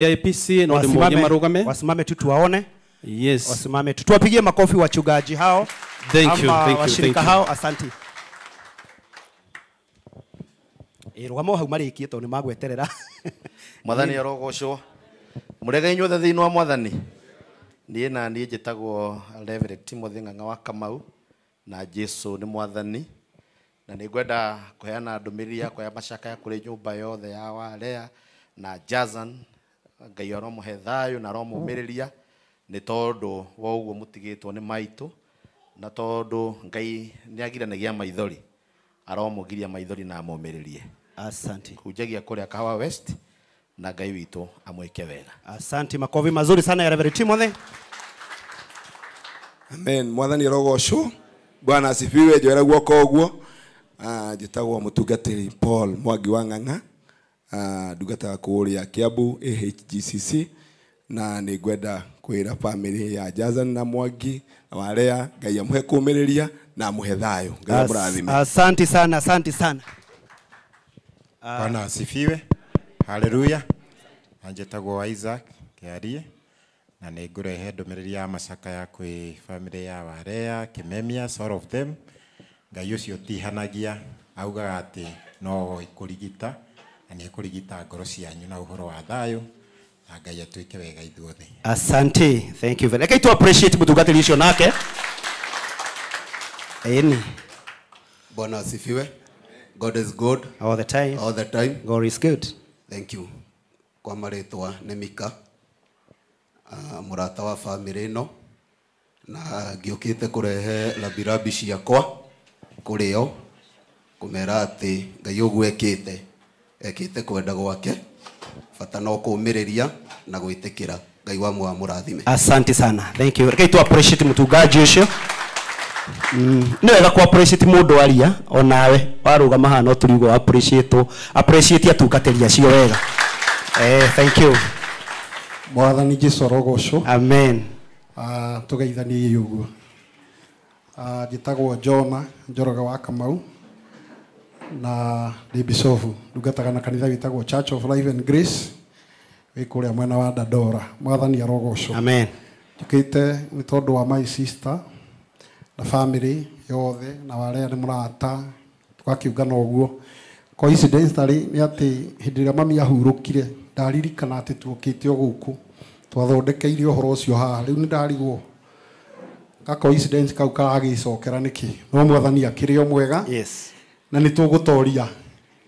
AIPC no ndĩmorie marũgame. Wasimame tu tuwaone. Yes. Wasimame tu. Tuwapigie makofi wachungaji hao. Thank you, thank you, washirika thank you. hao, asante. Rũgama hau marĩkie tondũ nĩ magweterera. Mwathani arogocwo. Mũrega inyuothe thĩinĩ wa Mwathani. Niĩ na niĩ njĩtagwo Reverend Timothy Ng'ang'a wa Kamau na Jesu nĩ Mwathani. Na nĩ ngwenda kũheana ndũmĩrĩri yakwa ya macakaya kũrĩ nyũmba yothe ya Warea na Jazan. Ngai aromũhe thayũ na aromũmĩrĩria nĩ tondũ wa ũguo mũtigĩtwo nĩ maitũ, na tondũ Ngai nĩ agiranagia maithori, aromũgiria maithori na amũmĩrĩrie. Asante. Kunjagia kũrĩa Kahawa West na Ngai witũ amwĩke wega. Asante, makofi mazuri sana ya Reverend Timothy. Amen. Mwathani arogocwo. Bwana asifiwe. Njoera guoko ũguo. Njĩtagwo mũtungatĩri Paul Mwangi wa Ng'ang'a. Ndungataga kũrĩa Kiambu AHGCC, na nĩ ngwenda kwĩra family ya Jazan na Mwangi na Warea Ngai amũhe kũũmĩrĩria na amũhe thayũ. Ngai amũrathime. Asante sana, asante sana. Bwana asifiwe. Haleluya. Njĩtagwo Isaac Kĩarie na nĩ ngũrehe ndũmĩrĩri ya macakaya kwĩ family ya Warea, Kimemia, all of them. Ngai ũcio ũtihanagia, augaga atĩ no kũrigita na nĩ ekũrigita ngoro cianyu na ũhoro wa thayũ, na Ngai atuĩke wega ithuothe. Asante, thank you very much. Reke tu appreciate mũtungatĩri ũcio nake. Ĩni. Bwana asifiwe. God is good all the time. All the time. God is good. Thank you. Kwa marĩtwa nĩ Mika, mũrata wa family ĩno, na ngĩũkĩte kũrehe rabirabi ciakwa kũrĩ o, kũmera atĩ Ngai ũguo ekĩte, ekĩte kwenda gwake, bata no kũũmĩrĩria na gwĩtĩkĩra. Ngai wa mũrathime. Asante sana. Thank you. Reke tu appreciate mũtungaji ũcio. Nĩ wega ku appreciate mũndũ aria onawe warũgama haha no tũrigwo appreciate appreciate atungatĩri acio wega. Thank you. Mwathani Jesu arogocwo. Amen. Tũgeithanie ũguo. Njĩtagwo Jona Njoroge wa Kamau na ndĩ bishofu, ndungataga na kanitha wĩtagwo Church of Life and Grace wĩ kũrĩa mwena wa Dandora. Mwathani arogocwo. Amen. Njũkĩte nĩ tondũ wa my sister na family yothe na Warea nĩ mũrata tũgakiungana ũguo. Coincidentally nĩ atĩ hĩndĩ ĩrĩa mami ahurũkire ndaririkana atĩ tuokĩte o gũkũ twathondekeire ũhoro ũcio haha. Rĩu nĩ ndarigwo ka coincidence kau karagĩcokera nĩkĩ, no Mwathani akĩrĩ o mwega. Yes. Na nĩ tũgũtoria,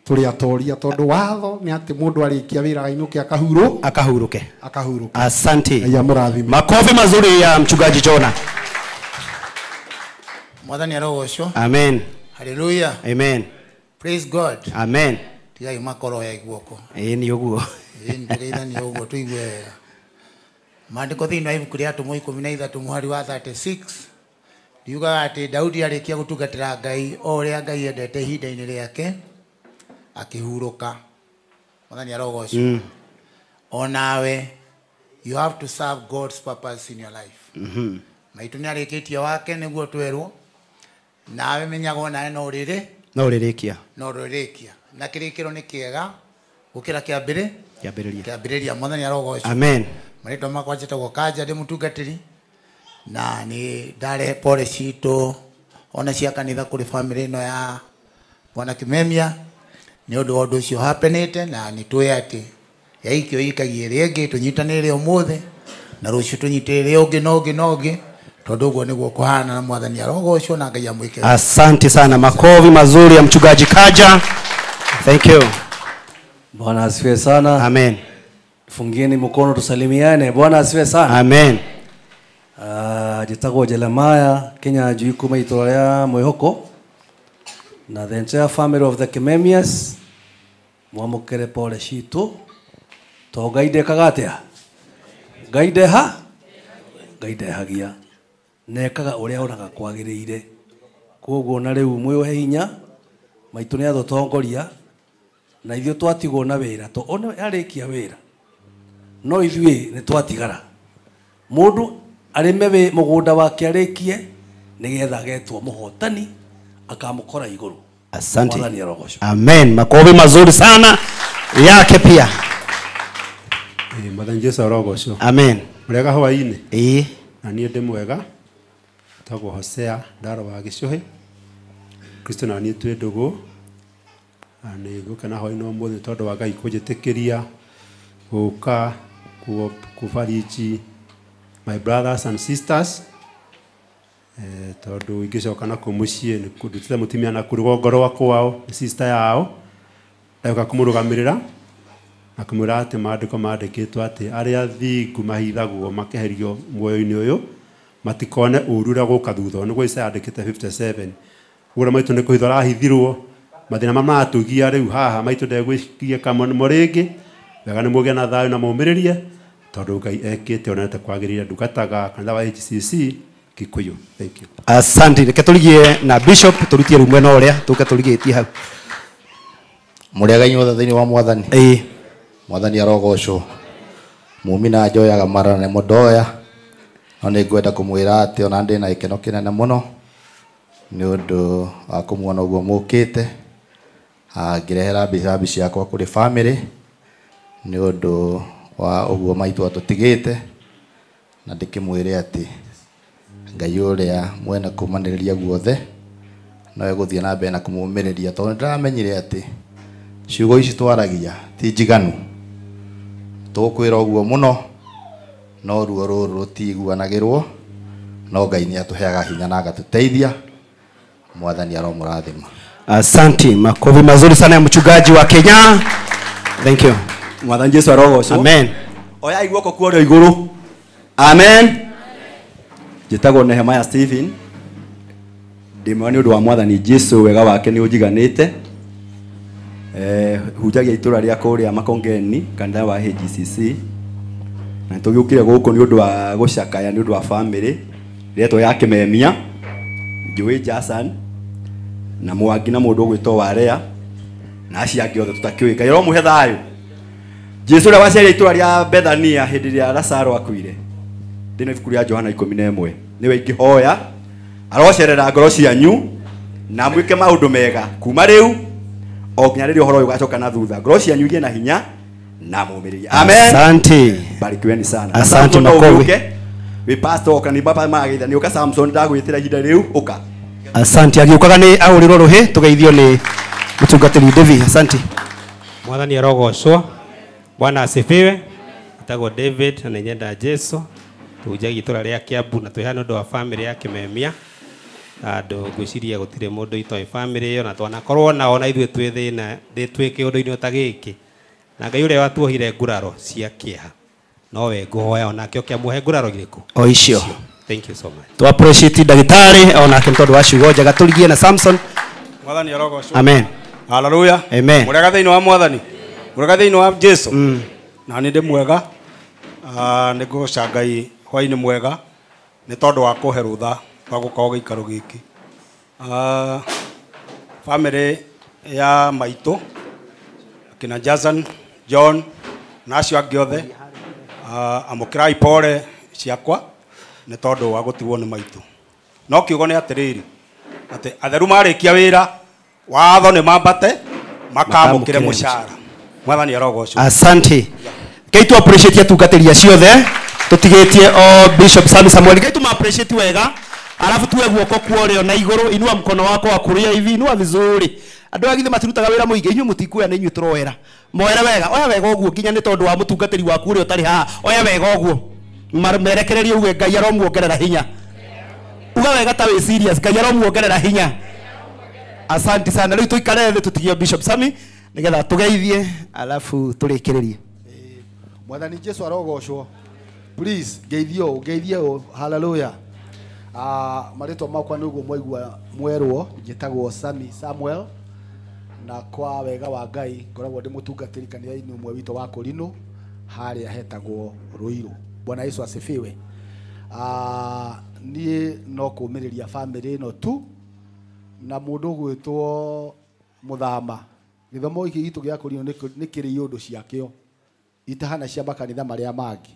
tũrĩ atoria tondũ watho nĩ atĩ mũndũ arĩkia wĩra ainũke akahurũ akahurũke akahurũke. Asante. Ngai amũrathime. Makofi mazuri ya mchungaji Jona. Mwathani arogocwo. Amen. Hallelujah. Amen. Praise God. Amen. Tigai makoro ya guoko. Ĩĩ nĩ ũguo. Ĩĩ nĩ ũguo tũigue wega. Maandĩko thĩinĩ wa ibuku rĩa Atũmwo 13 mũhari wa 36 riugaga atĩ Daudi arĩkia gũtungatĩra Ngai o ũrĩa Ngai endete ihinda-inĩ rĩake akĩhurũka. Mwathani arogocwo. Onawe you have to serve God's purpose in your life. Maitũ nĩ arĩkĩtie wake nĩguo twerwo, nawe menyagwo nawe no ũrĩrĩ no ũrĩrĩkia no ũrĩrĩkia, na kĩrĩkĩro nĩ kĩega gũkĩra kĩambĩrĩ kĩambĩrĩria kĩambĩrĩria. Mwathani arogocwo. Amen. Marĩtwa makwa njĩtagwo Kanja, ndĩ mũtungatĩri na nĩ ndarehe pole citũ ona cia kanitha kũrĩ family ĩno ya Bwana Kimemia nĩ ũndũ wa ũndũ ũcio happenĩte, na nĩ tũĩ atĩ yaikio ikagie ĩrĩa ĩngĩ tũnyitanĩre ũmũthĩ na rũciũ tũnyitĩrĩre ũngĩ na ũngĩ na ũngĩ, tondũ ũguo nĩguo kũhana, na Mwathani arogocwo na Ngai amwĩke. Asante sana, makofi mazuri ya mchungaji Kaja. Thank you. Bwana asifiwe sana. Amen. Fungieni mkono tusalimiane. Bwana asifiwe sana. Amen. Njĩtagwo Jeremiah Kenya njui kuma itũra rĩa Mwĩhoko na the entire family of the Kimemias mwamũkĩre pole citũ to Ngai ndekaga atĩa? Ngai ndeha? Ngai ndehagia, nekaga ũrĩa onaga kwagĩrĩire. Koguo na rĩu mwĩohe hinya, maitũ nĩ atũtongoria na ithuĩ twatigwo na wĩra to ona arĩkia wĩra no ithuĩ nĩ twatigara. Mũndũ arĩme mũgũnda wake arĩkie nĩgetha agetwo mũhotani akamũkora igũrũ. Asante. Mwathani arogocwo. Amen. Makofi mazuri sana yake pia. Mwathani Jesu arogocwo. Amen. Mũrega hwaĩ-inĩ. Ĩĩ. Na niĩ ndĩ mwega. Tagwo Hosea Ndaro wa Gĩcũhĩ. Kristo na niĩ twĩ ndũgũ. Na nĩ ngũkena hwaĩ-inĩ wa ũmũthĩ tondũ wa Ngai kũnjĩtĩkĩria gũka kũbariji my brothers and sisters. Tondũ ingĩcoka na kũu mũciĩ nĩ ndutĩte mũtumia na kũu rũgongo rwa kwao, nĩ sister yao. Ndagĩũka kũmũrũgamĩrĩra na kũmwĩra atĩ maandĩko mandĩkĩtwo atĩ arĩa athingu mahithagwo makeherio muoyo-inĩ ũyũ matikone ũru ũrĩa gũka thutha. Nĩguo Isaya andĩkĩte 57. Ũguo maitũ nĩ kũhithwo arahithirwo mathĩna marĩa maratũgia rĩu haha maitũ ndegwĩciria mo rĩngĩ. Wega nĩ mũgĩe na thayũ na mũmĩrĩrie tondũ Ngai ekĩte onete kwagĩrĩire. Ndungataga kanitha wa HCC Kikuyu. Thank you. Asante. Reke tũrigie na bishop tũrutie rĩu mwena ũrĩa tũke tũrigĩtie hau. Mũrĩega inyuothe thĩinĩ wa Mwathani. Ĩĩ. Mwathani arogocwo. Mumi na njoyaga mara na nĩmo ndoya. No nĩ ngwenda kũmwĩra atĩ ona ndĩ na gĩkeno kĩnene mũno nĩ ũndũ wa kũmuona ũguo mũkĩte. Ngĩrehera mbica ciakwa kũrĩ family nĩ ũndũ wa ũguo maitũ atũtigĩte, na ndĩkĩmwĩre atĩ Ngai ũrĩa mwene kũmanĩrĩria guothe no egũthiĩ na mbere na kũmũmĩrĩria, tondũ nĩndĩramenyire atĩ ciugo ici twaragia ti njiganu. Tũkwĩra ũguo mũno no ruo rũrũ rũtiguanagĩrwo, no Ngai nĩ atũheaga hinya na agatũteithia. Mwathani aromũrathima. Asante. Makofi mazuri sana ya mchungaji wa Kenya. Thank you. Mwathani Jesu arogocwo. Amen. Oyai guoko kuorio igũrũ. Amen. Njĩtagwo Nehemiah Stephen. Ndĩ mwega nĩ ũndũ wa Mwathani Jesu, wega wake nĩ ũnjiganĩte. Hunjagia itũra rĩa kũrĩa Makongeni, kanitha wa HGCC. Na nĩtũgĩũkire gũkũ nĩ ũndũ wa gũcakaya nĩ ũndũ wa family rĩetwo ya Kĩmemia, Njũĩ Jason na Mwangi na mũndũ ũgwĩtwo Warea na acio angĩ othe tũtakĩũĩ. Ngai aromũhe thayũ. Jesu ũrĩa waciarire itũra rĩa Bethania hĩndĩ ĩrĩa Lazaro akuire, thĩinĩ wa ibuku rĩa Johana 11, nĩwe ingĩhoya arocerera ngoro cianyu na mwĩke maũndũ mega kuma rĩu o nginya rĩrĩa ũhoro ũyũ ũgacoka na thutha. Ngoro cianyu igĩe na hinya na mũmĩrĩrie. Amen. Asante. Barikiweni sana. Asante makofi. Wĩ pastor oka nĩ baba magĩtha nĩ ũka Samson ndagwĩtĩra ihinda rĩu ũka. Asante. Agĩũkaga nĩ ahũrĩrwo rũhĩ tũgeithio nĩ mũtungatĩri David. Asante. Mwathani arogocwo. Bwana asifiwe. Etagwo David na nĩnyenda Jesu. Tũhunjagia itũra rĩa Kiambu na twĩ haha nĩ ũndũ wa family ya Kĩmemia. Andũ ngwĩciria gũtirĩ mũndũ itoĩ family ĩyo na twanakorwo nao na ithuĩ twĩ thĩna twĩ kĩũndũ-inĩ ta gĩkĩ. Na Ngai ũrĩa watuohire nguraro cia kĩeha nowe ngũhoya onake oke amũhe nguraro irĩkũ? O icio. Thank you so much. Tu appreciate ndagĩtarĩ onake nĩ tondũ wa ciugo njega. Tũrigie na Samson. Mwathani arogocwo. Amen. Hallelujah. Amen. Mũrega thĩinĩ wa Mwathani. Mũrega thĩinĩ wa Jesu. Na nĩ ndĩ mwega. Nĩ ngũgoca Ngai hwaĩ-inĩ mwega nĩ tondũ wa kũhe rũtha rwa gũkorwo gĩikaro gĩkĩ. Family ya maitũ akina Jason, John na acio angĩ othe, amũkĩrai pole ciakwa nĩ tondũ wa gũtigwo nĩ maitũ. No kiugo nĩ atĩrĩrĩ atĩ atheru marĩkia wĩra watho nĩ mambate makamũkĩre mũcara. Mwathani arogocwo. Asante. Ngai tu appreciate atungatĩri acio othe tũtigĩtie o Bishop Sami Samuel. Ngai tu appreciate wega. Alafu tuwe guoko kuorio na igũrũ, inua mkono wako wa kulia hivi, inua vizuri. Andũ a githĩ matirutaga wĩra mũingĩ, inyuĩ mũtikuoya nĩ inyuĩ tũroera. Moere wega, oya wega ũguo nginya nĩ tondũ wa mũtungatĩri waku ũrĩa ũtarĩ haha. Oya wega ũguo. Merekererie uge Ngai aromuongerera hinya. Uga wega ta wĩ serious, Ngai aromuongerera hinya. Asante sana. Rĩu tũikare thĩ tũtigie Bishop Sami nĩgetha tũgeithie alafu tũrĩkĩrĩrie. Mwathani Jesu arogocwo. Please ngeithio ũũ, ngeithie ũũ. Hallelujah. Marĩtwa makwa nĩ ũguo mwaigua mwerwo, njĩtagwo Sami Samuel na kwa wega wa Ngai ngoragwo ndĩ mũtungatĩri kanitha-inĩ ũmwe witũ wa Kũrinũ harĩa hetagwo Ruiru. Bwana Yesu asifiwe. Niĩ no kũũmĩrĩria family ĩno tu na mũndũ ũgwĩtwo Mũthama. Gĩthomo gĩkĩ gitũ gĩa Kũrinũ nĩ kĩrĩ iũndũ ciakĩo itahana cia makanitha marĩa mangĩ.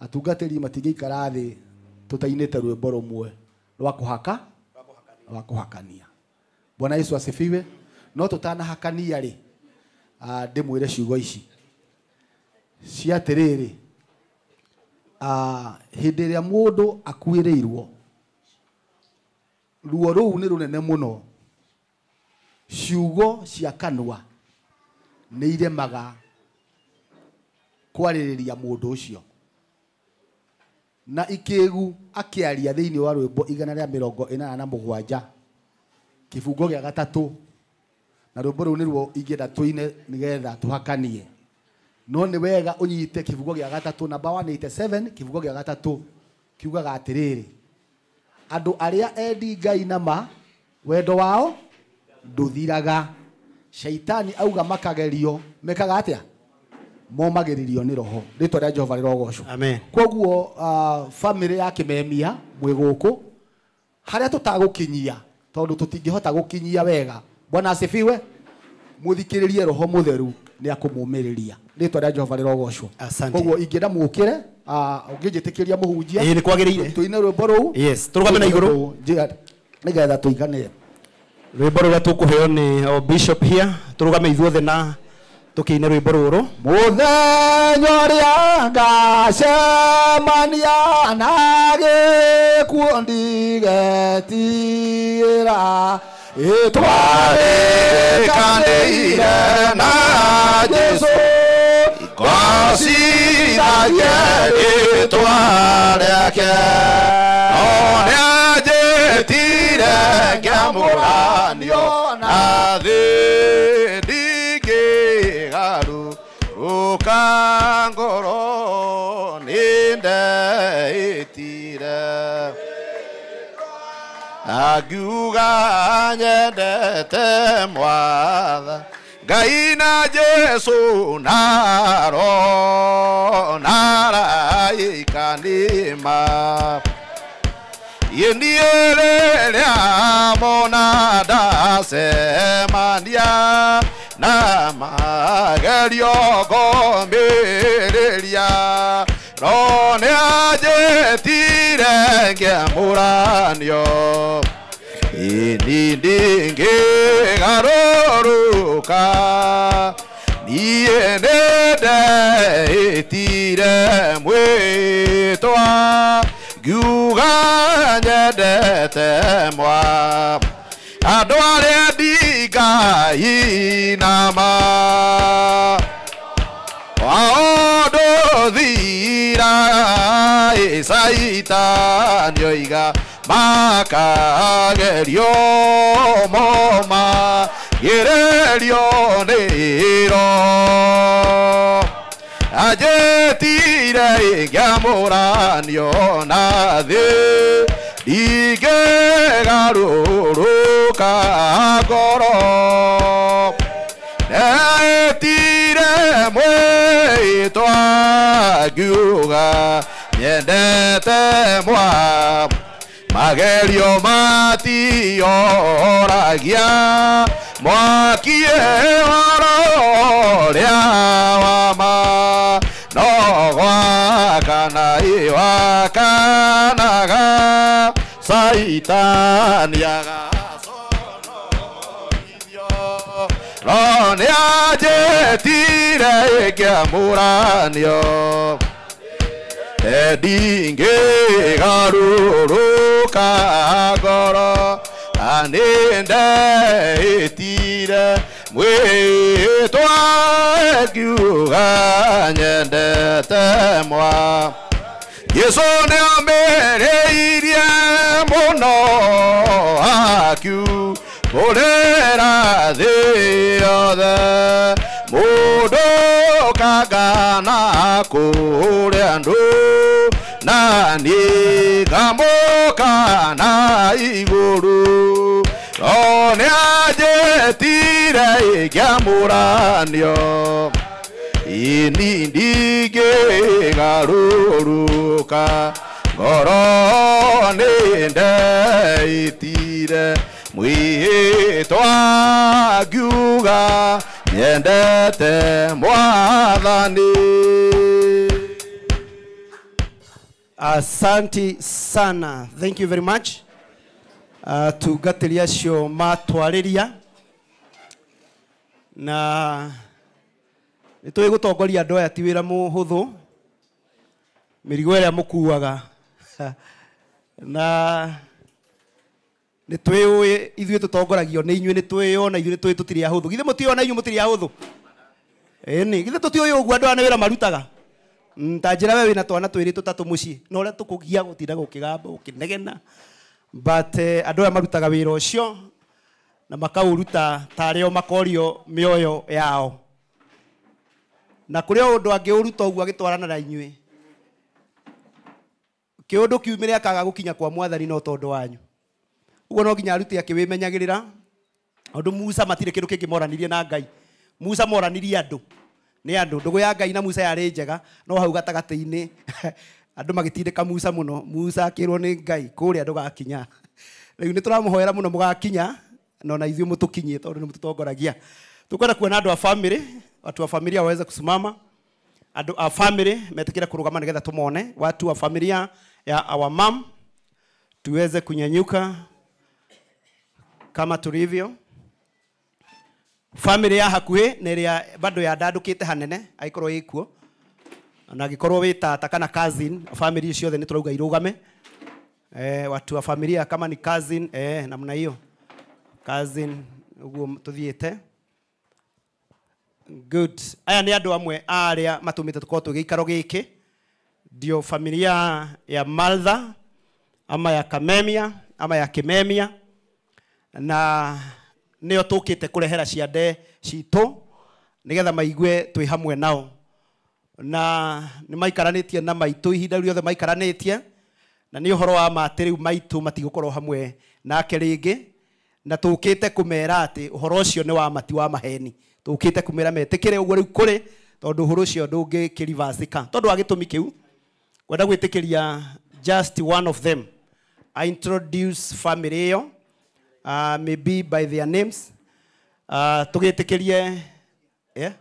Atungatĩri matingĩikara thĩ tũtainĩte rwĩmbo rũmwe rwa kũhaka rwa kũhakania. Bwana Yesu asifiwe. No tũtanahakania rĩ, ndĩmwĩre ciugo ici. Cia atĩrĩrĩ, hĩndĩ ĩrĩa mũndũ akuĩrĩirwo, ruo rũu nĩ rũnene mũno. Ciugo cia kanua nĩ iremaga kwarĩrĩria mũndũ ũcio. Na ikĩgu akĩaria thĩinĩ wa rwĩmbo 187 kĩbungo gĩa 3, na rwĩmbo rũu nĩruo ingĩenda tũine nĩgetha tũhakanie. No nĩ wega ũnyite kĩbungo gĩa 3, namba 187 kĩbungo gĩa 3 kiugaga atĩrĩrĩ, andũ arĩa endi Ngai na ma wendo wao ndũthiraga. Shaitani auga makagerio mekaga atĩa? Momagĩrĩrio nĩ roho. Rĩtwa rĩa Jehova rĩrogocwo. Amen. Koguo family ya Kimemia mwĩ gũkũ harĩa tũtagũkinyia, tondũ tũtingĩhota gũkinyia wega. Bwana asifiwe. Mũthikĩrĩrie roho mũtheru nĩ akũmũmĩrĩria. Rĩtwa rĩa Jehova rĩrogocwo. Koguo ingĩenda mũkĩre, ũngĩnjĩtĩkĩria mũhunjia. Ĩĩ, nĩ kwagĩrĩire. Tũine rwĩmbo rũu. Yes, tũrũgame na igũrũ. Nĩgetha tũigane. Rwĩmbo rũrĩa tũkũheo nĩ our bishop here, tũrũgame ithuothe na tũkĩine rwĩmbo rũrũ. Mũthenya ũrĩa ngacemania na gĩkuũ ndigetigĩra, ĩtwarĩkanĩire na Jesũ, ngocithagie rĩtwa rĩake. No nĩanjĩtire ngĩamũranio na thĩ, ndingĩgarũrũka ngoro nĩndeĩtire. Angiuga nyendete Mwatha Ngai na Jesũ na Roho na araika nĩma. Ĩ niĩ rĩrĩa mona ndacemania na magerio ngomĩrĩria, no nĩanjĩtire ngĩamũranio. Ĩni ndingĩgarũrũka, niĩ nĩndeĩtire mwĩtwa, ngiuga nyendete mwa andũ arĩa endi Ngai na ma. Wao ndũthiraga, ĩ Caitani oiga makagerio moma gererio nĩ roho. Anjĩtire ngĩamũranio na thĩ, ndingĩgarũrũka ngoro. Ndeĩtire mwĩtwa ngiuga nyendete mwa magerio matioragia, mwaki ũhoro ũrĩa wa ma. No gwakana ĩwakanaga, Caitani agaconorithio. No nĩanjĩtire ngĩamũranio, ndingĩgarũrũka ngoro, na nĩndeĩtire mwĩtwa ngiuga nyendete mwa. Jesũ nĩomĩrĩirie mũno akiumbũrĩra thĩ yothe, mũndũ kagana kũrĩ andũ, na niĩ ngamũkana igũrũ. No nĩanjĩtire ngĩamũranio, ĩni ndingĩgarũrũka ngoro nĩndeĩtire mwĩtwa ngiuga nyendete Mwathani. Asanti sana. Thank you very much. Atungatĩri acio matwarĩria na Nĩ tũĩ gũtongoria andũ aya ti wĩra mũhũthũ, mĩrigo ĩrĩa mũkuaga na nĩ twĩũĩ ithuĩ tũtongoragio nĩ inyuĩ, nĩ twĩyona ithuĩ nĩ tũĩ tũtirĩ ahũthũ. Githĩ mũtiona inyuĩ mũtirĩ ahũthũ? Ĩni, githĩ tũtiũĩ ũguo andũ aya nĩ wĩra marutaga? Ta njĩra we wĩna twana twĩrĩ tũtatũ mũciĩ na ũrĩa tũkũgia gũtinda gũkĩgamba gũkĩnegena, but andũ aya marutaga wĩra ũcio na makaũruta tarĩ o makorio mĩoyo yao, na kũrĩ o ũndũ angĩũruta ũguo agĩtwarana na inyuĩ, kĩũndũ kiumĩre akaga gũkinya kwa mwathani no tondũ wanyu. Ũguo no nginya arute akĩwĩmenyagĩrĩra, tondũ Musa matirĩ kĩndũ kĩngĩ moranirie na Ngai. Musa moranirie andũ nĩ andũ, ndũgũ ya Ngai na Musa yarĩ njega, no hau gatagatĩ-inĩ andũ magĩtindĩka Musa mũno. Musa akĩrwo nĩ Ngai kũrĩa ndũgakinya. Rĩu nĩ tũramũhoera mũno mũgakinya, na ona ithuĩ mũtũkinyie tondũ nĩ mũtũtongoragia. Tũkwenda kuona andũ a family, watu wa familia waweze kusimama, andũ a family metĩkĩre kũrũgama nĩgetha tũmone, watu wa familia ya our mom tuweze kunyanyuka kama tulivyo. Family ya hakuhĩ nĩ ĩrĩa bado yandandũkĩte hanene angĩkorwo ĩkuo, na angĩkorwo wĩ tata kana cousin, family ciothe nĩ tũrauga irũgame. Watu wa familia kama ni cousin, namna hiyo cousin ũguo tũthiĩte. Good. Aya nĩ andũ amwe arĩa matũmĩte tũkorwo twĩ gĩikaro gĩkĩ, ndio familia ya Maltha ama ya Kamemia ama ya Kimemia, na nĩo tũkĩte kũrehera ciande citũ nĩgetha maigue twĩ hamwe nao, na nĩ maikaranĩtie na maitũ ihinda rĩothe maikaranĩtie, na nĩ ũhoro wa ma atĩ rĩu maitũ matigũkorwo hamwe nake rĩngĩ, na tũkĩte kũmera atĩ ũhoro ũcio nĩ wa mati wa maheni. Tũkĩte kũmera metĩkĩre ũguo rĩu kũrĩ, tondũ ũhoro ũcio ndũngĩkĩrivacĩka. Tondũ wa gĩtũmi kĩu kwenda gwĩtĩkĩria just one of them I introduce family ĩyo, maybe by their names, tũgĩtĩkĩrie, yeah?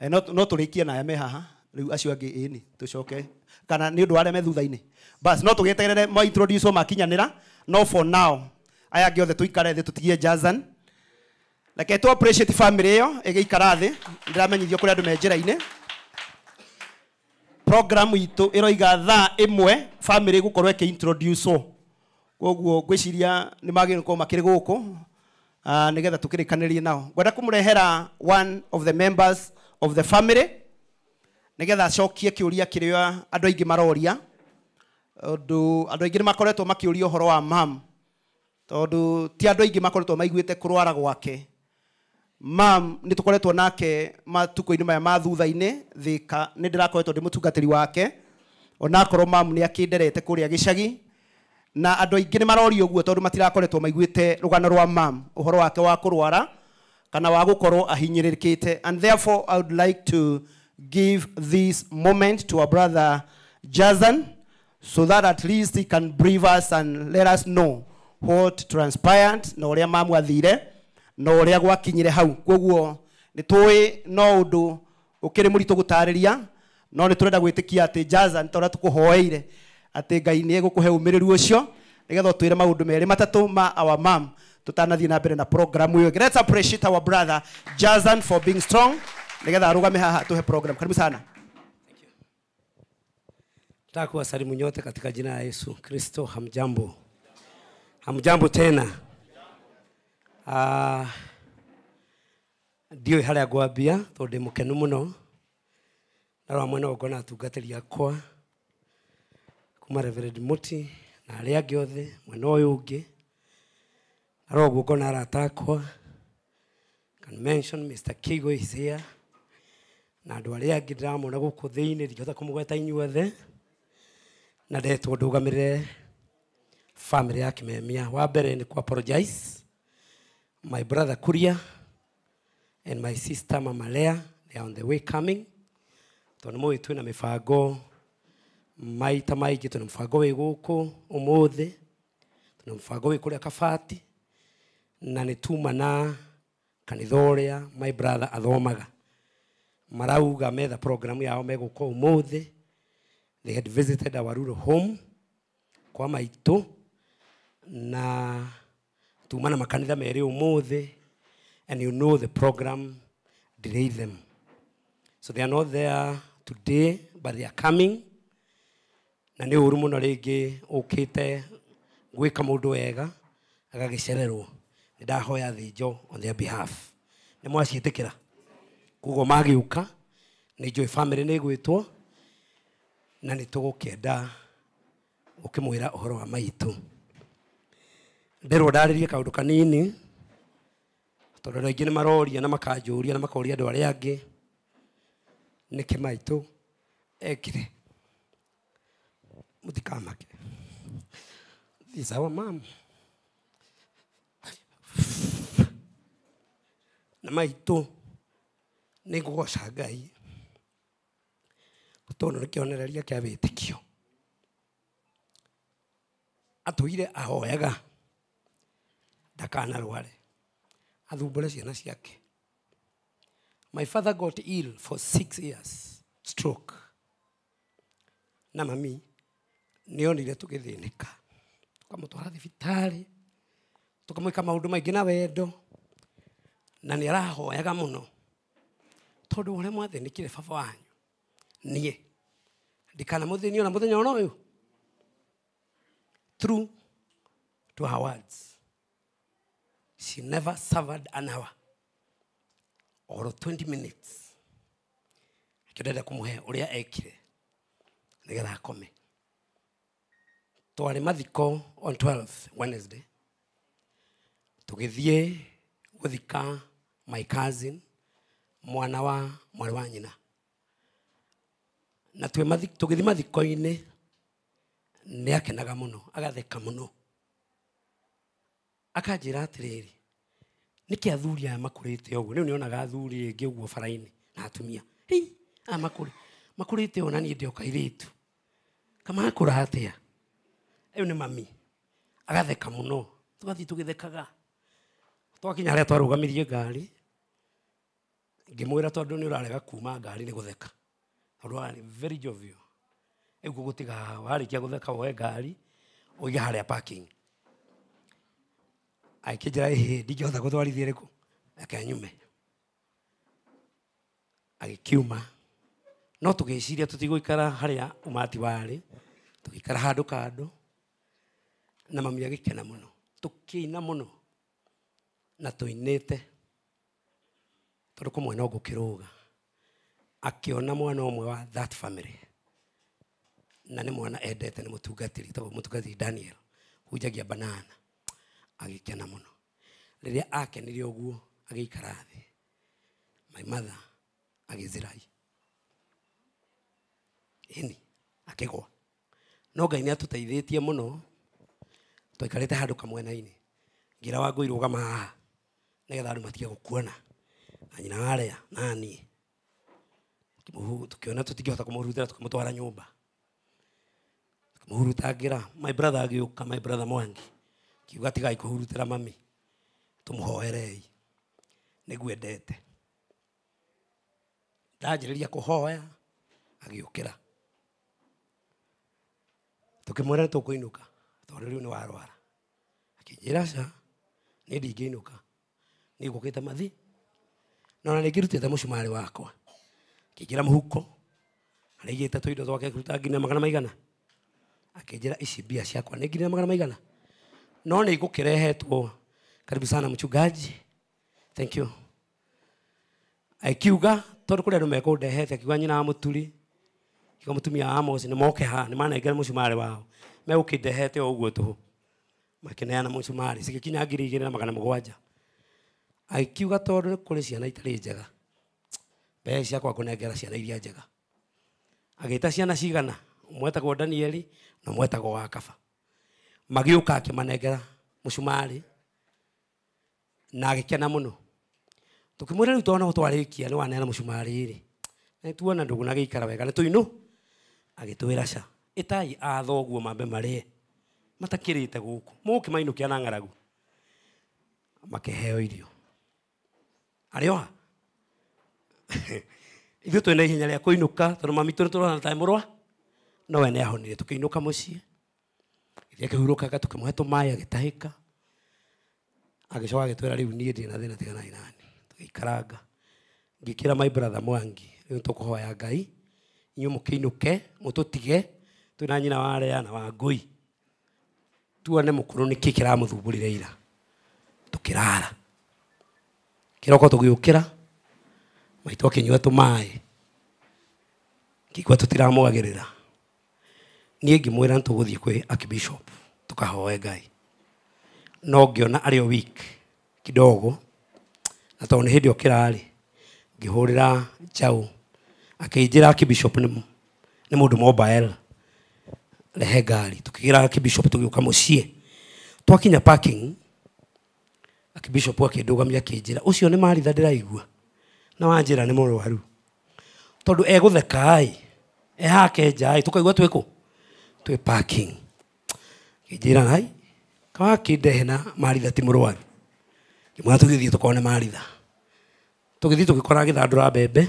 No tũrĩkie na aya me haha rĩu, acio angĩ ĩni tũcoke kana nĩ ũndũ wa arĩa me thutha-inĩ, bas no tũgĩeterere ma introduce makinyanĩra, no for now aya angĩ othe tũikare thĩ tũtigie Jazan. Reke tũ appreciate family ĩyo ĩgĩikara thĩ, ndĩramenyithio kũrĩ andũ me njĩra-inĩ. Program itũ ĩroiga thaa ĩmwe family gũkorwo ĩkĩ-introduce, koguo ngwĩciria nĩ magĩrĩirwo gũkorwo makĩrĩ gũkũ, nĩgetha tũkĩrĩkanĩrie nao. Ngwenda kũmũrehera one of the members of the family nĩgetha acokie kĩũria kĩrĩa andũ aingĩ maroria, ũndũ andũ aingĩ nĩ makoretwo makĩũria ũhoro wa mam, tondũ ti andũ aingĩ makoretwo maiguĩte kũrwara gwake. Mam nĩ tũkoretwo nake matukũ-inĩ maya ma thutha-inĩ Thika, nĩ ndĩrakoretwo ndĩ mũtungatĩri wake, onakorwo mam nĩ akĩnderete kũrĩa gĩcagi, na andũ aingĩ nĩ maroria ũguo tondũ matirakoretwo maiguĩte rũgano rwa mam, ũhoro wake wa kũrwara kana wa gũkorwo ahinyĩrĩrĩkĩte. And therefore I would like to give this moment to our brother Jazan so that at least he can brief us and let us know what transpired na ũrĩa mamu athire na ũrĩa gwakinyire hau. Koguo nĩ tũĩ no ũndũ ũkĩrĩ mũritũ gũtarĩria, no nĩ tũrenda gwĩtĩkia atĩ Jazan ta ũrĩa tũkũhoeire atĩ Ngai nĩ egũkũhe ũmĩrĩru ũcio nĩgetha ũtwĩre maũndũ merĩ matatũ ma our mom tũtanathiĩ na mbere na program ĩyo. Let's appreciate our brother Jazan for being strong nĩgetha arũgame haha tũhe program. Karibu sana. Nataka kuwasalimu nyote katika jina la Yesu Kristo. Hamjambo. Hamjambo tena. Ndiũĩ harĩa ngwambia tondũ ndĩ mũkenu mũno, na rwa mwena ũngona atungatĩri akwa kuma Reverend Muti na arĩa angĩ othe mwena ũyũ ũngĩ, na roguo ngona arata akwa. Can mention Mr. Kigo is here, na andũ arĩa angĩ ndĩramona gũkũ thĩinĩ ndingĩhota kũmũgweta inyuothe, na ndetwo ndũgamĩrĩre family ya Kimemia. Wa mbere nĩ kũ apologize my brother Kuria and my sister Mama Lea, they are on the way coming. Tondũ mũĩ twĩna mĩbango maita maingĩ, twĩna mũbango wĩ gũkũ ũmũthĩ, twĩna mũbango wĩ kũrĩa Kabati, na nĩ tuma na kanitha ũrĩa my brother athomaga. Marauga metha program yao megũka ũmũthĩ. They had visited our rural home kwa maitũ, na tuma na makanitha merĩ ũmũthĩ, and you know the program delay them. So they are not there today, but they are coming. Na nĩ ũru mũno rĩngĩ ũkĩte gwĩka mũndũ wega agagĩcererwo. Nĩ ndahoya thĩnjo on their behalf. Nĩ mwaciĩtĩkĩra. Koguo magĩũka nĩ njũĩ family nĩ ĩgwĩtwo na nĩ tũgũkĩenda ũkĩmwĩra ũhoro wa maitũ. Nderwo ndarĩrie kaũndũ kanini tondũ andũ aingĩ nĩ maroria na makanjũria na makoria andũ arĩa angĩ nĩkĩ maitũ ekire. Mũtikamake. This is our mom. Na maitũ nĩ ngũgoca Ngai tondũ nĩ kĩonereria kĩa wĩtĩkio. Atũire ahoyaga ndakanarware athumbũre ciana ciake. My father got ill for 6 years, stroke. Na mami nĩonire tũgĩthĩnĩka, tũkamũtwara thibitarĩ, tũkamwĩka maũndũ maingĩ na wendo, na nĩ arahoyaga mũno tondũ ũrĩa mwathĩnĩkire baba wanyu niĩ ndikanamũthĩnie ona mũthenya ona ũyũ. True to her words, she never suffered an hour or 20 minutes. Akĩo ndenda kũmũhe ũrĩa ekire nĩgetha akome. Twarĩ mathiko on 12th Wednesday, tũgĩthiĩ gũthika my cousin, mwana wa mwarĩ wa nyina. Na tũgĩthiĩ mathiko-inĩ nĩ akenaga mũno, agatheka mũno. Akanjĩra atĩrĩrĩ, nĩkĩ athuri aya makũrĩte ũguo? Rĩu nĩonaga athuri rĩngĩ ũguo bara-inĩ na atumia. Hĩ, aya makũrĩte ũũ na niĩ ndĩ o kairĩtu. Kamakũra atĩa? Ĩyo nĩ mami. Agatheka mũno. Tũgathiĩ tũgĩthekaga. Twakinya harĩa twarũgamirie ngari, ngĩmwĩra tondũ nĩ ũrarega kuma ngari nĩ gũtheka. Tondũ arĩ very jovial. Rĩu ngũgũtiga haha, warĩkia gũtheka woe ngari, ũige harĩa parking. Akĩnjĩra ĩhĩ, ndingĩhota gũtwarithia ĩrĩkũ, reke nyume. Agĩkiuma. No tũgĩciria tũtigũikara harĩa umati warĩ, tũgĩikara handũ kando, na mami agĩkena mũno. Tũkĩina mũno na tũinĩte tondũ kũmwe no ngũkĩrũga. Akĩona mwana ũmwe wa that family, na nĩ mwana endete nĩ mũtungatĩri, tondũ mũtungatĩri Daniel hunjagia banana. Agĩkena mũno. Rĩrĩa akenire ũguo agĩikara thĩ, my mother agĩzirai. Ĩni akĩgwa. No Ngai nĩ atũteithĩtie mũno. Twaikarĩte handũ kamwena-inĩ, ngĩra Wangũi rũgama haha nĩgetha andũ matige gũkuona, na nyina warĩa na niĩ. Tũkĩona tũtingĩhota kũmũhurutĩra, tũkĩmũtwara nyũmba, tũkĩmũhurutangĩra. My brother agĩũka, my brother Mwangi, kiuga tigai kũhurutĩra mami, tũmũhoerei nĩguo endete. Ndanjĩrĩria kũhoya agĩũkĩra. Tũkĩmwĩra nĩ tũkũinũka tondũ rĩu nĩ warwara. Akĩnjĩra aca, niĩ ndingĩinũka, niĩ ngũkĩte mathi. Na ona nĩngĩrutĩte mũcumarĩ wakwa, akĩingĩra mũhuko harĩa aigĩte tũindo twake, akĩruta nginya magana maigana. Akĩnjĩra ici mbia ciakwa nĩ nginya magana maigana, no nĩ ngũkĩrehetwo. Karibu sana mchungaji, thank you. Akiuga tondũ kũrĩ andũ mekũndehete, akiuga nyina wa mũturi, akiuga mũtumia wa Amos nĩ moke haha, nĩ manengera mũcumarĩ wao, megũkĩndehete o ũguo tũhũ. Makĩneana mũcumarĩ, cigĩkinya 2700. Akiuga tondũ nĩ kũrĩ ciana itarĩ njega, mbeca ciakwa ngũnengera ciana iria njega. Agĩta ciana cigana, ũmwe etagwo Danieli na ũmwe etagwo Wakaba. Magĩũka akĩmanengera mũcumarĩ na agĩkena mũno. Tũkĩmwĩra rĩu tondũ no twarĩkia nĩ waneana mũcumarĩ rĩ, na nĩtuona ndũgũnagĩikara wega, nĩ tũinũ. Agĩtwĩra ca, ĩtai a thoguo mambe marĩe, matakĩrĩte gũkũ, mũgũkĩmainũkia na ng'aragu. Makĩheo irio. Arĩ o ha? Ithuĩ twĩna ihenya rĩa kũinũka tondũ mami tũ nĩtũrona ta mũrwa, no we nĩahonire. Tũkĩinũka mũciĩ, gĩthiĩ akĩhurũkaga, tũkĩmũhe tũmaĩ agĩtahĩka. Agĩcoka agĩtwĩra rĩu niĩ ndirĩ na thĩna, tiganai nani. Tũgĩikaranga. Ngĩkĩra my brother Mwangi rĩu tũkũhoya Ngai inyuĩ mũkĩinũke mũtũtige twĩ na nyina wa Lea na wa Ngũi tuone mũkũrũ nĩkĩ kĩramũthumbũrire ira. Tũkĩrara kĩroko tũgĩũkĩra maitũ akĩnyua tũmaĩ ngĩigua tũtiramwagĩrĩra. Niĩ ngĩmwĩra nĩtũgũthiĩ kwĩ Archbishop tũkahoe Ngai, no ngĩona arĩ o weak kidogo, na tondũ nĩ hĩndĩ okĩra-rĩ ngĩhũrĩra Njaũ akĩnjĩra Archbishop nĩ mũndũ mobile, rehe ngari. Tũkĩgĩra Archbishop tũgĩũka mũciĩ. Twakinya parking Archbishop akĩndũgamia akĩnjĩra ũcio nĩ Maritha ndĩraigua na wanjĩra nĩ mũrwaru tondũ egũtheka-ĩ ehake nja-ĩ tũkaigua twĩkũ twĩ parking. Akĩnjĩra hai kawakĩndehe na Maritha ti mũrwaru. Ngĩmwĩra tũgĩthiĩ tũkone Maritha. Tũgĩthiĩ tũgĩkora agĩthandũra mbembe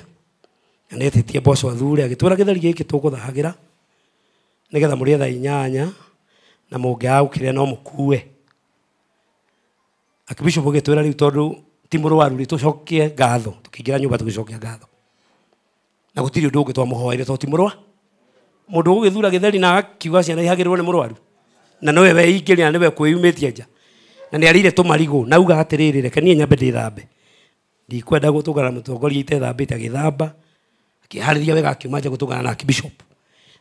na nĩetĩtie mboco athure, agĩtwĩra gĩtheri gĩkĩ tũgũthahagĩra nĩgetha mũrĩe thaa 8 na mũngĩaga gũkĩrĩa no mũkue. Archbishop agĩtwĩra rĩu tondũ ti mũrwaru rĩ tũcokie ngatho. Tũkĩingĩra nyũmba tũgĩcokia ngatho na gũtirĩ ũndũ ũngĩ twamũhoeire tondũ ti mũrwaru. Mũndũ ũgũgĩthura gĩtheri na akiuga ciana ihagĩrĩrwo nĩ mũrwaru na nowe weingĩria na nĩwe kwĩyumĩtie nja na nĩarĩire tũmarigũ na auga atĩrĩrĩ reke niĩ nyambe ndĩthambe, ndikwenda gũtũngana na mũtongoria itethambĩte. Agĩthamba akĩharĩria wega akiuma nja gũtũngana na Archbishop.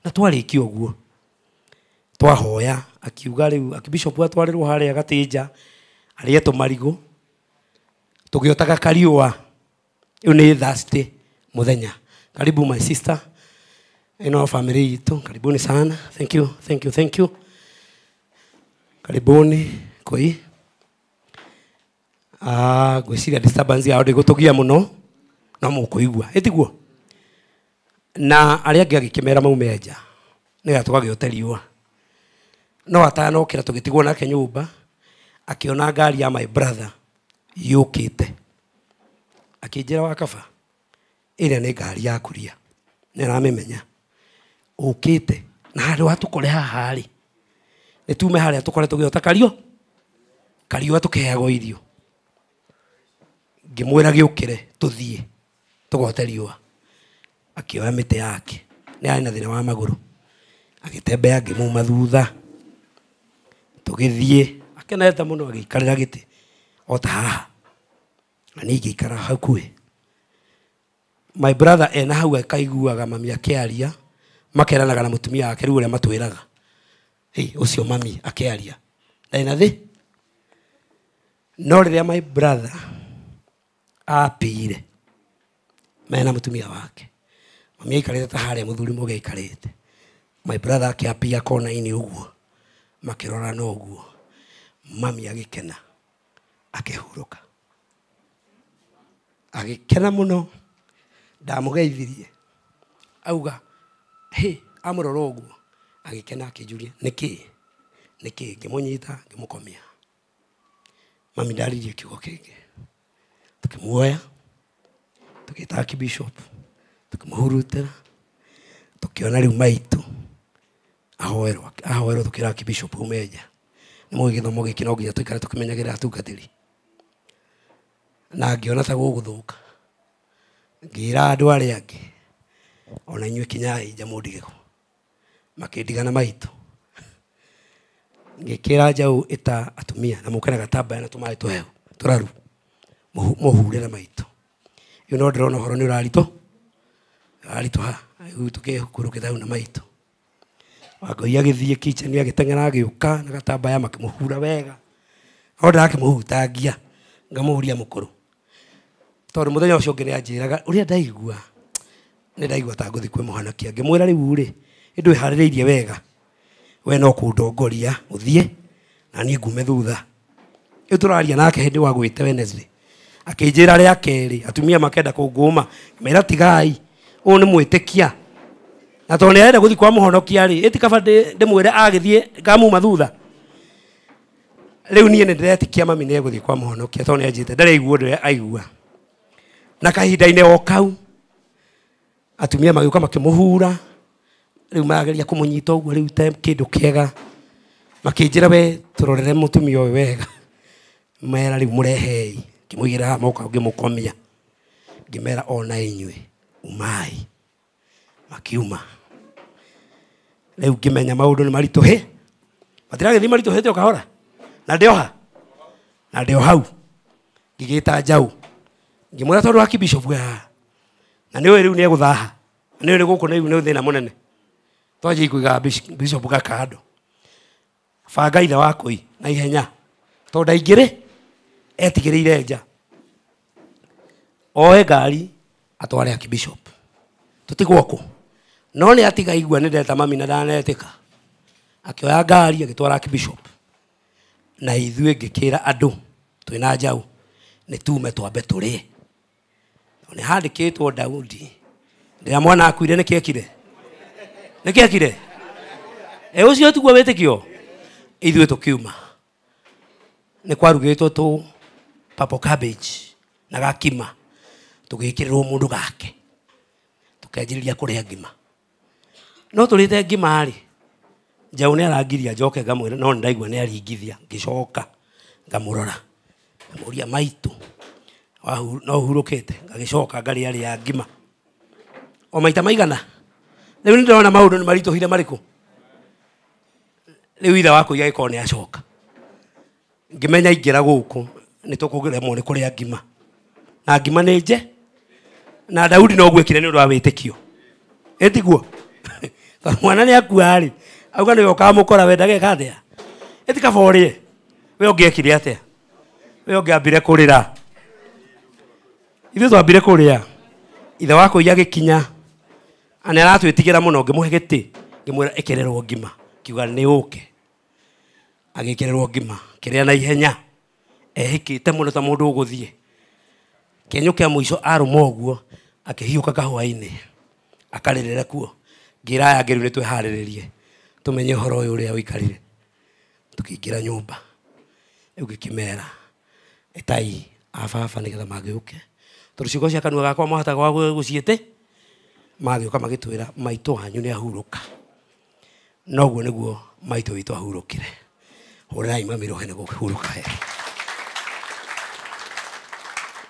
Na twarĩkia ũguo twahoya akiuga rĩu Archbishop atwarĩrwo harĩa gatĩnja arĩe tũmarigũ tũgĩotaga kariũa. Ĩyo nĩ Thursday mũthenya. Karibu my sister, ĩno family itũ, karibuni sana. Thank you, thank you, thank you. Karibuni koi. Ngwĩciria disturbance yao ndĩgũtũgia mũno no mũkũigua ĩtiguo. Na arĩa angĩ agĩkĩmera maume nja nĩgetha tũgagĩote riũa. No atanokĩra tũgĩtigwo nake nyũmba akĩona ngari ya my brother yũkĩte akĩnjĩra wa kaba ĩrĩa nĩ ngari ya kuria nĩaramĩmenya ũkĩte na handũ ha tũkore haha rĩ nĩ tume harĩa tũkore tũgĩota kariũa tũkĩheagwo irio. Ngĩmwĩra gĩũkĩre tũthiĩ tũgote riũa. Akĩoya mĩtĩ yake nĩ arĩ na thĩna wa magũrũ agĩtembea ngĩmuma thutha tũgĩthiĩ akenete mũno agĩikarĩra gĩtĩ o ta haha na niĩ ngĩikara hakuhĩ. My brother ena hau akaiguaga mami akĩaria makeranaga na mũtumia wake rĩu ũrĩa matwĩraga hey, ũcio mami akĩaria ndarĩ na thĩ. No rĩrĩa my brother apire mena mũtumia wake mami aikarĩte ta harĩa mũthuri mũgĩ aikarĩte, my brother akĩapia kona-inĩ ũguo makĩrorana ũguo mami agĩkena akĩhurũka agĩkena mũno. Ndamũgeithirie auga hĩ amũrora ũguo agĩkena akĩnjũria nĩkĩ nĩkĩ. Ngĩmũnyita ngĩmũkomia. Mami ndaririe kiugo kĩngĩ. Tũkĩmuoya tũgĩta Archbishop tũkĩmũhurutĩra tũkĩona rĩu maitũ ahoerwo ahoerwo tũkĩra Archbishop ume nja. Nĩ mũĩ gĩthomo gĩkĩ no nginya tũikare tũkĩmenyagĩrĩra atungatĩri. Na ngĩona ta gũgũthũka ngĩra andũ arĩa angĩ ona inyuĩ kinyai nja mũndige makĩndiga na maitũ. Ngĩkĩra Njaũ ĩta atumia na mũke na gatambaya na tũmaĩ tũhehu tũraru mũhure na maitũ. Rĩu no ndĩrona ũhoro nĩ ũraritũha rĩu tũkĩhurũkĩte hau na maitũ. Wangũi agĩthiĩ kitchen agĩteng'era agĩũka na gatambaya makĩmũhura wega no ndĩrakĩmũhutangia ngamũhuria mũkũrũ tondũ mũthenya ũcio ũngĩ nĩanjĩraga ũrĩa ndaigua nĩ ndaigua ta ngũthiĩ kwĩ mũhonokia. Ngĩmwĩra rĩu rĩ ĩndũ ĩharĩrĩirie wega we no kũndongoria ũthiĩ na niĩ ngume thutha. Rĩu tũraria nake hĩndĩ wa gwĩte Wednesday akĩnjĩra rĩa kerĩ atumia makenda kũngũma mera tigai ũyũ nĩ mwĩtĩkia na tondũ nĩarenda gũthiĩ kwa mũhonokia rĩ ĩti kaba ndĩmwĩre agĩthiĩ ngamuma thutha. Rĩu niĩ nĩndĩretĩkia mami nĩegũthiĩ kwa mũhonokia tondũ nĩanjĩte ndaraigua ũndũ ũrĩa aigua. Na kahinda-inĩ o kau atumia magĩũka makĩmũhura rĩu marageria kũmũnyita ũguo rĩu te kĩndũ kĩega makĩnjĩra we tũrorere mũtumia ũyũ wega mera rĩu mũrehei. Ngĩmũigĩrĩra haha moko ngĩmũkomia Ngĩmera ona inyuĩ umai. Makiuma. Rĩu ngĩmenya maũndũ nĩ maritũhĩ. Matiragĩthiĩ maritũhĩte o kahora. Na ndĩoha. Na ndĩo hau. Ngĩgĩta Njaũ. Ngĩmwĩra tondũ wa kibishop haha. Na nĩũĩ rĩu nĩegũthaha. Na nĩũĩ nĩ gũkũ nĩ nĩ thĩna mũnene. Twanjie kũiga bishop gakando. Banga ithe wakũi na ihenya. Tondũ ndaingĩrĩ etigĩrĩire nja. Oe ngari atware akibishop. Tũtigwo kũ. No nĩ atiga igua nĩ ndeta mami na ndanetĩka. Akĩoya ngari agĩtwara akibishop. Na ithuĩ ngĩkĩra andũ twĩna Njaũ nĩ tume twambe tũrĩe. Nĩ handĩkĩtwo Daudi rĩrĩa mwana akuire nĩkĩ ekire? Nĩkĩ ekire? Ĩ ũcio tiguo wĩtĩkio? Ithuĩ tũkiuma. Nĩ kwarugĩtwo tũ purple cabbage na gakima. Tũgĩkĩrĩrwo mũndũ gake. Tũkĩanjĩrĩria kũrĩa ngima. No tũrĩte ngima rĩ, Njaũ nĩ arangiria njoke ngamwĩra no nĩndaigua nĩ aringithia. Ngĩcoka ngamũrora. Ngamũria maitũ no ũhurũkĩte? Ngagĩcoka ngarĩa rĩa ngima. O maita maigana. Rĩu nĩndĩrona maũndũ nĩ maritũhire marĩkũ. Rĩu ithe wakwa agĩkorwo nĩ acoka. Ngĩmenya ingĩra gũkũ nĩ tũkũremwo nĩ kũrĩa ngima. Na ngima nĩ nje. Na Daudi no gwĩkire nĩ ũndũ wa wĩtĩkio. Ĩtiguo? Tondũ mwana nĩ akua rĩ, auga nĩwe ũkamũkora we ndageka atĩa? Ĩti kaba ũrĩe. We ũngĩekire atĩa? We ũngĩambire kũrĩra. Ithuĩ twambire kũrĩa. Ithe wakwa agĩkinya. Na nĩ aratwĩtigĩra mũno ngĩmũhe gĩtĩ. Ngĩmwĩra ĩkĩrĩrwo ngima. Kiuga nĩ ũke. Agĩkĩrĩrwo ngima. Kĩrĩa na ihenya. Ehĩkĩte mũno ta mũndũ ũgũthiĩ. Kĩenyũ kĩa mũico arũma ũguo akĩhiũka kahũa-inĩ. Akarĩrĩra kuo. Ngĩra aya angĩ rĩu nĩ twĩharĩrĩrie. Tũmenye ũhoro ũyũ ũrĩa ũikarire. Tũkĩingĩra nyũmba. Rĩu ngĩkĩmera ĩtai a baba nĩgetha magĩũke. Tondũ ciugo cia kanua gakwa mahotaga gũciĩte. Magĩũka magĩtwĩra maitũ wanyu nĩ ahurũka. Noguo nĩguo maitũ witũ ahurũkire. Hũrĩrai mami rũhĩ nĩ gũkĩhurũka wega.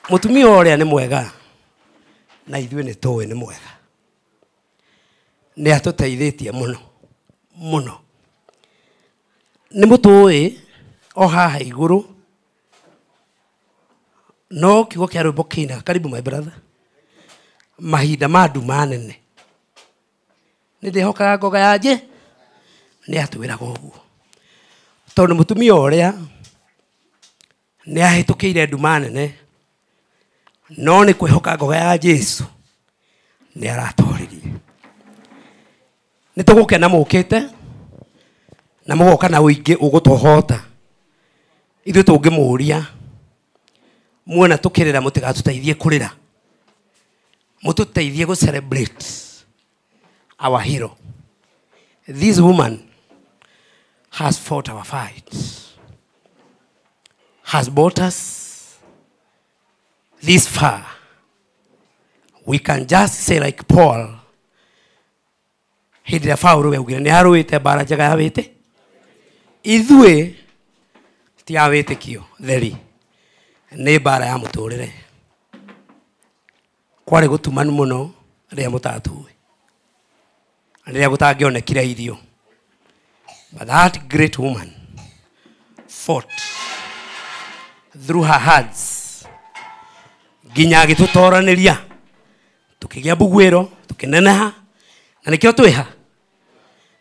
Mũtumia ũrĩa nĩ mwega. Na ithuĩ nĩ tũĩ nĩ mwega. Nĩ atũteithĩtie mũno. Mũno. Nĩ mũtũĩ o haha igũrũ. No kiugo kĩa rwĩmbo kĩina, karibu my brother. Mahinda ma nduma nene. Nĩ ndĩhokaga ngoga ya nje. Nĩ atwĩraga ũguo. Tondũ mũtumia ũrĩa nĩ ahĩtũkĩire nduma nene. No nĩ kwĩhoka ngoga ya Jesu nĩ aratoririe. Nĩ tũgũkena mũkĩte na mũgoka na ũingĩ ũgũtũhota. Ithuĩ tũngĩmũria muona tũkĩrĩra mũtigatũteithie kũrĩra. Mũtũteithie gũ celebrate our hero. This woman has fought our fight. Has brought us this far. We can just say like Paul, hĩndĩ ĩrĩa Paũlũ augire nĩ arũĩte mbara njega ya wĩtĩ. Ithuĩ ti ya wĩtĩkio theri, nĩ mbara ya mũtũrĩre. Kwarĩ gũtumanu mũno rĩrĩa mũtatũĩ, na rĩrĩa gũtangĩonekire irio. But that great woman fought through her hands nginya agĩtũtoranĩria, tũkĩgĩa mbuguĩro, tũkĩneneha, na nĩkĩo twĩha.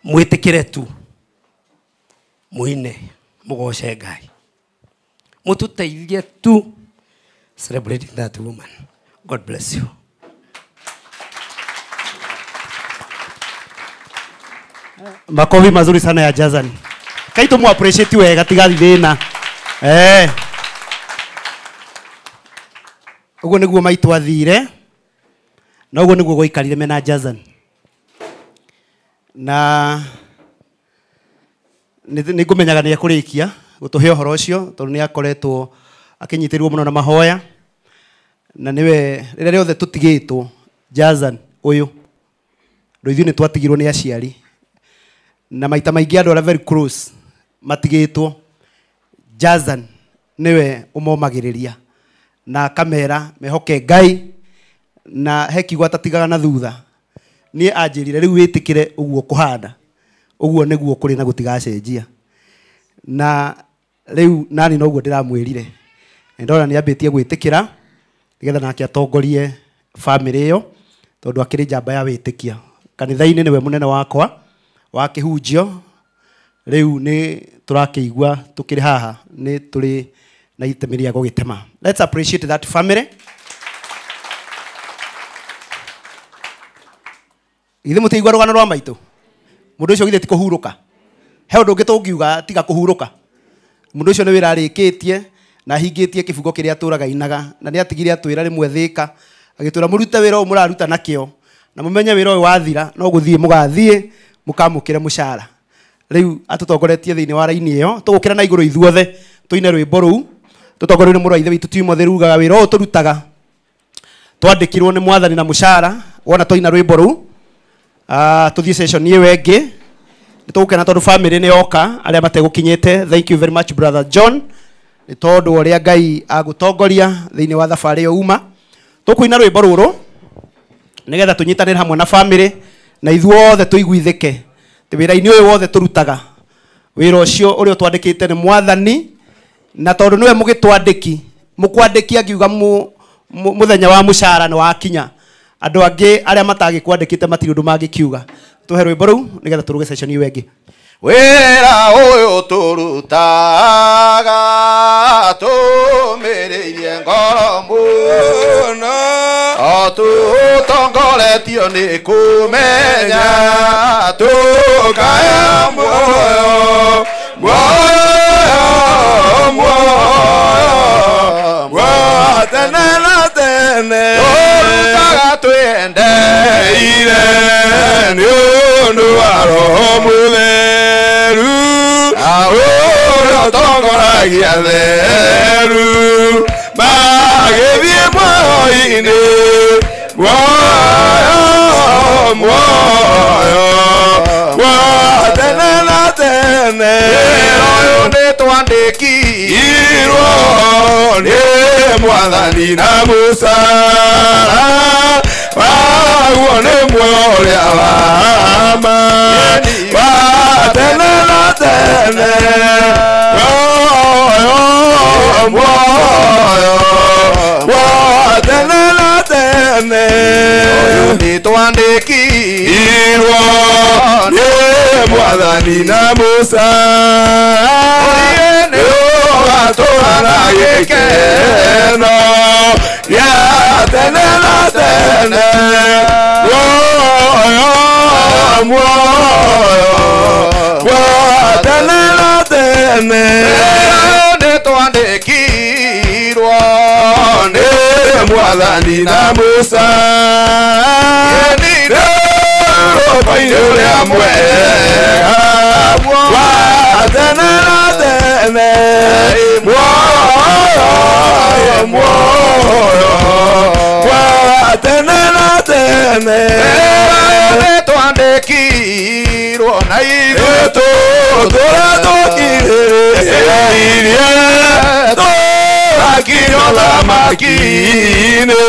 Mwĩtĩkĩre tu, mũine, mũgoce Ngai, mũtũteithie tu celebrating that woman. God bless you. Makofi mazuri sana ya Jazan. Kaito mu appreciate wega tigathi thina. Uguo niguo maitu athire. Na uguo niguo goikarire mena Jazan. Na nĩngũmenyaga nĩ ekũrĩkia gũtũhe ũhoro ũcio tondũ nĩ akoretwo akĩnyitĩrwo mũno na mahoya, na nĩwe rĩrĩa rĩothe tũtigĩtwo Jazan ũyũ rĩu ithuĩ nĩ twatigirwo nĩ aciari, na maita maingĩ andũ arĩa very close matigĩtwo, Jazan nĩwe ũmomagĩrĩria na akamera mehoke Ngai Na he kiugo atatigaga na thutha. Niĩ anjĩrire rĩu wĩtĩkĩre ũguo kũhana. Ũguo nĩguo kũrĩ na gũtigacenjia. Na rĩu nani noguo ndĩramwĩrire. Ndona nĩ ambĩtie gwĩtĩkĩra nĩgetha nake atongorie family ĩyo tondũ akĩrĩ njamba ya wĩtĩkia. Kanitha-inĩ nĩwe mũnene wakwa wa kĩhunjio. Rĩu nĩ tũrakĩigua tũkĩrĩ haha nĩ tũrĩ na itemi rĩa gũgĩtema. Let's appreciate that family. Githĩ mũtiaigua rũgano rwa maitũ? Mũndũ ũcio githĩ ti kũhurũka? He ũndũ ũngĩ tũngiuga tiga kũhurũka. Mũndũ ũcio nĩ wĩra arĩkĩtie na ahingĩtie kĩbungo kĩrĩa atũraga inaga na nĩ atigire atwĩra rĩmwe thĩka agĩtwĩra mũrute wĩra ũyũ mũraruta nakĩo na mũmenye wĩra ũyũ wathira no gũthiĩ mũgathiĩ mũkamũkĩre mũcara. Rĩu atũtongoretie thĩinĩ wa raini ĩyo tũgũkĩra na igũrũ ithuothe tũine rwĩmbo rũu tũtongorerio nĩ mũrũ wa ithe witũ Timothy rugaga wĩra ũyũ tũrutaga twandĩkirwo nĩ mwathani na mũcara wona twaina rwĩmbo rũu. Tuthiĩ session ĩyo ĩngĩ nĩ tũgũkena tondũ family nĩ yoka arĩa mategũkinyĩte. Thank you very much brother John nĩ tondũ ũrĩa Ngai agũtongoria thĩinĩ wa thabarĩ ĩyo uma. Tũkũina rwĩmbo rũrũ nĩgetha tũnyitanĩre hamwe na family na ithuothe tũiguithĩke atĩ wĩra-inĩ ũyũ wothe tũrutaga wĩra ũcio ũrĩa ũtwandĩkĩte nĩ mwathani na tondũ nĩwe mũgĩtwandĩki mũkwandĩki angiuga mũthenya wa mũcara nĩ wakinya andũ angĩ arĩa matagĩkwandĩkĩte matirĩ ũndũ mangĩkiuga. Tũhe rwĩmbo rũu nĩgetha tũrũge session ĩyo ĩngĩ. Wĩra ũyũ tũrutaga tũmĩrĩirie ngoro mũno o tũtongoretio nĩ kũmenya tũkaya muoyo muoyo muoyo wa tene na tene tũrutaga twendeire nĩ ũndũ wa Roho Mũtheru ũrĩa ũtongoragia theru magĩthiĩ muoyo-inĩ muoyo muoyo wa tene na tene. Wĩra ũyũ nĩ twandĩkirwo nĩ mwathani na mũcara waguo nĩ muoyo ũrĩa wa ma wa tene na tene muoyo muoyo wa tene na tene. Ũyũ nĩ twandĩkirwo nĩ mwathani na mũcara nĩ ũgatũhana gĩkeno gĩa tene na tene muoyo muoyo wa tene na tene. Nĩ twandĩkirwo nĩ mwathani na mũcara nĩ rũkoinĩ ũrĩa mwega wa tene na tene muoyo muoyo wa tene na tene. Nĩ twandĩkirwo na ithuĩ tũtũra tũkirĩrĩirie tũrakinywo thamaki-inĩ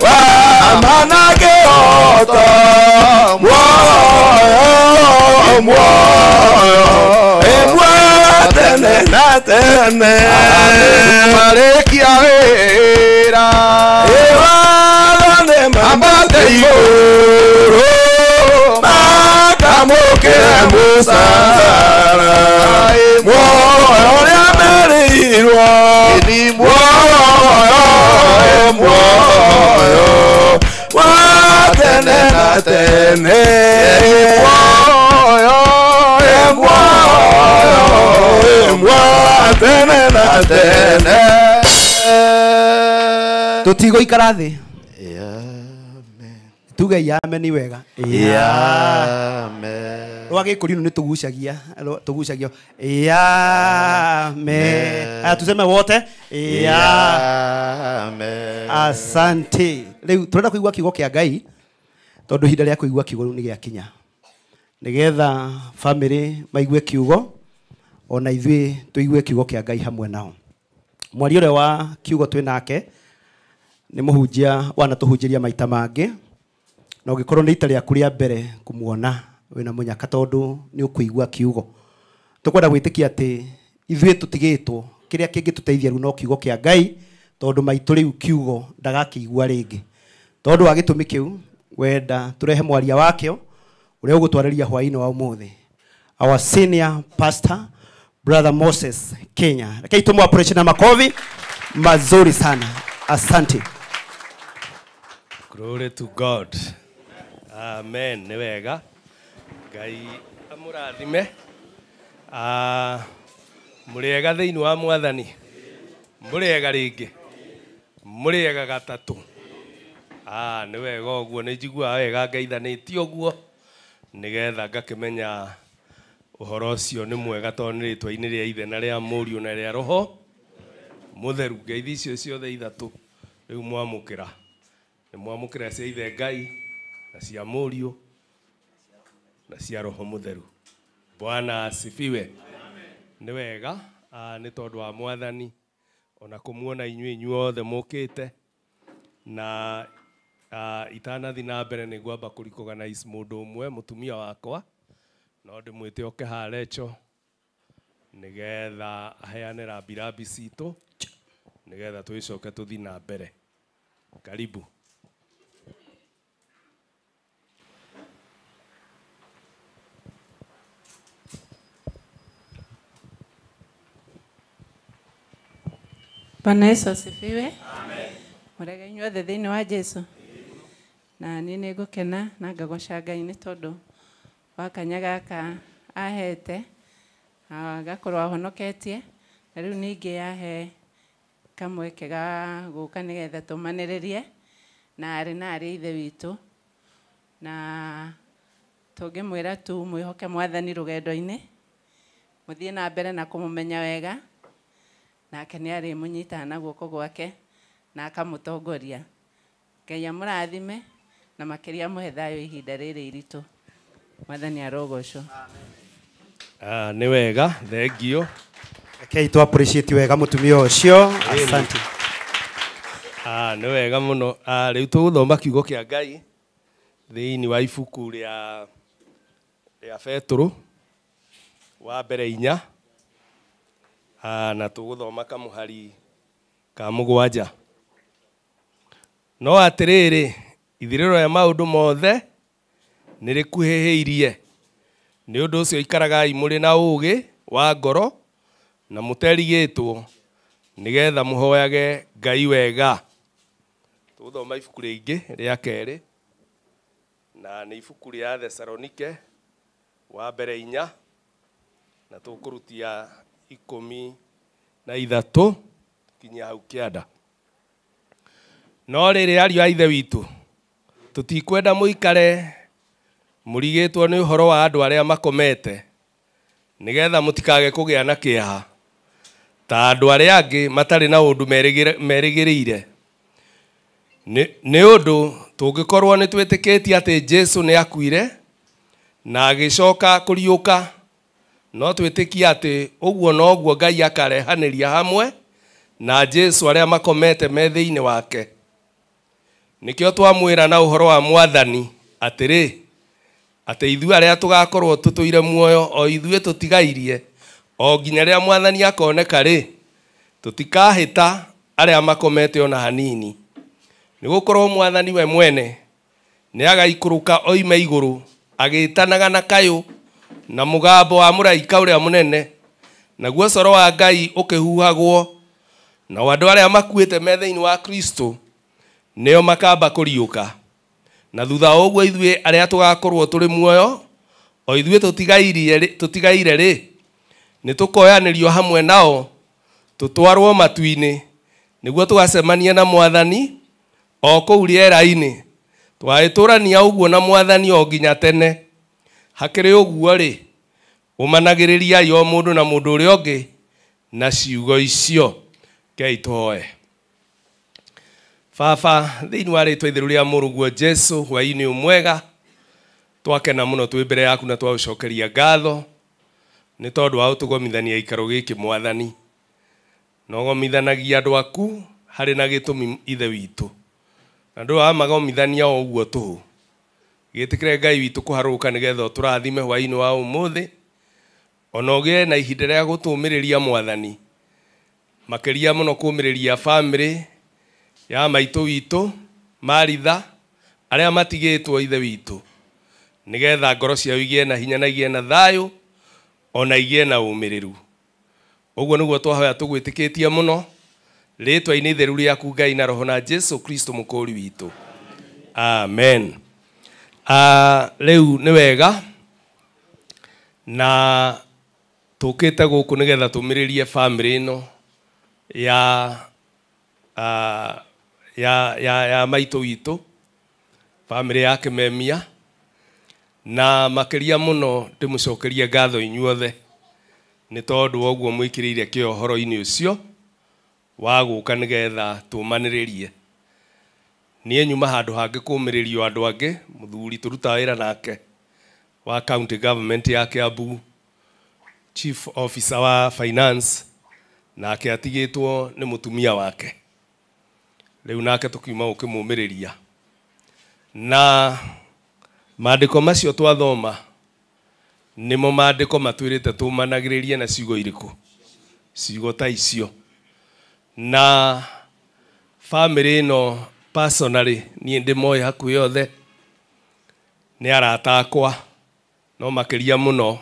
wa mana kĩhoto muoyo muoyo tene na tene. Marĩkia wĩra watho nĩ mambate igũrũ makamũkĩre mũcara muoyo ũrĩa merĩirwo muoyo muoyo wa tene na tene muoyo muoyo wa tene na tene. Tũtigũikara thĩ tuge amen wega. Amen. Rwa gĩkũrinũ nĩ tũgucagia tũgucagio amen. Aya tuseme wote amen. Asante. Rĩu tũrenda kũigua kiugo kĩa Ngai tondũ ihinda rĩa kũigua kiugo rĩu nĩ gĩakinya nĩgetha family maigue kiugo ona ithuĩ tũigue kiugo kĩa Ngai hamwe nao. Mwaria ũrĩa wa kiugo twĩ nake Nĩ mũhunjia wanatũhunjĩria maita mangĩ, na ũngĩkorwo nĩ ita rĩaku rĩa mbere kũmuona wĩna mũnyaka tondũ nĩ ũkũigua kiugo. Tũkwenda gwĩtĩkia atĩ ithuĩ tũtigĩtwo, kĩrĩa kĩngĩtũteithia rĩu no kiugo kĩa Ngai, tondũ maitũ rĩu kiugo ndagakĩigua rĩngĩ. Tondũ wa gĩtũmi kĩu, wenda tũrehe mwaria wakĩo ũrĩa ũgũtwarĩria hwaĩ-inĩ wa ũmũthĩ, our senior pastor Brother Moses Kenya. Rekei tũmũ appreciate na makofi mazuri sana. Asante. Glory to God. Amen. Nĩ wega. Ngai amũrathime. Mũrĩega thĩinĩ wa Mwathani. Mũrĩega rĩngĩ. Mũrĩega gatatũ. Nĩ wega ũguo, nĩ njiguaga wega ngaithanĩtie ũguo nĩgetha ngakĩmenya ũhoro ũcio nĩ mwega tondũ nĩ rĩtwa-inĩ rĩa Ithe na rĩa Mũriũ na rĩa Roho Mũtheru. Ngeithi icio ciothe ithatũ rĩu mwamũkĩra. Nĩ mwamũkĩra cia Ithe Ngai na cia Mũriũ na cia Roho Mũtheru. Bwana asifiwe. Nĩ wega, nĩ tondũ wa Mwathani ona kũmuona inyuĩ inyuothe mũkĩte na itanathi na mbere nĩ ngwamba kũrecognize mũndũ ũmwe, mũtumia wakwa, no ndĩmwĩte oke harecho nĩgetha aheane rambirambi citũ nĩgetha tũgĩcoke tũthiĩ na mbere. Karibu. Bwana Yesu asifiwe. Amen. Mũrega inyuothe thĩinĩ wa Jesu. Na niĩ nĩ ngũkena na ngagoca Ngai nĩ tondũ wa kanya gaka ahete, agakorwo ahonoketie, na rĩu ningĩ yahe kamweke ga gũka nĩgetha tũmanĩrĩrie na arĩ na arĩ ithe witũ, na tũngĩmwĩra tu mwĩhoke Mwathani rũgendo-inĩ, mũthiĩ na mbere na kũmũmenya wega, nake nĩ arĩmũnyitaga na guoko gwake na akamũtongoria. Ngai amũrathime na makĩria amũhe thayũ ihinda rĩrĩ iritũ. Mwathani arogocwo. Nĩ wega, thengio. Rekei tũ appreciate wega mũtumia ũcio. Asante. Nĩ wega mũno. Rĩu tũgũthoma kiugo kĩa Ngai thĩinĩ wa ibuku rĩa Petũrũ wa mbere 4, na tũgũthoma kamũhari ka 7. No atĩrĩrĩ, ithirĩro rĩa maũndũ mothe nĩ rĩkuhĩhĩirie. Nĩ ũndũ ũcio ikaragai mũrĩ na ũũgĩ wa ngoro na mũterigĩtwo, nĩgetha mũhoyage Ngai wega. Tũgũthoma ibuku rĩngĩ rĩa kerĩ, na nĩ ibuku rĩa Thesalonike wa mbere 4, na tũkũrutia 13 kinya hau 9. No rĩrĩ, ariũ a Ithe witũ, tũtikwenda mũikare mũrigĩtwo nĩ ũhoro wa andũ arĩa makomete, nĩgetha mũtikage kũgĩa na kĩeha ta andũ arĩa angĩ matarĩ na ũndũ merĩgĩrĩire. Nĩ ũndũ tũngĩkorwo nĩ twĩtĩkĩtie atĩ Jesu nĩ akuire na agĩcoka kũriũka, no twĩtĩkie atĩ ũguo noguo Ngai akarehanĩria hamwe na Jesu arĩa makomete me thĩinĩ wake. Nĩkĩo twamwĩra na ũhoro wa Mwathani atĩrĩ, atĩ ithuĩ arĩa tũgakorwo tũtũire muoyo, o ithuĩ tũtigairie, o nginya rĩrĩa Mwathani akoneka rĩ, tũtikahĩta arĩa makomete ona hanini. Nĩgũkorwo Mwathani we mwene nĩ agaikũrũka oime igũrũ agĩtanaga na kayũ na mũgambo wa mũraika ũrĩa mũnene, naguo coro wa Ngai ũkĩhuhagwo, nao andũ arĩa makuĩte me thĩinĩ wa Kristo nĩo makamba kũriũka. Na thutha wa ũguo ithuĩ arĩa tũgakorwo tũrĩ muoyo, o ithuĩ tũtigaire rĩ, nĩ tũkoyanĩrio hamwe nao tũtwarwo matu-inĩ, nĩguo tũgacemania na Mwathani o kũu rĩera-inĩ. Twagĩtũrania ũguo na Mwathani o nginya tene. Hakĩrĩ ũguo rĩ, ũmanagĩrĩriai o mũndũ na mũndũ ũrĩa ũngĩ na ciugo icio. Ngai tũhoe. Baba, thĩinĩ wa rĩtwa itheru rĩa Mũrũguo Jesu, hwaĩ-inĩ ũmwega, twakena mũno twĩ mbere yaku na twagũcokeria ngatho nĩ tondũ wa gũtũgomithania gĩikaro gĩkĩ Mwathani. Na ũgomithanagia andũ aku harĩ na gĩtũmi Ithe witũ. Na ndå wamagomithania o ũguo tũhũ. Gĩtĩkĩre Ngai witũ kũharũrũka nĩgetha ũtũrathime hwaĩ-inĩ wa ũmũthĩ, ona ũgĩe na ihinda rĩa gũtũũmĩrĩria Mwathani, makĩria mũno kũũmĩrĩria bamĩrĩ ya maitũ witũ Maritha, arĩa matigĩtwo ithe witũ, nĩgetha ngoro ciao igĩe na hinya na igĩe na thayũ, ona igĩe na ũmĩrĩru. Ũguo nĩguo twahoya tũgwĩtĩkĩtie mũno rĩtwa-inĩ itheru rĩaku Ngai na Roho na Jesu Kristo mũkũũri witũ. Amen. Rĩu nĩ wega na tũkĩte gũkũ nĩgetha tũmĩrĩrie bamĩrĩ ĩno ya maitũ witũ, bamĩrĩ ya Kĩmemia, na makĩria mũno ndĩmũcokerie ngatho inyuothe nĩ tondũ wa ũguo mwĩkĩrĩire kĩo ũhoro-inĩ ũcio wa gũka nĩgetha tũmanĩrĩrie. Niĩ nyuma handũ hangĩ kũmĩrĩrio andũ angĩ, mũthuri tũrutaga wĩra nake wa county government ya Kiambu, chief officer wa finance, nake atigĩtwo nĩ mũtumia wake. Rĩu nake tũkiuma gũkĩmũmĩrĩria. Na maandĩko macio twathoma nĩmo maandĩko matwĩrĩte tũmanagĩrĩrie na ciugo irĩkũ, ciugo ta icio. Na bamĩrĩ ĩno personally niĩ ndĩmoĩ hakuhĩ othe, nĩ arata akwa, no makĩria mũno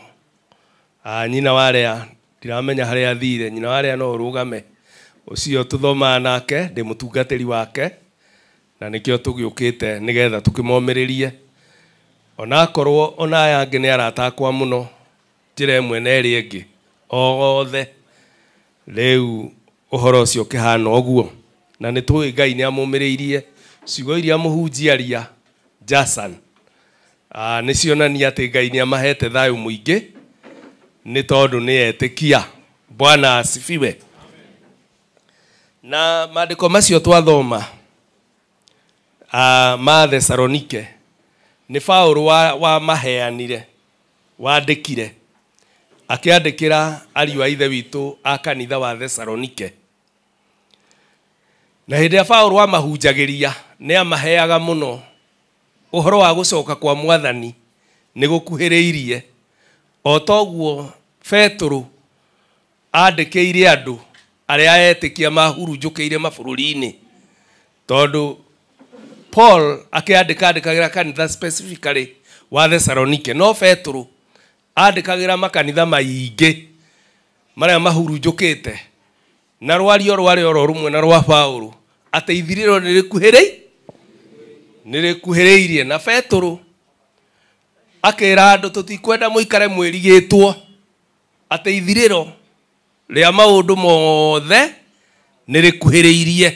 nyina wa arĩa ndiramenya harĩa athire, nyina wa arĩa no ũrũgame, ũcio tũthomaga nake, ndĩ mũtungatĩri wake, na nĩkĩo tũgĩũkĩte nĩgetha tũkĩmomĩrĩrie. Onakorwo ona aya angĩ nĩ arata akwa mũno njĩra ĩmwe na ĩrĩa ĩngĩ othe, rĩu ũhoro ũcio ũkĩhana ũguo. Na nĩ tũĩ Ngai nĩ amũmĩrĩirie ciugo iria mũhunjia aria Jason, nĩ cionania atĩ Ngai nĩ amahete thayũ mũingĩ nĩ tondũ nĩ etĩkia. Bwana asifiwe. Na maandĩko macio twathoma ma Thesalonike nĩ Paũlũ wa maheanire, wandĩkire akĩandĩkĩra ariũ a ithe witũ a kanitha wa Thesalonike. Na hĩndĩ ĩrĩa Paũlũ amahunjagĩria nĩ amaheaga mũno ũhoro wa gũcoka kwa Mwathani nĩ gũkuhĩrĩirie, o toguo Petũrũ andĩkĩire andũ arĩa etĩkia mahurunjũkĩire mabũrũri-inĩ, tondũ Paul akĩandĩka andĩkagĩra kanitha specifically wa Thesalonike, no Petũrũ andĩkagĩra makanitha maingĩ marĩa mahurunjũkĩte, na rwario rwarĩ oro rũmwe na rwa Paũlũ atĩ ithirĩro nĩ rĩkuhĩrĩirie. Na Petũrũ akĩra andũ tũtikwenda mũikare mwĩrigĩtwo atĩ ithirĩro rĩa maũndũ mothe nĩ rĩkuhĩrĩirie.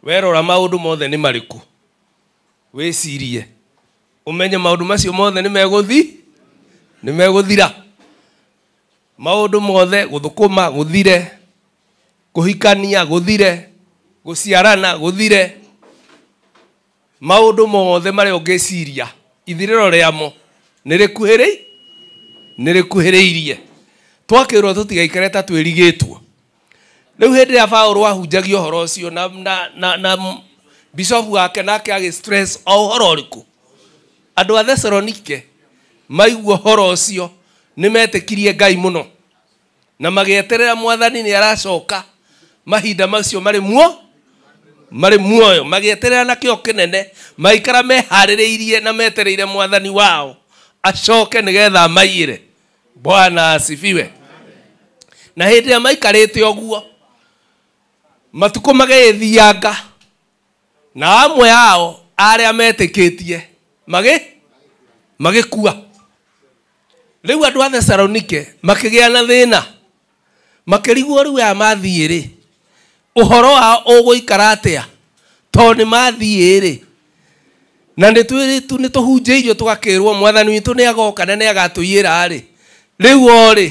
Werora maũndũ mothe nĩ marĩkũ, wĩcirie ũmenye maũndũ macio mothe nĩ megũthira. Maũndũ mothe, gũthũkũma gũthire, kũhikania gũthire, gũciarana gũthire, maũndũ mothe marĩa ũngĩciria ithirĩro rĩamo nĩ rĩkuhĩrĩirie. Twakĩrwo tũtigaikare ta twĩrigĩtwo. Rĩu hĩndĩ ĩrĩa Paũlũ ahunjagia ũhoro ũcio na bishop wake nake agĩ stress o ũhoro ũrĩkũ, andũ a Thesalonike maigua ũhoro ũcio nĩ metĩkirie Ngai mũno na magĩeterera Mwathani nĩ aracoka mahinda macio marĩ muoyo, magĩeterera na kĩo kĩnene, maikara meharĩrĩirie na metereire Mwathani wao acoke nĩgetha amaiyĩre. Bwana asifiwe. Na hĩndĩ ĩrĩa maikarĩte ũguo matukũ magĩthianga, na amwe ao arĩa metĩkĩtie magĩkua. Rĩu andũ a Thesalonike makĩgĩa na thĩna, makĩrigwo rĩu aya mathiĩ rĩ, ũhoro wao ũgũikara atĩa, tondũ nĩ mathiĩ rĩ, na nĩ tũhunjĩirio tũgakĩrwo Mwathani witũ nĩ agoka na nĩ agatũiyĩra rĩ, rĩu o rĩ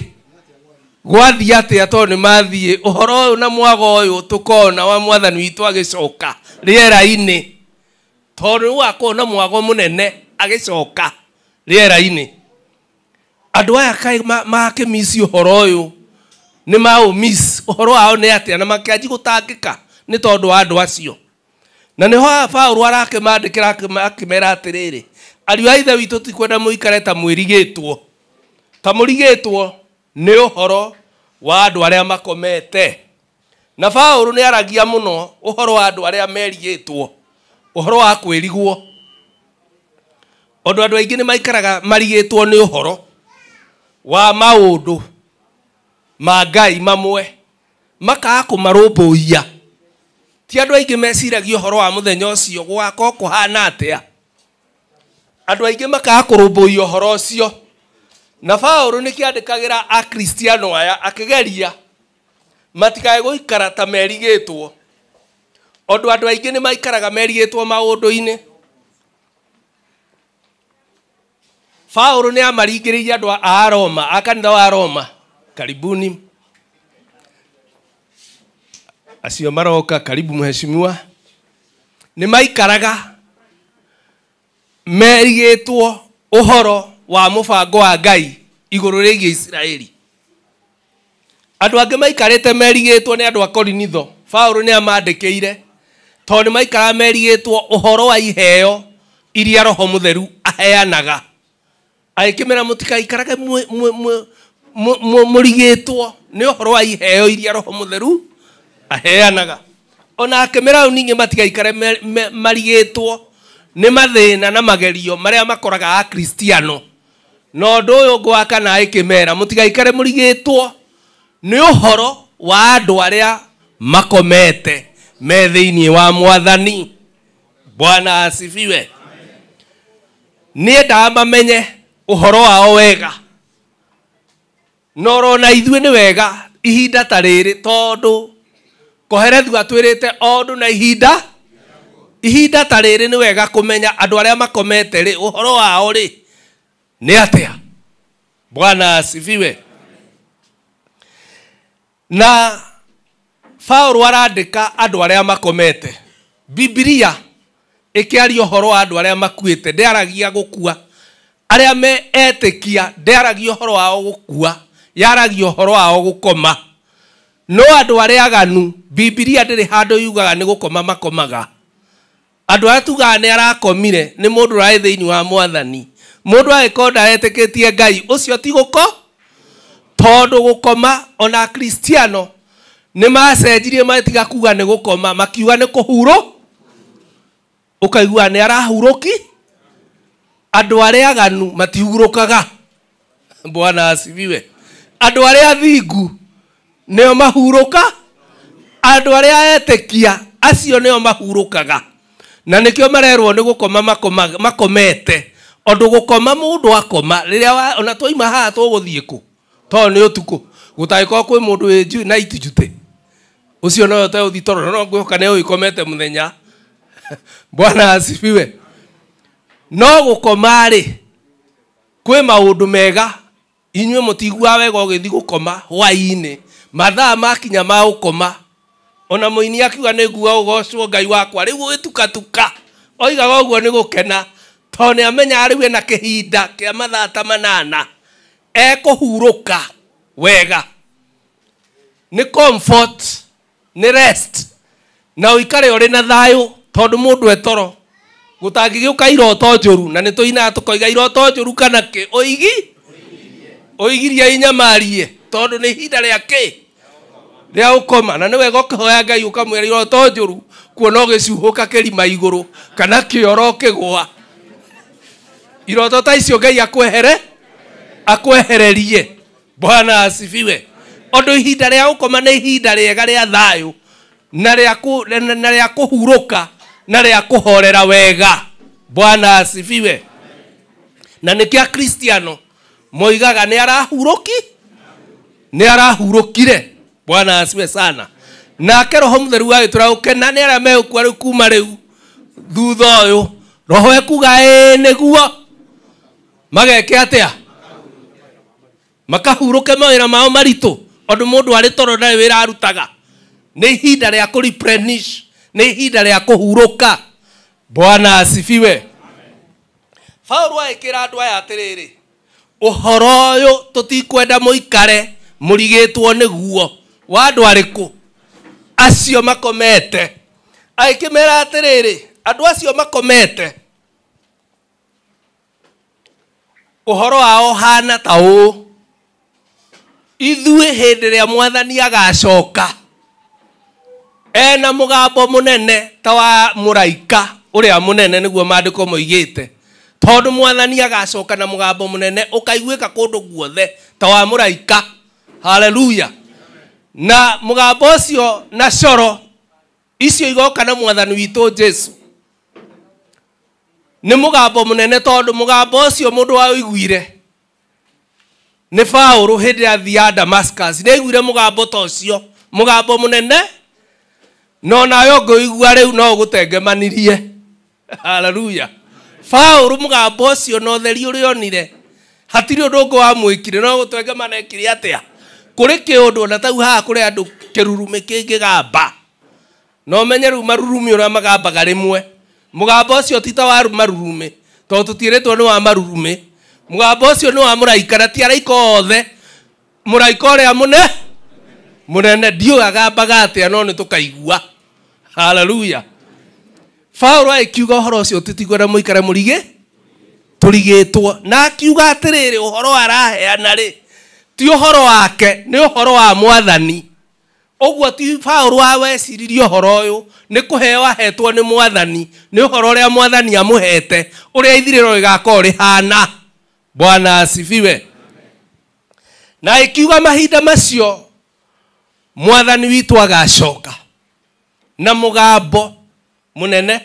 gwathiĩ atĩa tondũ nĩ mathiĩ, ũhoro ũyũ na mwago ũyũ tũkona wa Mwathani witũ agĩcoka rĩera-inĩ, tondũ nĩ gũgakorwo na mwago mũnene agĩcoka rĩera-inĩ. Andũ aya kaĩ makĩmici ũhoro ũyũ, nĩ maũmiss ũhoro wao nĩ atĩa, na makĩanji gũtangĩka nĩ tondũ wa andũ acio. Na nĩho Paũlũ arakĩmandĩkĩra akĩmera atĩrĩrĩ, ariũ a Ithe witũ, tikwenda mũikare ta mwĩrigĩtwo, ta mũrigĩtwo nĩ ũhoro wa andũ arĩa makomete. Na Paũlũ nĩ aragia mũno ũhoro wa andũ arĩa merigĩtwo, ũhoro wa kwĩrigwo. Ũndũ andũ aingĩ nĩ maikaraga marigĩtwo nĩ ũhoro wa maũndũ ma Ngai mamwe, makaga kũmarũmbũiya. Ti andũ aingĩ meciragia ũhoro wa mũthenya ũcio gũgakorwo kũhana atĩa. Andũ aingĩ makaga kũrũmbũiya ũhoro ũcio. Na Paũlũ nĩ kĩandĩkagĩra Akristiano aya akĩgeria matikae gũikara ta merigĩtwo. Ũndũ andũ aingĩ nĩ maikaraga merigĩtwo maũndũ-inĩ. Paũlũ nĩ amaringĩrĩirie andũ a Roma, a kanitha wa Roma. Karibuni acio maroka, karibu mheshimiwa. Nĩ maikaraga merigĩtwo ũhoro wa mũbango wa Ngai igũrũ rĩgiĩ Isiraeli. Andũ angĩ maikarĩte merigĩtwo nĩ andũ a Korinitho. Paũlũ nĩ amandĩkĩire tondũ nĩ maikaraga merigĩtwo ũhoro wa iheo iria Roho Mũtheru aheanaga. Agĩkĩmera mũtikaikarage mũrigĩtwo nĩ ũhoro wa iheo iria Roho Mũtheru aheanaga. Ona akĩmera rĩu ningĩ matigaikare marigĩtwo nĩ mathĩna na magerio marĩa makoraga Akristiano. Na ũndũ ũyũ ũngĩ wa kana agĩkĩmera mũtigaikare mũrigĩtwo nĩ ũhoro wa andũ arĩa makomete me thĩinĩ wa Mwathani. Bwana asifiwe. Nĩendaga mamenye ũhoro wao wega. No rona ithuĩ nĩ wega ihinda ta rĩrĩ, tondũ Koherethu atwĩrĩte o ũndũ na ihinda. Ihinda ta rĩrĩ nĩ wega kũmenya andũ arĩa makomete rĩ, ũhoro wao rĩ nĩ atĩa. Bwana asifiwe. Na Paũlũ arandĩka andũ arĩa makomete. Bibilia ĩkĩaria ũhoro wa andũ arĩa makuĩte, ndĩaragia gũkua. Arĩa me etĩkia ndĩaragia ũhoro wao gũkua, yaragia ũhoro wao gũkoma. No andũ arĩa aganu, Bibilia ndĩrĩ handũ yugaga nĩ gũkoma makomaga. Andũ arĩa tugaga nĩ arakomire nĩ mũndũ ũrarĩ thĩinĩ wa Mwathani. Mũndũ angĩkorwo ndaretĩkĩtie Ngai, ũcio ti gũko. Tondũ gũkoma ona Akristiano nĩ macenjirie matiga kuga nĩ gũkoma, makiuga nĩ kũhurũ. Ũkaigua nĩ arahurũki. Andũ arĩa aganu matihurũkaga. Bwana asifiwe. Andũ arĩa athingu nĩo mahurũka. Andũ arĩa etĩkia acio nĩo mahurũkaga. Na nĩkĩo marerwo nĩ gũkoma makomete. Ũndũ gũkoma mũndũ akoma rĩrĩa ona twaima haha tũgũthiĩ kũ, tondũ nĩ ũtukũ gũtangĩkorwo kwĩ mũndũ wĩ night duty, ũcio no ũtegũthiĩ toro, no ngwĩhoka nĩ ũgĩkomete mũthenya. Bwana asifiwe. No gũkoma rĩ, kwĩ maũndũ mega. Inyuĩ mũtiguaga wega ũgĩthiĩ gũkoma hwaĩ-inĩ, mathaa makinya ma gũkoma. Ona mũini akiuga nĩ nguga ũgocwo Ngai wakwa, rĩu ũgĩtukatuka oigaga ũguo nĩ gũkena, tondũ nĩ amenyaga rĩu ena kĩhinda kĩa mathaa ta 8 ekũhurũka wega. Nĩ comfort, nĩ rest, na ũikare ũrĩ na thayũ, tondũ mũndũ etoro gũtangĩgĩũka iroto njũru. Na nĩ tũinaga tũkoiga iroto njũru kana kĩ, ũigi ũigirie inyamarie, tondũ nĩ ihinda rĩa kĩ rĩa gũkoma. Na nĩ wega ũkĩhoya Ngai ũkamwĩra iroto njũru kuona ũgĩcuhũka kĩrima igũrũ kana kĩoro ũkĩgũa. Iroto ta icio Ngai akwehererie. Bwana asifiwe. Ũndũ ihinda rĩa gũkoma nĩ ihinda rĩega rĩa thayũ na rĩa kũhurũka na rĩa kũhorera wega. Bwana asifiwe. Na nĩkĩo Akristiano moigaga nĩ arahurũki, nĩ arahurũkire. Bwana asifiwe sana. Nake Roho Mũtheru agĩtũra gũkena nĩ arĩa megũkua rĩu kuma rĩu thutha ũyũ. Roho ekuga ĩĩ nĩguo mageke atĩa, makahurũke mawĩra mao maritũ. Ũndũ mũndũ arĩ toro ndarĩ wĩra arutaga. Nĩ ihinda rĩa kũ replenish, nĩ ihinda rĩa kũhurũka. Bwana asifiwe. Paũlũ agĩkĩra andũ aya atĩrĩrĩ, ũhoro ũyũ tũtikwenda mũikare mũrigĩtwo nĩguo. Wa andũ arĩkũ? Acio makomete. Agĩkĩmera atĩrĩrĩ, andũ acio makomete ũhoro wao hana ta ũũ, ithuĩ hĩndĩ ĩrĩa mwathani agacoka ena mũgambo mũnene ta wa mũraika ũrĩa mũnene, nĩguo maandĩko moigĩte, tondũ mwathani agacoka na mũgambo mũnene ũkaiguĩka kũndũ guothe ta wa mũraika. Haleluya. Na mũgambo ũcio na coro icio igoka na mwathani witũ Jesu nĩ mũgambo mũnene, tondũ mũgambo ũcio mũndũ waũiguire nĩ Paũlũ hĩndĩ ĩrĩa athiaga Damascus, nĩ aiguire mũgambo ta ũcio, mũgambo mũnene, no nawe ũngĩũigua rĩu no ũgũtengemanirie. Haleluya. Paũlũ mũgambo ũcio na ũtheri ũrĩa onire hatirĩ ũndũ ũngĩ wamwĩkire no gũtengemana ekire atĩa. Kũrĩ kĩũndũ ona tau haha kũrĩ andũ kĩrurumĩ kĩngĩgamba, no menye rĩu marurumĩ ũrĩa magambaga rĩmwe. Mũgambo ũcio ti ta wa marurumĩ, tondũ tũtiĩrĩtwo nĩ wa marurumĩ. Mũgambo ũcio nĩ wa mũraika, na ti araika othe, mũraika ũrĩa mũnene ndiũĩ agambaga atĩa, no nĩ tũkaigua. Haleluya. Paũlũ agĩkiuga ũhoro ũcio tũtikwenda mũikare mũrigĩ tũrigĩtwo, na akiuga atĩrĩrĩ, ũhoro araheana rĩ ti ũhoro wake, nĩ ũhoro wa mwathani. Ũguo ti Paũlũ waweciririe ũhoro ũyũ, nĩ kũheo ahetwo nĩ mwathani, nĩ ũhoro ũrĩa mwathani amũhete, ũrĩa ithirĩro rĩgakorwo rĩhana. Bwana asifiwe. Na ĩkiuga mahinda macio mwathani witũ agacoka na mũgambo mũnene,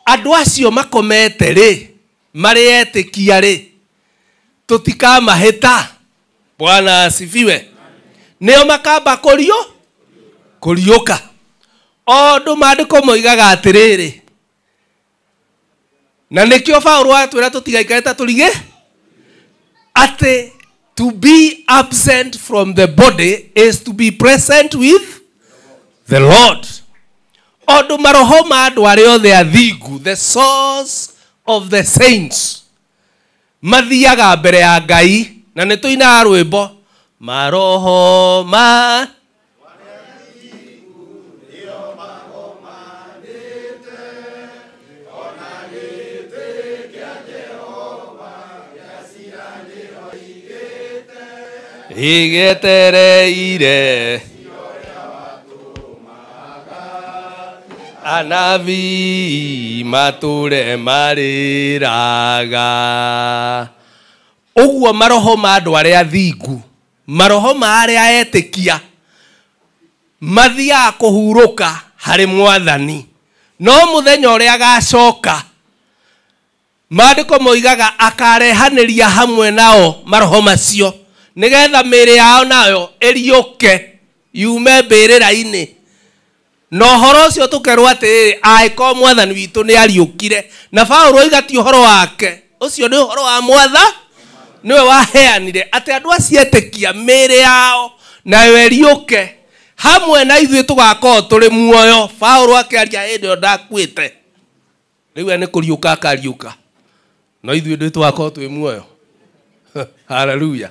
andũ acio makomete rĩ marĩ etĩkia rĩ tũtikamahĩta. Bwana asifiwe. Nĩo makamba kũriũka. Ũndũ maandĩko moigaga atĩrĩrĩ, na nĩkĩo Paũlũ atwĩra tũtigaikare ta tũrigĩ, atĩ to be absent from the body is to be present with the Lord. Ũndũ maroho ma andũ arĩa othe athingu, the source of the saints, mathiaga mbere ya Ngai, na nĩ tũinaga rwĩmbo maroho ma igetereire anabii matũre marĩraga. Ũguo maroho ma andũ arĩa athingu, maroho ma arĩa etĩkia mathiaga kũhurũka harĩ mwathani, no mũthenya ũrĩa agacoka maandĩko moigaga akarehanĩria hamwe nao maroho macio, nĩgetha mĩĩrĩ yao nayo ĩriũke yume mbĩrĩra-inĩ. Na ũhoro ũcio tũkerwo atĩrĩrĩ, angĩkorwo mwathani witũ nĩ ariũkire, na Paũlũ oiga ti ũhoro wake, ũcio nĩ ũhoro wa mwatha, nĩwe waheanire atĩ andũ acio etĩkia mĩĩrĩ yao nayo ĩriũke hamwe na ithuĩ tũgakorwo tũrĩ muoyo. Paũlũ akĩaria hĩndĩ ĩyo ndakuĩte, rĩu nĩ kũriũka akariũka, no ithuĩ ndĩ tũgakorwo twĩ muoyo. Haleluya.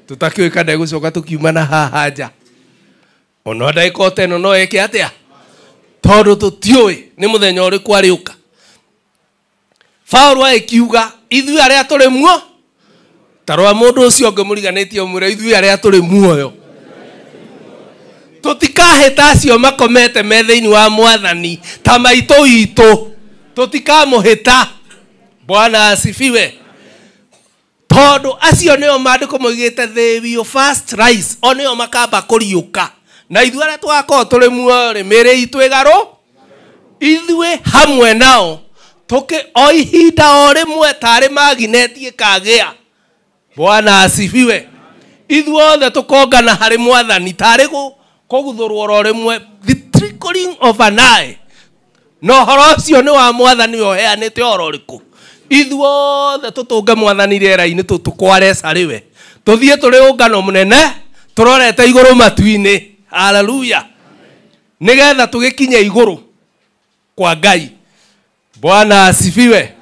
Tũtakĩũĩ kana egũcoka tũkiuma na haha nja, ona ndagĩka ta ĩno no eke atĩa, tondũ tũtiũĩ nĩ mũthenya ũrĩkũ arĩũka. Paũlũ agĩkiuga ithuĩ arĩa tũrĩ muo, ta rora mũndũ ũcio ũngĩ mũriganĩtie ũmwĩre ithuĩ arĩa tũrĩ muoyo tũtikahĩta acio makomete me thĩinĩ wa mwathani ta maitũ witũ, tũtikamũhĩta. Bwana asifiwe. Tondũ acio nĩo maandĩko moigĩte they will first rise, o nĩo makamba kũriũka, na ithuĩ arĩa tũgakorwo tũrĩ muoyo rĩ mĩĩrĩ itũ ĩgarũ ithuĩ hamwe nao tũkĩ o ihinda o rĩmwe tarĩ magineti ĩkagĩa. Bwana asifiwe. Ithuothe tũkongana harĩ mwathani tarĩ kũguthũrwo oro rĩmwe, the trickling of an eye. Na ũhoro ũcio nĩ wa mwathani ũheanĩte ũhoro ũrĩkũ? Ithuothe tũtũnge mwathani rĩera-inĩ, tũkware carĩwe, tũthiĩ tũrĩ ũngano mũnene tũrorete igũrũ matu-inĩ. Haleluya. Nĩgetha tũgĩkinye igũrũ kwa Ngai. Bwana asifiwe.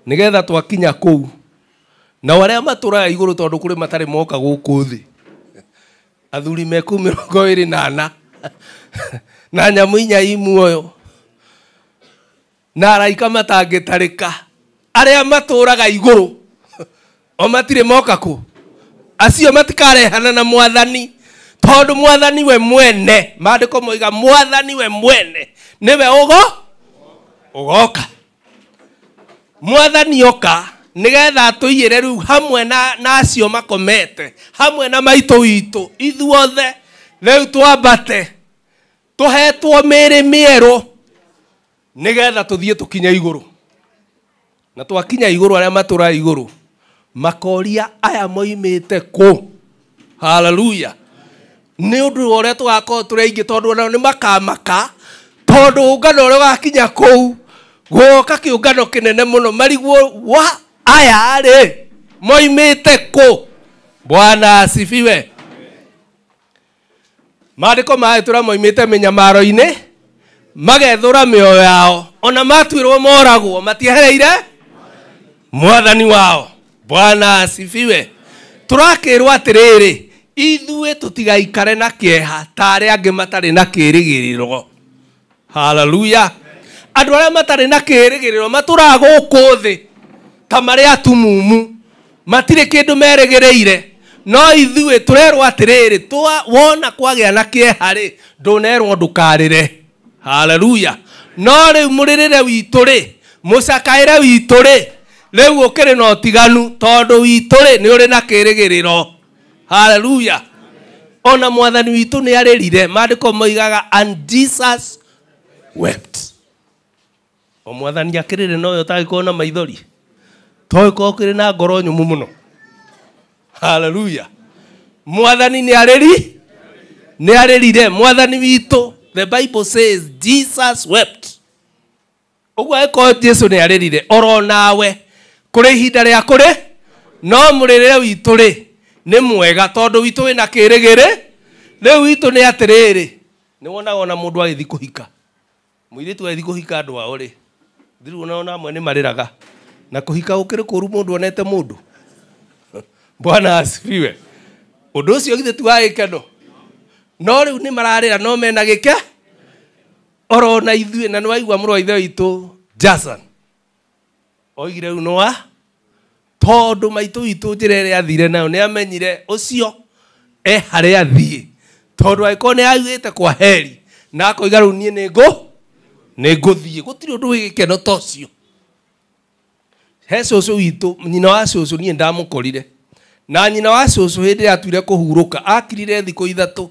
Nĩgetha twakinya kũu, na arĩa matũraga igũrũ, tondũ kũrĩ matarĩ moka gũkũ thĩ, athuri me kũu 24 Na nyamũ inya i muoyo na araika matangĩtarĩka arĩa matũraga igũrũ o matirĩ moka kũ acio matikarehana na mwathani tondũ mwathani we mwene maandĩko moiga mwathani we mwene nĩwe ũgoka mwathani oka nĩgetha atũiyĩre rĩu hamwe na acio makomete hamwe na maitũ witũ ithuothe rĩu twambate tũhetwo mĩĩrĩ mĩerũ nĩgetha tũthiĩ tũkinye igũrũ na twakinya igũrũ arĩa matũraga igũrũ makoria aya moimĩte kũ. Haleluya. Nĩ ũndũ wa ũrĩa tũgakorwo tũrĩ aingĩ tondũ onao nĩ makamaka tondũ ũngano ũrĩa ũgakinya kũu gũgoka kĩũngano kĩnene mũno marigwo wa aya rĩ moimĩte kũ. Bwana asifiwe. Maandĩko mahetũra moimĩte mĩnyamaro-inĩ magethũra mĩoyo yao ona matuĩrwo moragwo matiehereire mwathani wao. Bwana asifiwe. Tũrakĩrwo atĩrĩrĩ ithuĩ tũtigaikare na kĩeha ta arĩa angĩ matarĩ na kĩĩrĩgĩrĩro. Haleluya. Andũ arĩa matarĩ na kĩĩrĩgĩrĩro matũraga gũkũ thĩ ta marĩ atumumu matirĩ kĩndũ merĩgĩrĩire no ithuĩ tũrerwo atĩrĩrĩ wona kwagĩa na kĩeha rĩ ndũnerwo ndũkarĩre. Haleluya. No rĩu mũrĩrĩre witũ rĩ mũcakaĩre witũ rĩ rĩu ũkĩrĩ na ũtiganu tondũ witũ rĩ nĩ ũrĩ na kĩĩrĩgĩrĩro. Haleluya. Ona mwathani witũ nĩ arĩrire maandĩko moigaga and Jesus wept. O mwathani akĩrĩre nowe ũtangĩkorwo na maithori togĩkorwo ũkĩrĩ na ngoro nyũmũ mũno. Haleluya. Mwathani nĩ arĩrire mwathani witũ. The Bible says Jesus wept. Ũguo angĩkorwo Jesu nĩ arĩrire oro nawe kũrĩ ihinda rĩa kũrĩ no mũrĩrĩre witũ rĩ nĩ mwega tondũ witũ wĩna kĩĩrĩgĩrĩ. Rĩu witũ nĩ atĩrĩrĩ nĩ wonaga ona mũndũ agĩthiĩ kũhika mũirĩtu agĩthiĩ kũhika andũ ao rĩ thiru ona amwe nĩ marĩraga na kũhika gũkĩrĩ kũũru mũndũ onete mũndũ. Bwana asifiwe. Ũndũ ũcio githĩ ti wa gĩkeno no rĩu nĩ mararĩra no mena gĩke oro na ithuĩ na nĩ waigua mũrũ wa ithe witũ Jason oigire rĩu noa tondũ maitũ witũ njĩra ĩrĩa athire nayo nĩ amenyire ũcio e harĩa athiĩ tondũ angĩkorwo nĩ augĩte kwa heri na akoiga rĩu niĩ nĩ ngũthiĩ gũtirĩ ũndũ wĩ gĩkeno ta ũcio. He cũcũ witũ nyina wa cũcũ niĩ ndamũkorire na nyina wa cũcũ hĩndĩ ĩrĩa atuire kũhurũka akirire thikũ ithatũ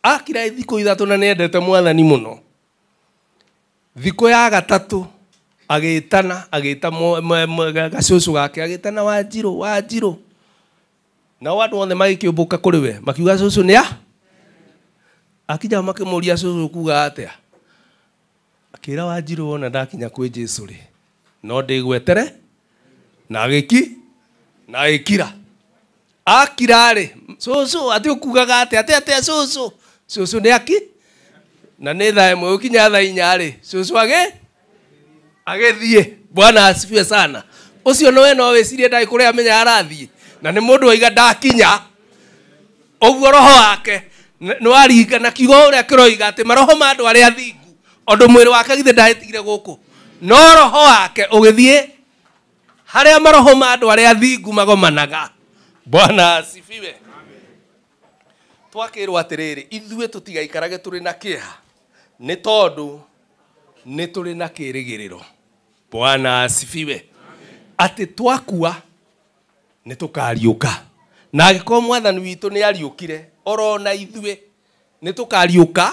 akira thikũ ithatũ na nĩendete mwathani mũno. Thikũ ya gatatũ agĩtana agĩta gacũcũ gake agĩtana Wanjirũ Wanjirũ nao andũ othe magĩkĩũmbũka kũrĩ we makiuga cũcũ nĩ a akinya makĩmũria cũcũ kuga atĩa akĩra Wanjirũ wona ndakinya kwĩ Jesũ rĩ no ndĩgwetere na agĩkira akira rĩ cũcũ atĩ ũkugaga atĩa atĩa atĩa cũcũ cũcũ nĩ aki na nĩ thaa ĩmwe gũkinya thaa inya rĩ cũcũ agĩthiĩ. Bwana asifiwe sana. Ũcio nowe no wĩcirie ndarĩ kũrĩa amenya arathiĩ na nĩ mũndũ waiga ndakinya ũguo roho wake nĩ waringa na kiugo ũrĩa kĩroiga atĩ maroho ma andũ arĩa athingu ũndũ mwĩrĩ wake githĩ ndahĩtigire gũkũ no roho wake ũgĩthiĩ harĩa maroho ma andũ arĩa athingu magomanaga. Bwana asifiwe. Twakĩrwo atĩrĩrĩ ithuĩ tũtigaikarage tũrĩ na kĩeha nĩ tondũ nĩ tũrĩ na kĩĩrĩgĩrĩro. Bwana asifiwe. Atĩ twakua nĩ tũkariũka na angĩkorwo mwathani witũ nĩ ariũkire oro na ithuĩ nĩ tũkariũka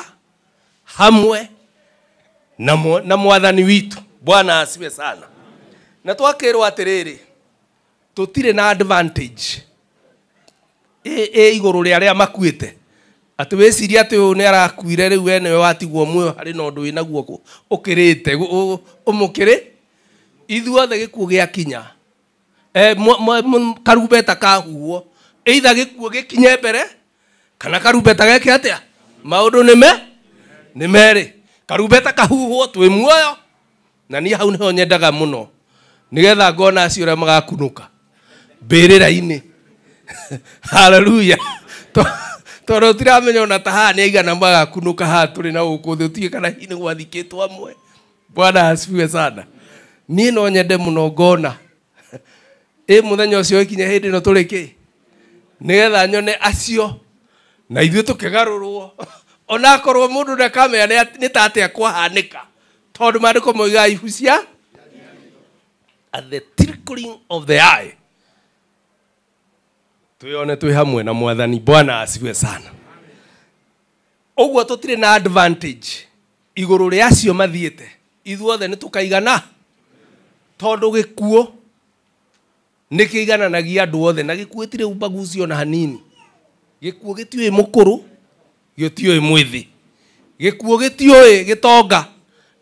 hamwe na mwathani witũ. Bwana asifiwe sana. Na twakĩrwo atĩrĩrĩ tũtirĩ na advantage ĩ igũrũ rĩa arĩa makuĩte atĩ wĩcirie atĩ ũyũ nĩ arakuire rĩu we nĩwe watigwo muoyo harĩ na ũndũ wĩnaguo ũkĩrĩte ũmũkĩrĩ ithuothe gĩkuũ gĩakinya karumbeta kahuhwo either gĩkuũ gĩkinye mbere kana karumbeta geke atĩa maũndũ nĩ merĩ karumbeta kahuhwo twĩ muoyo na niĩ hau nĩho nyendaga mũno nĩgetha ngona acio ũrĩa magakunũka mbĩrĩra-inĩ. Haleluya. Tondũ tũtiramenya ona ta haha nĩ aigana magakunũka haha tũrĩ na gũkũ thĩ ũtige kana hihi nĩ gwathikĩtwo amwe. Bwana asifiwe sana. Niĩ no nyende mũno ngona ĩ mũthenya ũcio ĩkinya hĩndĩ ĩno tũrĩ kĩ, nĩgetha nyone acio na ithuĩ tũkĩgarũrwo, onakorwo mũndũ ndakamenya nĩ ta atĩa kwahanĩka, tondũ maandĩko moigaga ibu cia at the twinkling of the eye twĩone twĩ hamwe na mwathani. Bwana asifiwe sana. Ũguo tũtirĩ na advantage igũrũ rĩa acio mathiĩte, ithuothe nĩ tũkaigana, tondũ gĩkuũ nĩ kĩigananagia andũ othe, na gĩkuũ gĩtirĩ ubaguzi ona hanini. Gĩkuũ gĩtiũĩ mũkũrũ, gĩtiũĩ mwĩthĩ, gĩkuũ gĩtiũĩ gĩtonga,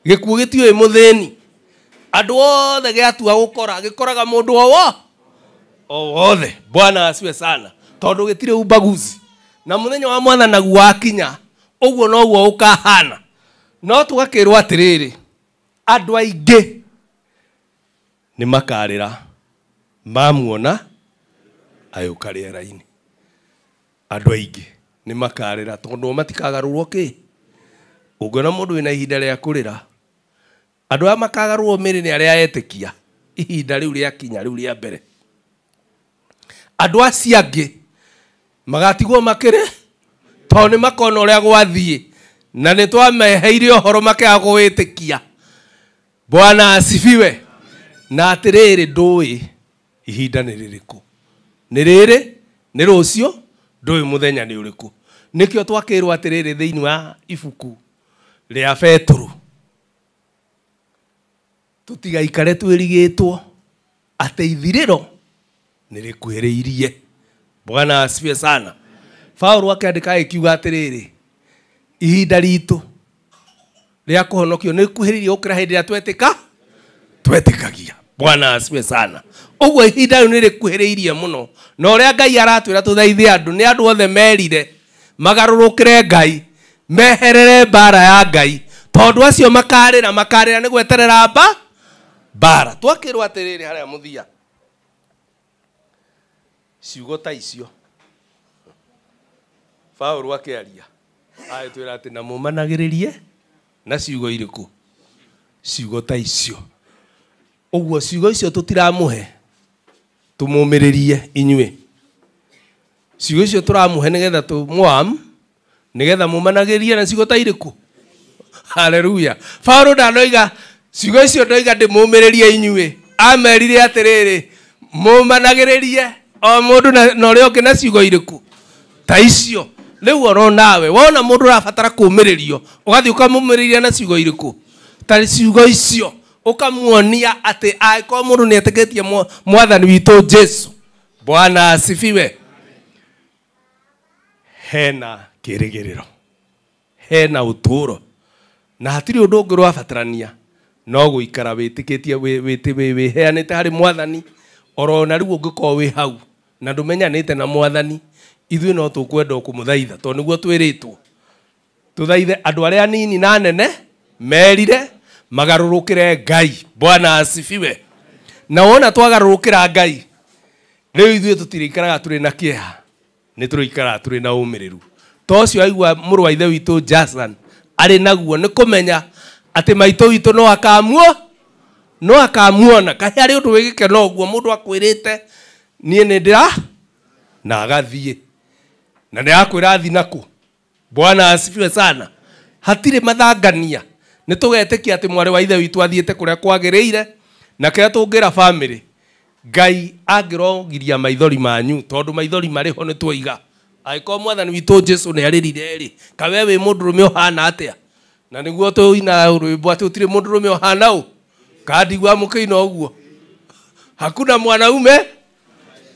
gĩkuũ gĩtiũĩ mũthĩni. Andũ othe gĩatua gũkora gĩkoraga mũndũ o wothe. Bwana asifiwe sana. Tondũ gĩtirĩ ubaguzi, na mũthenya wa mwathani naguo wakinya ũguo noguo ũkahana. No tũgakĩrwo atĩrĩrĩ, andũ aingĩ nĩ makarĩra mamuona agĩũka rĩera-inĩ. Andũ aingĩ nĩ makarĩra tondũ matikagarũrwo kĩ. Ũngĩona mũndũ wĩna ihinda rĩa kũrĩra, andũ aya makagarũrwo mĩrĩ nĩ arĩa etĩkia ihinda rĩu rĩakinya rĩu rĩa mbere. Andũ acio angĩ magatigwo makĩrĩ, tondũ nĩ makona ũrĩa gwathiĩ, na nĩ twameheire ũhoro makĩaga kũwĩtĩkia. Bwana asifiwe. Na atĩrĩrĩ, ndũĩ ihinda nĩ rĩrĩkũ, nĩ rĩrĩ, nĩ rũciũ, ndũĩ mũthenya nĩ ũrĩkũ. Nĩkĩo twakĩrwo atĩrĩrĩ thĩinĩ wa ibuku rĩa Petero, tũtigaikare twĩrigĩtwo atĩ ithirĩro nĩ rĩkuhĩrĩirie. Bwana asifiwe sana. Paulo akĩandĩka agĩkiuga atĩrĩrĩ, ihinda ritũ rĩa kũhonokio nĩ rĩkuhĩrĩirie gũkĩra hĩndĩ ĩrĩa twetĩkagia. Bwana asifiwe sana. Ũguo ihinda rĩu nĩ rĩkuhĩrĩirie mũno, na ũrĩa Ngai aratwĩra tũthaithe andũ, nĩ andũ othe merire magarũrũkĩre Ngai, meherere mbara ya Ngai, tondũ acio makarĩra makarĩra nĩ gweterera mbara. Twakĩrwo atĩrĩrĩ harĩa mũthia, ciugo ta icio Paulo akĩaria agĩtwĩra atĩ na mũmanagĩrĩrie na ciugo irĩkũ? Ciugo ta icio. Ũguo ciugo icio tũtiramũhe tũmũmĩrĩrie inyuĩ, ciugo icio tũramũhe nĩgetha tũmwam, nĩgetha mũmanagĩrie na ciugo ta irĩkũ? Haleluya. Paulo ndanoiga ciugo icio, ndoiga ndĩmũmĩrĩrie inyuĩ, amerire atĩrĩrĩ, mũmanagĩrĩrie o mũndũ na ũrĩa ũngĩ na ciugo irĩkũ? Ta icio. Rĩu oro nawe wona mũndũ ũrabatara kũũmĩrĩrio, ũgathiĩ ũkamũmĩrĩria na ciugo irĩkũ? Ta ciugo icio, ũkamuonia atĩ angĩkorwo mũndũ nĩ etĩkĩtie mwathani witũ Jesu, Bwana asifiwe, hena kĩĩrĩgĩrĩro, hena ũtũũro, na hatirĩ ũndũ ũngĩ ũrabatarania no gũikara wĩtĩkĩtie, wĩheanĩte harĩ mwathani. Oro na rĩu ũngĩkorwo wĩ hau na ndũmenyanĩte na mwathani, ithuĩ no tũkwenda kũmũthaitha, tondũ nĩguo twĩrĩtwo tũthaithe andũ arĩa anini na anene merire magarũrũkĩre Ngai. Bwana asifiwe. Na wona twagarũrũkĩra Ngai, rĩu ithuĩ tũtirĩikaraga tũrĩ na kĩeha, nĩ tũrĩikaraga tũrĩ na ũmĩrĩru. To ũcio aigua mũrũ wa ithe witũ Jason arĩ naguo nĩ kũmenya atĩ maitũ witũ no akamuona. Kaĩ harĩ ũndũ wĩ gĩkeno ũguo mũndũ akwĩrĩte niĩ nĩ ndĩra na agathiĩ, na nĩ akwĩra athi nakũ. Bwana asifiwe sana. Hatirĩ mathangania, nĩ tũgetĩkia atĩ mwarĩ wa ithe witũ athiĩte kũrĩa kwagĩrĩire, na kĩrĩa tũngĩra family, Ngai angĩrogiria maithori manyu, tondũ maithori marĩ ho nĩ twoiga. Angĩkorwo mwathani witũ Jesu nĩ arĩrire rĩ, kawe wĩ mũndũrũme ũhana atĩa? Na nĩguo tũinaga rwĩmbo atĩ gũtirĩ mũndũrũme ũhana ũ, kandigua mũkĩina ũguo, hakuna mwanaume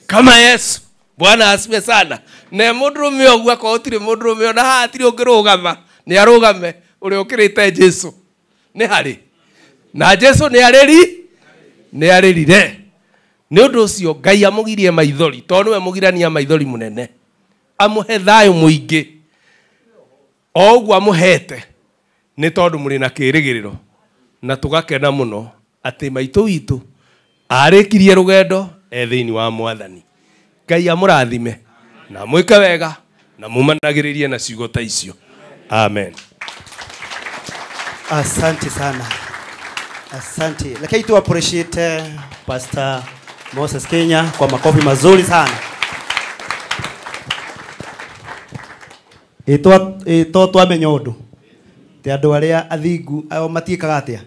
kama Yesu. Bwana asifiwe sana. Na mũndũrũme ũguo akorwo gũtirĩ mũndũrũme ona haha hatirĩ ũngĩrũgama, nĩ arũgame ũrĩa ũkĩrĩte Jesu. Nĩ harĩ na Jesu nĩ arĩrire. Nĩ ũndũ ũcio Ngai amũgirie maithori, tondũ nĩwe mũgirania maithori mũnene, amũhe thayũ mũingĩ o ũguo amũhete, nĩ tondũ mũrĩ na kĩĩrĩgĩrĩro. Na tũgakena mũno atĩ maitũ witũ arĩkirie rũgendo e thĩinĩ wa mwathani. Ngai amũrathime na amwĩke wega Na mumanagĩrĩrie na ciugo ta icio. Amen. Asante sana. Asante. Lakini tu appreciate Pastor Moses Kenya kwa makofi mazuri sana. Ito twamenya undu. Ti andu aria athingu ao matiikaga atia?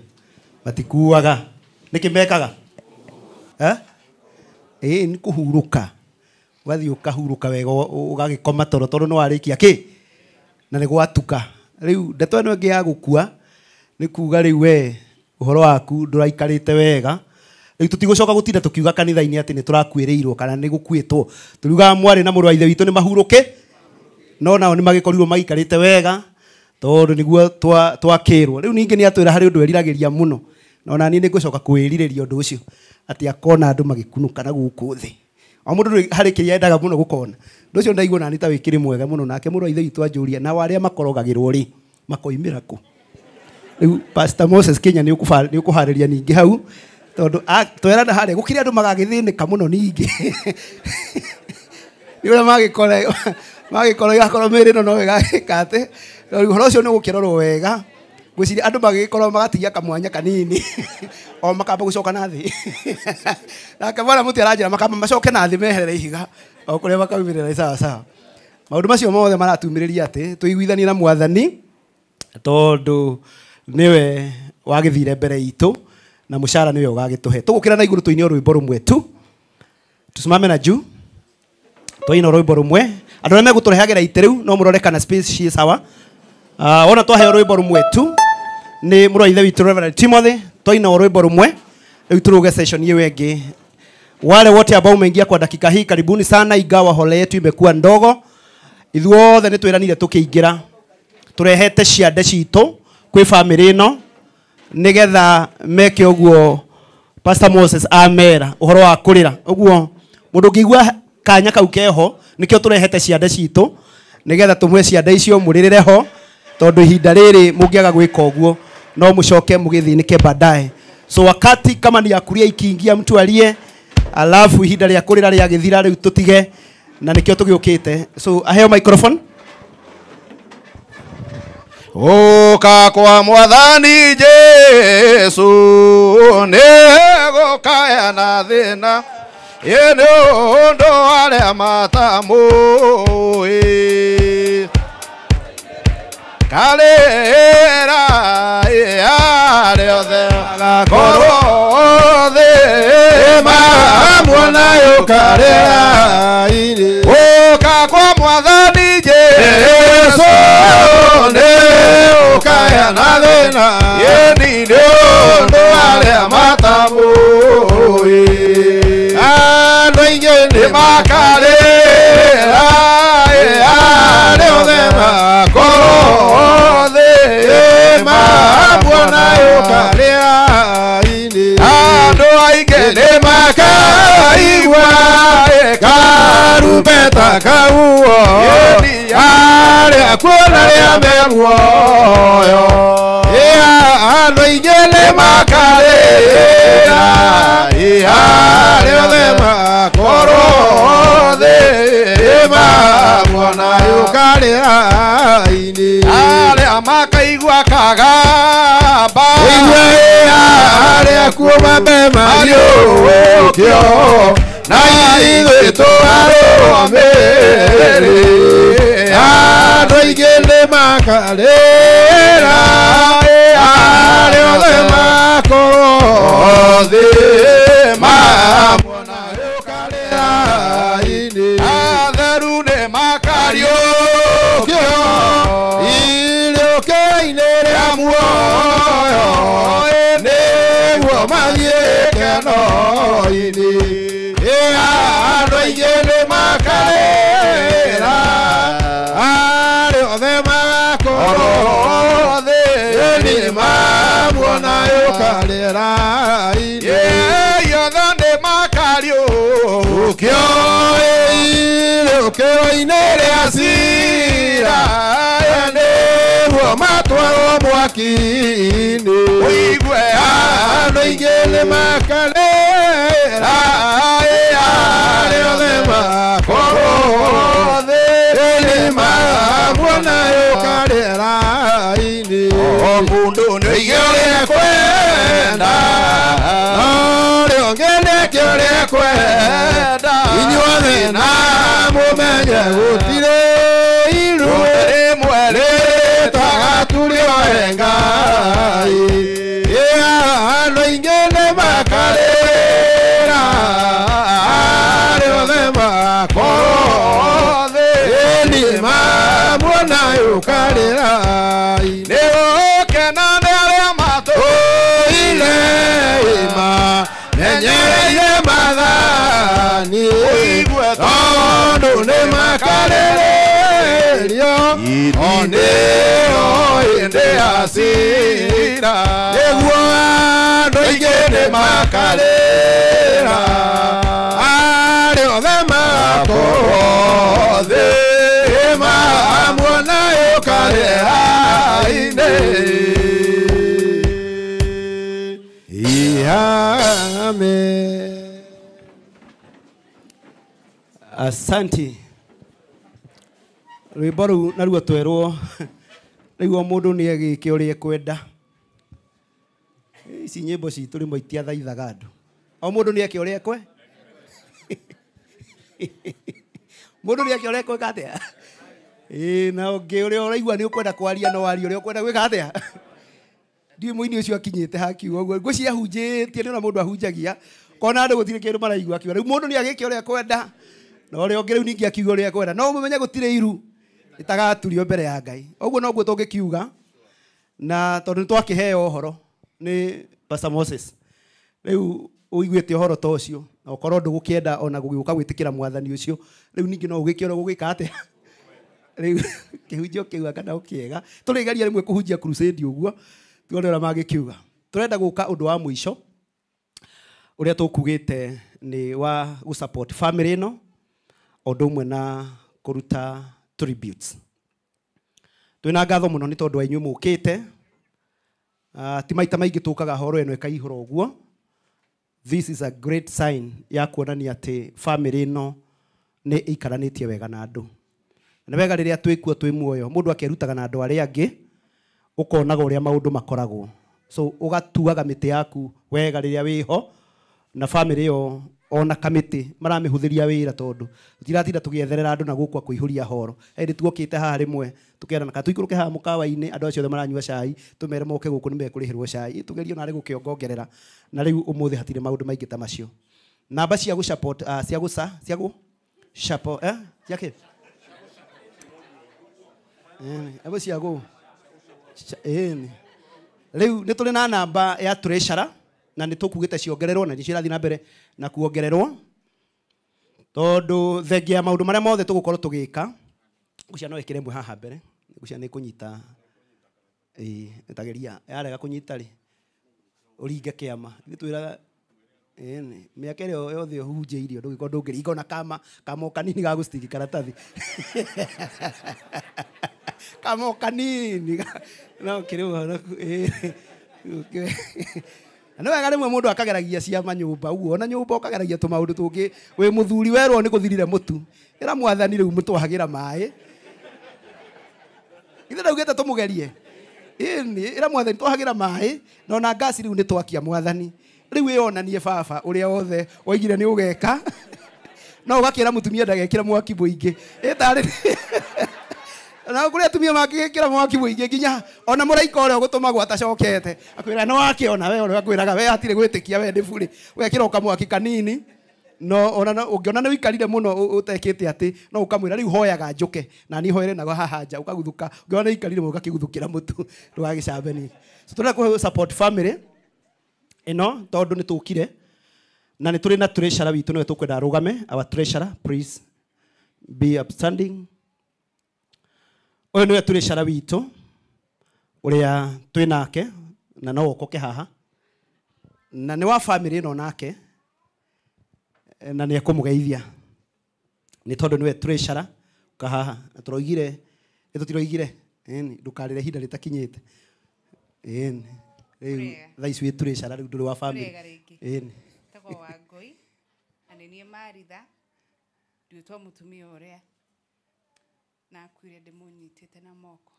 Matikuaga. Niki mekaga? Eh? Ni kuhuruka. Wathi ukahuruka wega ugagikoma toro toro no warikia ki? Na ni gwatuka. Riu ndeto ĩno ĩngĩ ya gũkua nĩ kuga rĩu we ũhoro waku ndũraikarĩte wega. Rĩu tũtigũcoka gũtinda tũkiuga kanitha-inĩ atĩ nĩ tũrakuĩrĩirwo kana nĩ gũkuĩtwo. Tũriugaga mwarĩ na mũrũ wa ithe witũ nĩ mahurũke, no nao nĩ magĩkorirwo maikarĩte wega tondũ nĩguo twakĩrwo. Rĩu ningĩ nĩ atwĩra harĩ ũndũ eriragĩria mũno, na ona niĩ nĩ ngũcoka kwĩrirĩria ũndũ ũcio atĩ akona andũ magĩkunũka na gũkũ thĩ. O mũndũ harĩ kĩrĩa endaga mũno gũkona. Ũndũ ũcio ndaigua nani ta wĩkĩrĩ mwega mũno, nake mũrũ wa ithe witũ anjũria nao arĩa makorogagĩrwo rĩ makoimĩra kũ? Rĩu Pastor Moses Kenya nĩ ũkũharĩria ningĩ hau tondũ twerana harĩa gũkĩrĩ andũ magagĩthĩnĩka mũno ningĩ. Nĩ ũrĩa magĩkorwo igakorwo mĩĩrĩ ĩno no ĩgagĩka atĩ rĩu ũhoro ũcio nĩ ũgũkĩrorwo wega. Ngwĩciria andũ magĩkorwo magatigia kamwanya kanini o makamba gũcoka na thĩ. Nake mwana mũti aranjĩra makamba macoke na thĩ meherere ihiga o kũrĩa makaumĩrĩra sawa sawa. Maũndũ macio mothe maratumĩrĩria atĩ tũiguithanie na Mwathani tondũ nĩwe wagĩthire mbere itũ na mũcara nĩwe ũgagĩtũhe. Tũgũkĩra na igũrũ tũine rwĩmbo rũmwe tu. Tusimame na juu. Tũine rwĩmbo rũmwe. Andũ arĩa megũtũrehagĩra itĩ rĩu no mũrore kana space ciĩ sawa. Wona twaheo rwĩmbo rũmwe tu nĩ mũrũ wa ithe witũ Reverend Timothy, twaina rwĩmbo rũmwe rĩu tũrũge session ĩyo ĩngĩ. Wale wote ambao umeingia kwa dakika hii, karibuni sana, ingawa hole yetu imekuwa ndogo. Ithuothe nĩ twĩranire tũkĩingĩra tũrehete ciande citũ kwĩ family ĩno nĩgetha meke ũguo Pastor Moses amera ũhoro wa kũrĩra. Ũguo mũndũ ũngĩigua kanya kau keho nĩkĩo tũrehete ciande citũ nĩgetha tũmwe ciande icio mũrĩrĩre ho tondũ ihinda rĩrĩ mũngĩaga gwĩka ũguo no mũcoke mũgĩthĩnĩke baadaye. So wakati kama ni ya kulia ikiingia mtu alie, alafu ihinda rĩa kũrĩra rĩagĩthira rĩu tũtige, na nĩkĩo tũgĩũkĩte. So aheo microphone. Ũka kwa Mwathani Jesu nĩgũkaya na thĩna ĩ nĩ ũndũ arĩa matamũĩ karĩra arĩa othe magakorwo thĩ mamuona yũkarĩra-inĩ. Ũka kwa Mwathani Jesu nĩũkaya na thĩna ĩni nĩ ũndũ arĩa matamũĩ. Andũ aingĩ nĩ makarĩra arĩa othe makorwo thĩ mamuona yũkarĩra-inĩ. Andũ aingĩ nĩ makaigua karumbeta kauo arĩa kuona rĩa me muoyo. Andũ aingĩ nĩ makarĩra arĩa othe makorwo thĩ mamuona yũkarĩra-inĩ. Arĩa makaigua kagamba arĩa kuo mambe mariũkio na ithuĩ tũarũmĩrĩre. Andũ aingĩ nĩ makarĩra arĩa othe makorwo thĩ mamuona yũkarĩra-inĩ. Atheru nĩ makariũkio iriũkio-inĩ rĩa muoyo nĩguo mathiĩ keno-inĩ. Andũ aingĩ nĩ makarĩra arĩa othe makorwo thĩ nĩ mamuona yũkarĩra-inĩ. Othe nĩ makariũkio iriũkio-inĩ rĩa cira nĩguo matwarwo mwaki-inĩ. Ũigue andũ aingĩ nĩ makarĩra arĩa othe makorwo thĩ nĩ Oige ũrĩa kwenda no ũrĩa ũngĩ nĩke ũrĩa kwenda inyuothe na mũmenye gũtirĩ iru rĩmwe rĩtagaturio he Ngai andũ aingĩ nĩ makarĩra arĩa othe makorwo thĩ nĩ mamuona ũkarĩra nĩ gũkena nĩ arĩa matũire menyereire maathani tondũ nĩ makarĩrĩrio o nĩo hĩndĩ ya cira nĩguo andũ aingĩ nĩ makarĩra arĩa othe makorwo thĩ mamuona ũkarĩra-inĩ. Amen. Asante. Rwĩmbo rũu naruo twerwo rĩu o mũndũ nĩ agĩke ũrĩa ekwenda. Ici nyĩmbo citũ rĩmwe itiathaithaga andũ. O mũndũ nĩ eke ũrĩa ekwe. Mũndũ nĩ eke ũrĩa ekweka atĩa? Ĩĩ na ũngĩ ũrĩa ũraigua nĩ ũkwenda kwaria no warie ũrĩa ũkwenda gwĩka atĩa? Ndiũĩ mũini ũcio akinyĩte hakiuga ũguo. Ngwĩciria ahunjĩtie nĩ ona mũndũ ahunjagia kona andũ gũtirĩ kĩndũ maraigua akiuga rĩu mũndũ nĩ agĩke ũrĩa ekwenda na ũrĩa ũngĩ rĩu ningĩ akiuga ũrĩa ekwenda no mũmenye gũtirĩ iru ĩtagaturio mbere ya Ngai. Ũguo noguo tũngĩkiuga na tondũ nĩ twakĩheo ũhoro nĩ Pastor Moses. Rĩu ũiguĩte ũhoro ta ũcio na ũkorwo ndũgũkĩenda ona gũgĩũka gwĩtĩkĩra mwathani ũcio rĩu ningĩ no ũgĩke ũrĩa ũgũgĩka atĩa? Rĩu kĩhunjio kĩu kana ũkĩega tũrĩgeria rĩmwe kũhunjia crusade ũguo tuone ũrĩa mangĩkiuga. Tũrenda gũka ũndũ wa mũico ũrĩa tũkugĩte nĩ wa gũ support family ĩno ũndũ ũmwe na kũruta tributes. Twĩna ngatho mũno nĩ tondũ wa inyuĩ mũkĩte. Ti maita maingĩ tũkaga horo ĩno ĩkaihũra ũguo. This is a great sign ya kuonania atĩ family ĩno nĩ ĩikaranĩtie wega na andũ. Nĩ wega rĩrĩa twĩkuo twĩ muoyo mũndũ akerutaga na andũ arĩa angĩ ũkonaga ũrĩa maũndũ makoragwo. So ũgatuaga mĩtĩ yaku wega rĩrĩa wĩho na family ĩyo ona kamĩtĩ maramĩhũthĩria wĩra tondũ tũtiratinda tũgĩetherera andũ na gũkũ kũihũria horo. Hĩndĩ tuokĩte haha rĩmwe tũkerana ka tũikũrũke haha mũkawa-inĩ andũ acio othe maranyua cai tũmere moke gũkũ nĩ mekũrĩhĩrwo cai tũgerie onarĩ gũkĩongongerera na rĩu ũmũthĩ hatirĩ maũndũ maingĩ ta macio. Namba cia gũ support cia gũ cia gũ support cia kĩ? Ebo cia gũ rĩu nĩ tũrĩ na namba ya treasurer na nĩ tũkugĩte ciongererwo na nĩcio irathiĩ na mbere na kuongererwo tondũ thengia ya maũndũ marĩa mothe tũgũkorwo tũgĩka ngũcia no ĩkĩre ĩmwe haha mbere ngũcia nĩ kũnyita ĩtageria yarega kũnyita rĩ ũringe kĩama ithuĩ twĩraga mĩaka ĩrĩa yothe ũhunjĩirio ndũgĩkorwo ndũngĩringa ona kama kama o kanini ga gũstiki karatathi kama o kanini no kĩrĩ ũhoro nĩ wega rĩmwe mũndũ akageragia ciama nyũmba ũguo ona nyũmba ũkageragia tũmaũndũ tũngĩ wĩ mũthuri werwo nĩ gũthirire mũtu ĩra mwathani rĩu mũtwahagĩra maĩ ithe ndaugĩte tũmũgerie ĩni ĩra mwathani twahagĩra maĩ na ona ngasi rĩu nĩ twakia mwathani rĩu ĩonanie baba ũrĩa wothe woigire nĩ ũgeka no ũgakĩra mũtumia ndagekĩra mwaki mũingĩ ĩtarĩ na kũrĩa atumia mangĩgĩkĩra mwaki mũingĩ nginya ona mũraika ũrĩa ũgũtũmagwo atacokete akwĩra no wakĩona we ũrĩa akwĩraga we hatirĩ gwĩtĩkia we ndĩ burĩ ũgekĩra ũkamwaki kanini no ona ũngĩona nĩ ũikarire mũno ũtekĩte atĩ no ũkamwĩra rĩu hoyaga njũke na niĩ hoere nago haha nja ũkaguthũka ũngĩona nĩ ũikarire mũno ũgakĩguthũkĩra mũtu ndũgagĩcambe. So tũrenda kũhe support family ĩno tondũ nĩ tũkire na nĩ tũrĩ na treasurer witũ nĩwe tũkwenda arũgame. Our treasurer, please be upstanding. Ũyũ nĩwe treasurer witũ ũrĩa twĩ nake na no ũkoke haha na nĩ wa family ĩno nake na nĩ ekũmũgeithia nĩ tondũ nĩwe treasurer ũka haha na tũroigire nĩ tũtiroigire ndũkarĩre ihinda rĩtakinyĩte rĩu thaa ici wĩ treasurer rĩu ndũrĩ wa family. Tagwo Wangũi na nĩ niĩ Maritha nduĩtwo mũtumia ũrĩa na akuire ndĩmũnyitĩte na moko.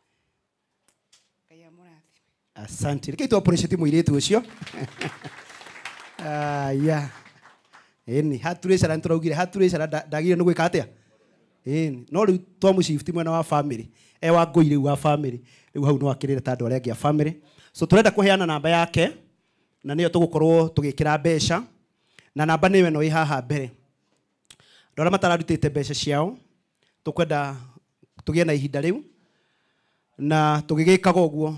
Ngai amũrathime. Asante. Reke tu appreciate mũirĩtu ũcio. Aya. Ĩni haturĩcara nĩtũraugire haturĩcara ndagĩrĩire nĩ gwĩka atĩa? Ĩni no rĩu twamũshift mwena wa family. E wa ngũi rĩu wa family. Rĩu hau no akĩrĩre ta andũ arĩa angĩ a family. So tũrenda kũheana namba yake na nĩyo tũgũkorwo tũgĩkĩra mbeca na namba nĩyo ĩno ĩ haha mbere. Andũ arĩa matararutĩte mbeca ciao tũkwenda tũgĩe na ihinda rĩu na tũgĩgĩkaga ũguo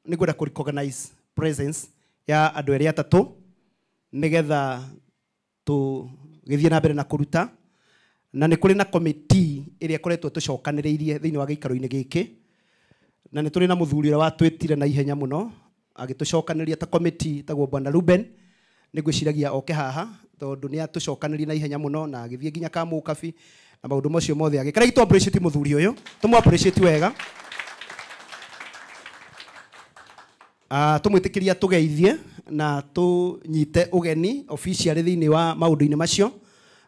nĩngwenda kũ recognize presence ya andũ erĩ atatũ nĩgetha tũgĩthiĩ na mbere na kũruta na nĩ kũrĩ na committee ĩrĩa ĩkoretwo tũcokanĩrĩirie thĩinĩ wa gĩikaro-inĩ gĩkĩ na nĩ tũrĩ na mũthuri ũrĩa watwĩtire na ihenya mũno agĩtũcokanĩria ta committee tagwo Bwana Ruben nĩngwĩciragia oke haha tondũ nĩ atũcokanĩrie na ihenya mũno na agĩthiĩ nginya Kamũkabi na maũndũ macio mothe agĩka. Reke tũ appreciate mũthuri ũyũ, tũmũ appreciate wega. Tũmwĩtĩkĩria tũgeithie na tũnyite ũgeni officially thĩinĩ wa maũndũ-inĩ macio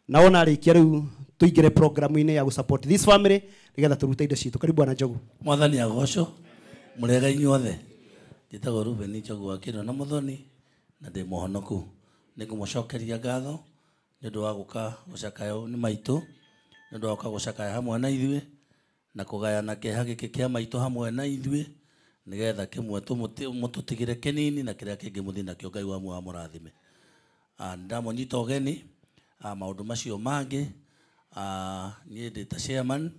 na wona arĩkia rĩu tũingĩre programu-inĩ ya gũ support this family nĩgetha tũrute indo citũ. Karibu Bwana Njogu. Mwathani agocwo mũrega inyuothe. Njĩtagwo Ruben Njogu wa Kĩro na Mũthoni na ndĩ mũhonoku. Nĩngũmũcokeria ngatho nĩ ũndũ wa gũka gũcakaya nĩ maitũ, nĩ ũndũ wa gũka gũcakaya hamwe na ithuĩ na kũgayana kĩeha gĩkĩ kĩa maitũ hamwe na ithuĩ nĩgetha kĩmwe mũtũtigĩre kĩnini na kĩrĩa kĩngĩ mũthiĩ nakĩo. Ngai wa muoyo amũrathime. Nĩndamũnyita ũgeni maũndũ macio mangĩ. Niĩ ndĩ ta chairman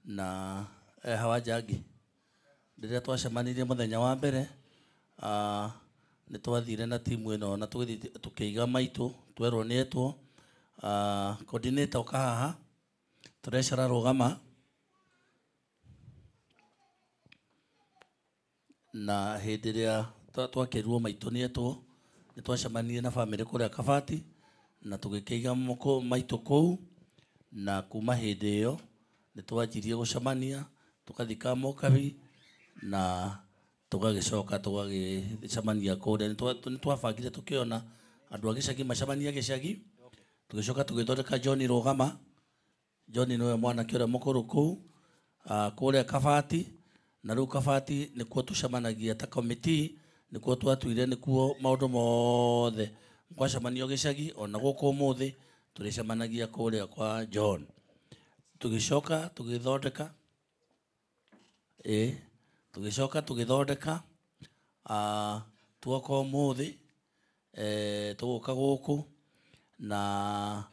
na hawa Njangi rĩrĩa twacemanirie mũthenya wa mbere nĩ twathire na timu ĩno na tũgĩthiĩ tũkĩiga maitũ twerwo nĩ etwo coordinator ũka haha tũrecara rũgama na hĩndĩ ĩrĩa twakĩrwo maitũ nĩ etwo nĩ twacemanirie na family kũrĩa Kabati na tũgĩkĩiga maitũ kũu na kuma hĩndĩ ĩyo nĩ twanjirie gũcemania tũgathiĩ Kamũkabi na tũgagĩcoka tũgagĩcemania kũrĩa. Nĩ twabangire tũkĩona andũ a gĩcagi macemania gĩcagi tũgĩcoka tũgĩthondeka John Rũgama. John nĩwe mwanake ũrĩa mũkũrũ kũu kũrĩa Kabati na rĩu Kabati nĩkuo tũcemanagia ta committee nĩkuo twatuire nĩkuo maũndũ mothe gwacemanio gĩcagi ona gũkũ ũmũthĩ tũrĩcemanagia kũrĩa kwa John. Tũgĩcoka tũgĩthondeka tũgĩcoka tũgĩthondeka tuoka ũmũthĩ tũgũka gũkũ na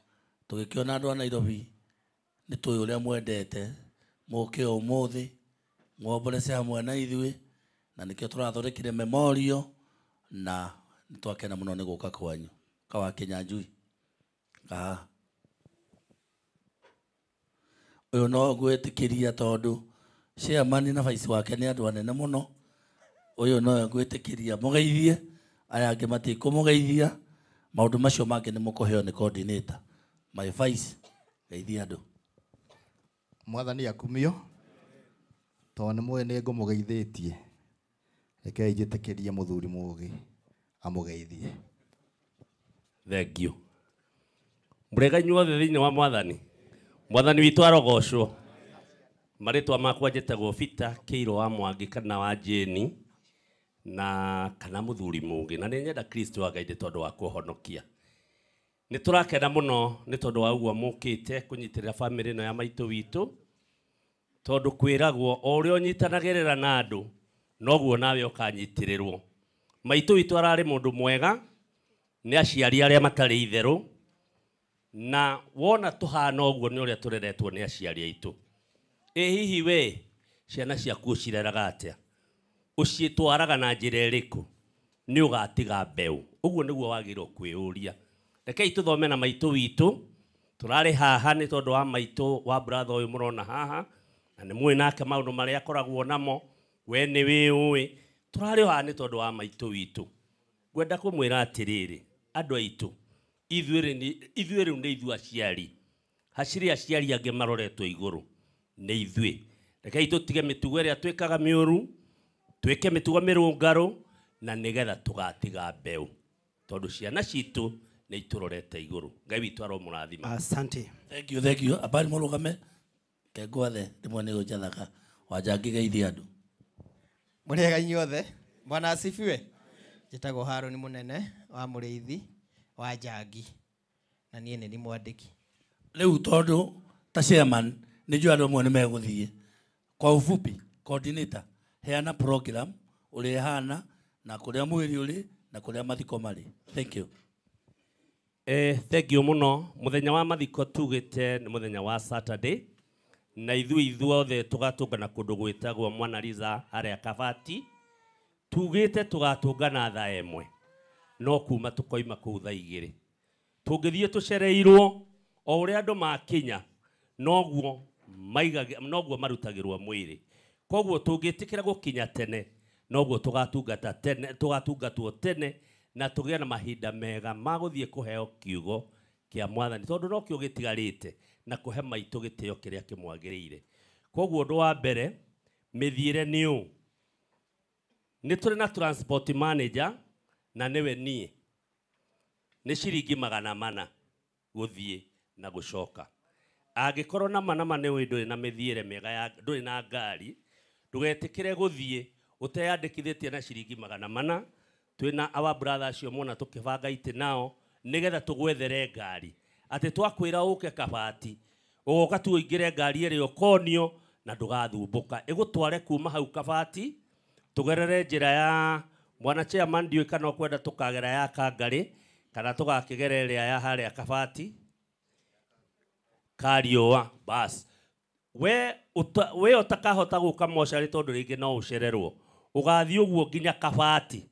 tũgĩkĩona andũ a Nairobi nĩ tũĩ ũrĩa mwendete mũke ũmũthĩ mwomborece hamwe na ithuĩ na nĩkĩo tũrathondekire memorial na nĩ twakena mũno nĩ gũka kwanyu. Kawa Kĩnyanjui kaha ũyũ no ngwĩtĩkĩria tondũ chairman na vice wake nĩ andũ anene mũno. Ũyũ no ngwĩtĩkĩria mũgeithie, aya angĩ matikũmũgeithia. Maũndũ macio mangĩ nĩ mũkũheo nĩ coordinator. My vice geithia andũ. Mwathani akumio tondũ nĩ mũĩ nĩ ngũmũgeithĩtie. Rekei njĩtĩkĩrie mũthuri mũũgĩ amũgeithie. Thank you. Mũrega inyuothe thĩinĩ wa Mwathani. Mwathani witũ arogocwo. Marĩtwa makwa njĩtagwo Peter Kĩirũ wa Mwangi kana wa Jane na kana mũthuri mũũgĩ na nĩ nyenda Kristo wa Ngai nĩ tondũ wa kũhonokia. Nĩ tũrakena mũno nĩ tondũ wa ũguo mũkĩte kũnyitĩrĩra family ĩno ya maitũ witũ tondũ kwĩragwo o ũrĩa ũnyitanagĩrĩra na andũ noguo nawe ũkanyitĩrĩrwo. Maitũ witũ ararĩ mũndũ mwega nĩ aciari arĩa matarĩ itherũ na wona tũhana ũguo nĩ ũrĩa tũreretwo nĩ aciari aitũ. Ĩ hihi we ciana ciaku ũcireraga atĩa? Ũcitwaraga na njĩra ĩrĩkũ? Nĩ ũgatiga mbeũ. Ũguo nĩguo wagĩrĩirwo kwĩyũria. Rekei tũthome na maitũ witũ. Tũrarĩ haha nĩ tondũ wa maitũ wa brother ũyũ mũrona haha na nĩ mũĩ nake maũndũ marĩa akoragwo namo we nĩ wĩũĩ. Tũrarĩ haha nĩ tondũ wa maitũ witũ. Ngwenda kũmwĩra atĩrĩrĩ andũ aitũ ithuĩ rĩu nĩ ithuĩ aciari. Hacirĩ aciari angĩ maroretwo igũrũ nĩ ithuĩ. Rekei tũtige mĩtugo ĩrĩa twĩkaga mĩũru twĩke mĩtugo mĩrũngarũ na nĩgetha tũgatiga mbeũ tondũ ciana citũ nĩ itũrorete igũrũ. Ngai witũ aromũrathima. Asante. Thank you, thank you. Habari mũrũgame kengwathe rĩmwe nĩ ũnjathaga Wanjangi geithia andũ. Mũrĩega inyuothe. Bwana asifiwe. Njĩtagwo Harũni Mũnene wa Mũrĩithi wa Njangi na niĩ nĩ mwandĩki. Rĩu tondũ ta chairman nĩ njũĩ andũ amwe nĩ megũthiĩ. Kwa ufupi, coordinator, heana program ũrĩa ĩhana na kũrĩa mwĩrĩ ũrĩ na kũrĩa mathiko marĩ. Thank you. Thank you muno. Muthenya wa mathiko tugite ni muthenya wa Saturday na ithuĩ ithuothe tũgatũngana kũndũ gwĩtagwo Mwanaliza harĩa Kabati. Tugĩte tũgatũngana thaa 1 no kuma tũkoima kũu thaa 2. Tũngĩthiĩ tũcereirwo o ũrĩa andũ makinya noguo maigage noguo marutagĩrwo mwĩrĩ. Koguo tũngĩtĩkĩra gũkinya tene noguo tũgatungata tene, tũgatungatwo tene na tũgĩe na mahinda mega ma gũthiĩ kũheo kiugo kĩa Mwathani tondũ no kĩo gĩtigarĩte na kũhe maitũ gĩtĩo kĩrĩa kĩmwagĩrĩire. Koguo ũndũ wa mbere mĩthiĩre nĩ ũũ, nĩ tũrĩ na transport manager na nĩwe niĩ, nĩ ciringi 400 gũthiĩ na gũcoka. Angĩkorwo nama nama nĩ ũĩ ndũrĩ na mĩthiĩre mĩega ya ndũrĩ na ngari, ndũgetĩkĩre gũthiĩ ũteyandĩkithĩtie na ciringi 400. Twĩna our brother acio mona tũkĩbanga itĩ nao nĩgetha tũgwethere ngari atĩ twakwĩra ũke Kabati ũgoka tu ũingĩre ngari ĩrĩa ũkonio na ndũgathumbũka, ĩgũtware kuma hau Kabati tũgerere njĩra ya mwana chairman, ndiũĩ kana ũkwenda tũkagera ya Kangarĩ kana tũgakĩgera ĩrĩa ya harĩa Kabati Kariũa. Bas we ũtakahota gũka mocarĩ tondũ rĩngĩ no ũcererwo, ũgathiĩ ũguo nginya Kabati.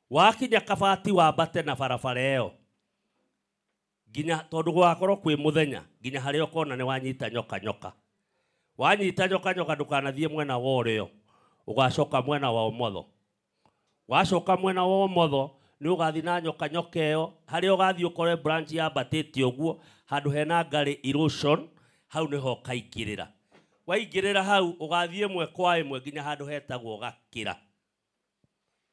Wakinya Kabati wambate na barabara ĩyo nginya tondũ gwakorwo kwĩ mũthenya nginya harĩa ũkona nĩ wanyita nyoka nyoka. Wanyita nyoka nyoka ndũkanathiĩ mwena wa ũrĩo, ũgacoka mwena wa ũmotho. Wacoka mwena wa ũmotho nĩ ũgathiĩ na nyoka nyoka ĩyo harĩa ũgathiĩ ũkore branch yambatĩte ũguo handũ hena ngari erosion, hau nĩho ũkaingĩrĩra. Waingĩrĩra hau ũgathiĩ ĩmwe kwa ĩmwe nginya handũ hetagwo Gakĩra.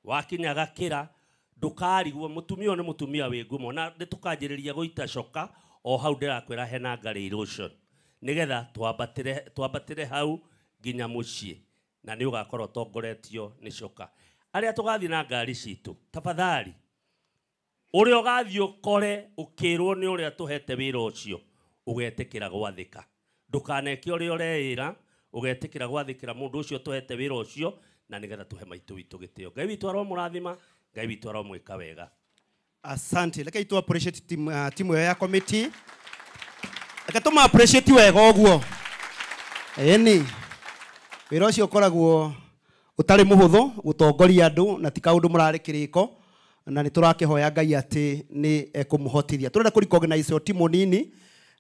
Wakinya Gakĩra ndũkarigwo, mũtumia ũyũ nĩ mũtumia wĩ ngumo na nĩ tũkanjĩrĩria gũita coka o hau ndĩrakwĩra hena ngari erosion nĩgetha twambatĩre hau nginya mũciĩ na nĩ ũgakorwo ũtongoretio nĩ coka. Arĩa tũgathiĩ na ngari citũ, tafadhali ũrĩa ũgathiĩ ũkore ũkĩrwo nĩ ũrĩa tũhete wĩra ũcio ũgetĩkĩra gwathĩka, ndũkaneke ũrĩa ũreĩra, ũgetĩkĩra gwathĩkĩra mũndũ ũcio tũhete wĩra ũcio na nĩgetha tũhe maitũ witũ gĩtĩo. Ngai witũ aromũrathima, Ngai witũ aromwĩka wega. Asante. Reke tu appreciate timu ĩyo ya committee. Reke tũma appreciate wega ũguo. Ĩni wĩra ũcio ũkoragwo ũtarĩ mũhũthũ gũtongoria andũ na ti kaũndũ mũrarĩ kĩrĩko, na nĩ tũrakĩhoya Ngai atĩ nĩ ekũmũhotithia. Tũrenda kũ recognize o timu nini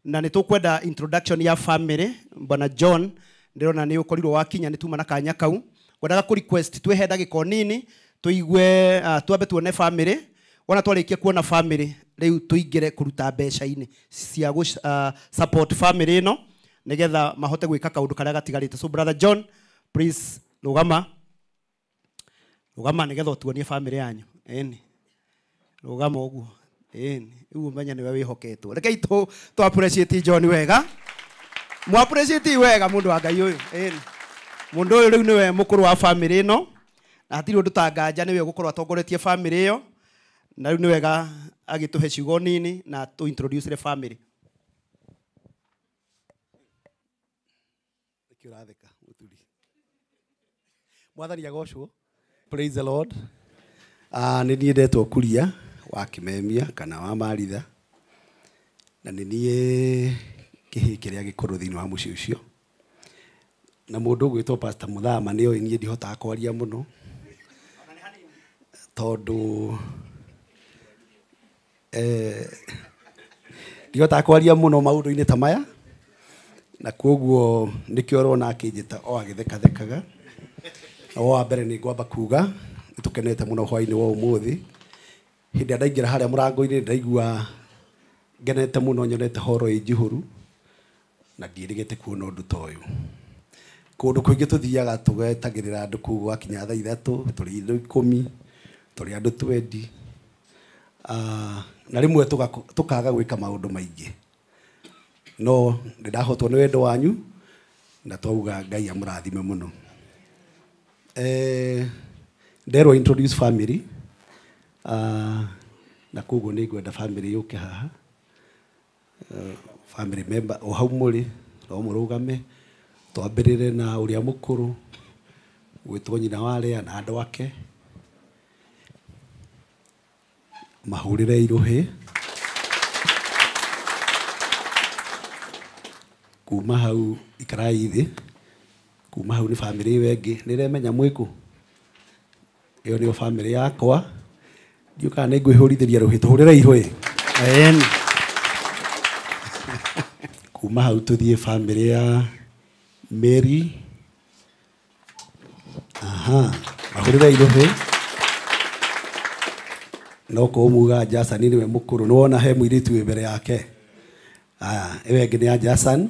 na nĩ tũkwenda introduction ya family. Bwana John ndĩrona nĩ ũkorirwo wakinya, nĩ tuma na kanya kau. Ngwendaga kũ request twĩhe ndagĩka nini tũigue, twambe tuone family. Wona twarĩkia kuona family rĩu tũingĩre kũruta mbeca-inĩ cia gũ support family ĩno nĩgetha mahote gwĩka kaũndũ karĩa gatigarĩte. So brother John, please rũgama rũgama nĩgetha ũtuonie family yanyu. Ĩni rũgama ũguo, ĩni rĩu ũmenye nĩwe wĩhoketwo. Rekei tũ appreciate John wega, mu appreciate wega mũndũ wa Ngai ũyũ. Ĩni mũndũ ũyũ rĩu nĩwe mũkũrũ wa family ĩno na hatirĩ ũndũ ta nganja nĩwe ũgũkorwo atongoretie family ĩyo, na rĩu nĩ wega agĩtũhe ciugo nini na tũ introduce the family. Nĩkĩ ũratheka mũturi? Mwathani agocwo. Praise the Lord. Nĩ niĩ ndetwo Kuria wa Kĩmemia kana wa Maritha, na nĩ niĩ kĩhĩĩ kĩrĩa gĩkũrũ thĩinĩ wa mũciĩ ũcio. Na mũndũ ũgwĩtwo Pastor Mũthama nĩ oĩ niĩ ndihotaga kwaria mũno tondũ ndihotaga kwaria mũno maũndũ-inĩ ta maya, na koguo nĩkĩo ũrona akĩnjĩta o agĩthekathekaga. Na wa mbere nĩ ngwamba kuga nĩ tũkenete mũno hwaĩ-inĩ wa ũmũthĩ. Hĩndĩ ĩrĩa ndaingĩra harĩa mũrango-inĩ ndaigua ngenete mũno, nyonete horo ĩ njihũru na ndiĩrĩgĩte kuona ũndũ ta ũyũ. Kũndũ kũingĩ tũthiaga tũgetagĩrĩra andũ kũu gwakinya thaa 3, tũrĩ andũ 10, tũrĩ andũ 20, na rĩmwe tũkaga gwĩka maũndũ maingĩ, no nĩ ndahotwo nĩ wendo wanyu na twauga Ngai amũrathime mũno. Nderwo introduce family na koguo nĩ ngwenda family yũke haha. Family member o hau mũrĩ no mũrũgame twambĩrĩre na ũrĩa mũkũrũ gwĩtwo nyina wa Lea na andũ ake mahũrĩre irũhĩ. Kuma hau ikarai thĩ, kuma hau nĩ family ĩyo ĩngĩ nĩremenya mwĩkũ ĩyo nĩyo family yakwa. Ndiũ kana nĩ ngwĩhũrithĩria rũhĩ, tũhũrĩre irũhĩ. Kuma hau tũthiĩ family ya Mary. Aha, mahũrĩre irũhĩ. No kũmuga Jason nĩwe mũkũrũ, nĩwona he mũirĩtu wĩ mbere yake. Aya, ĩyo ĩngĩ nĩ ya Jason.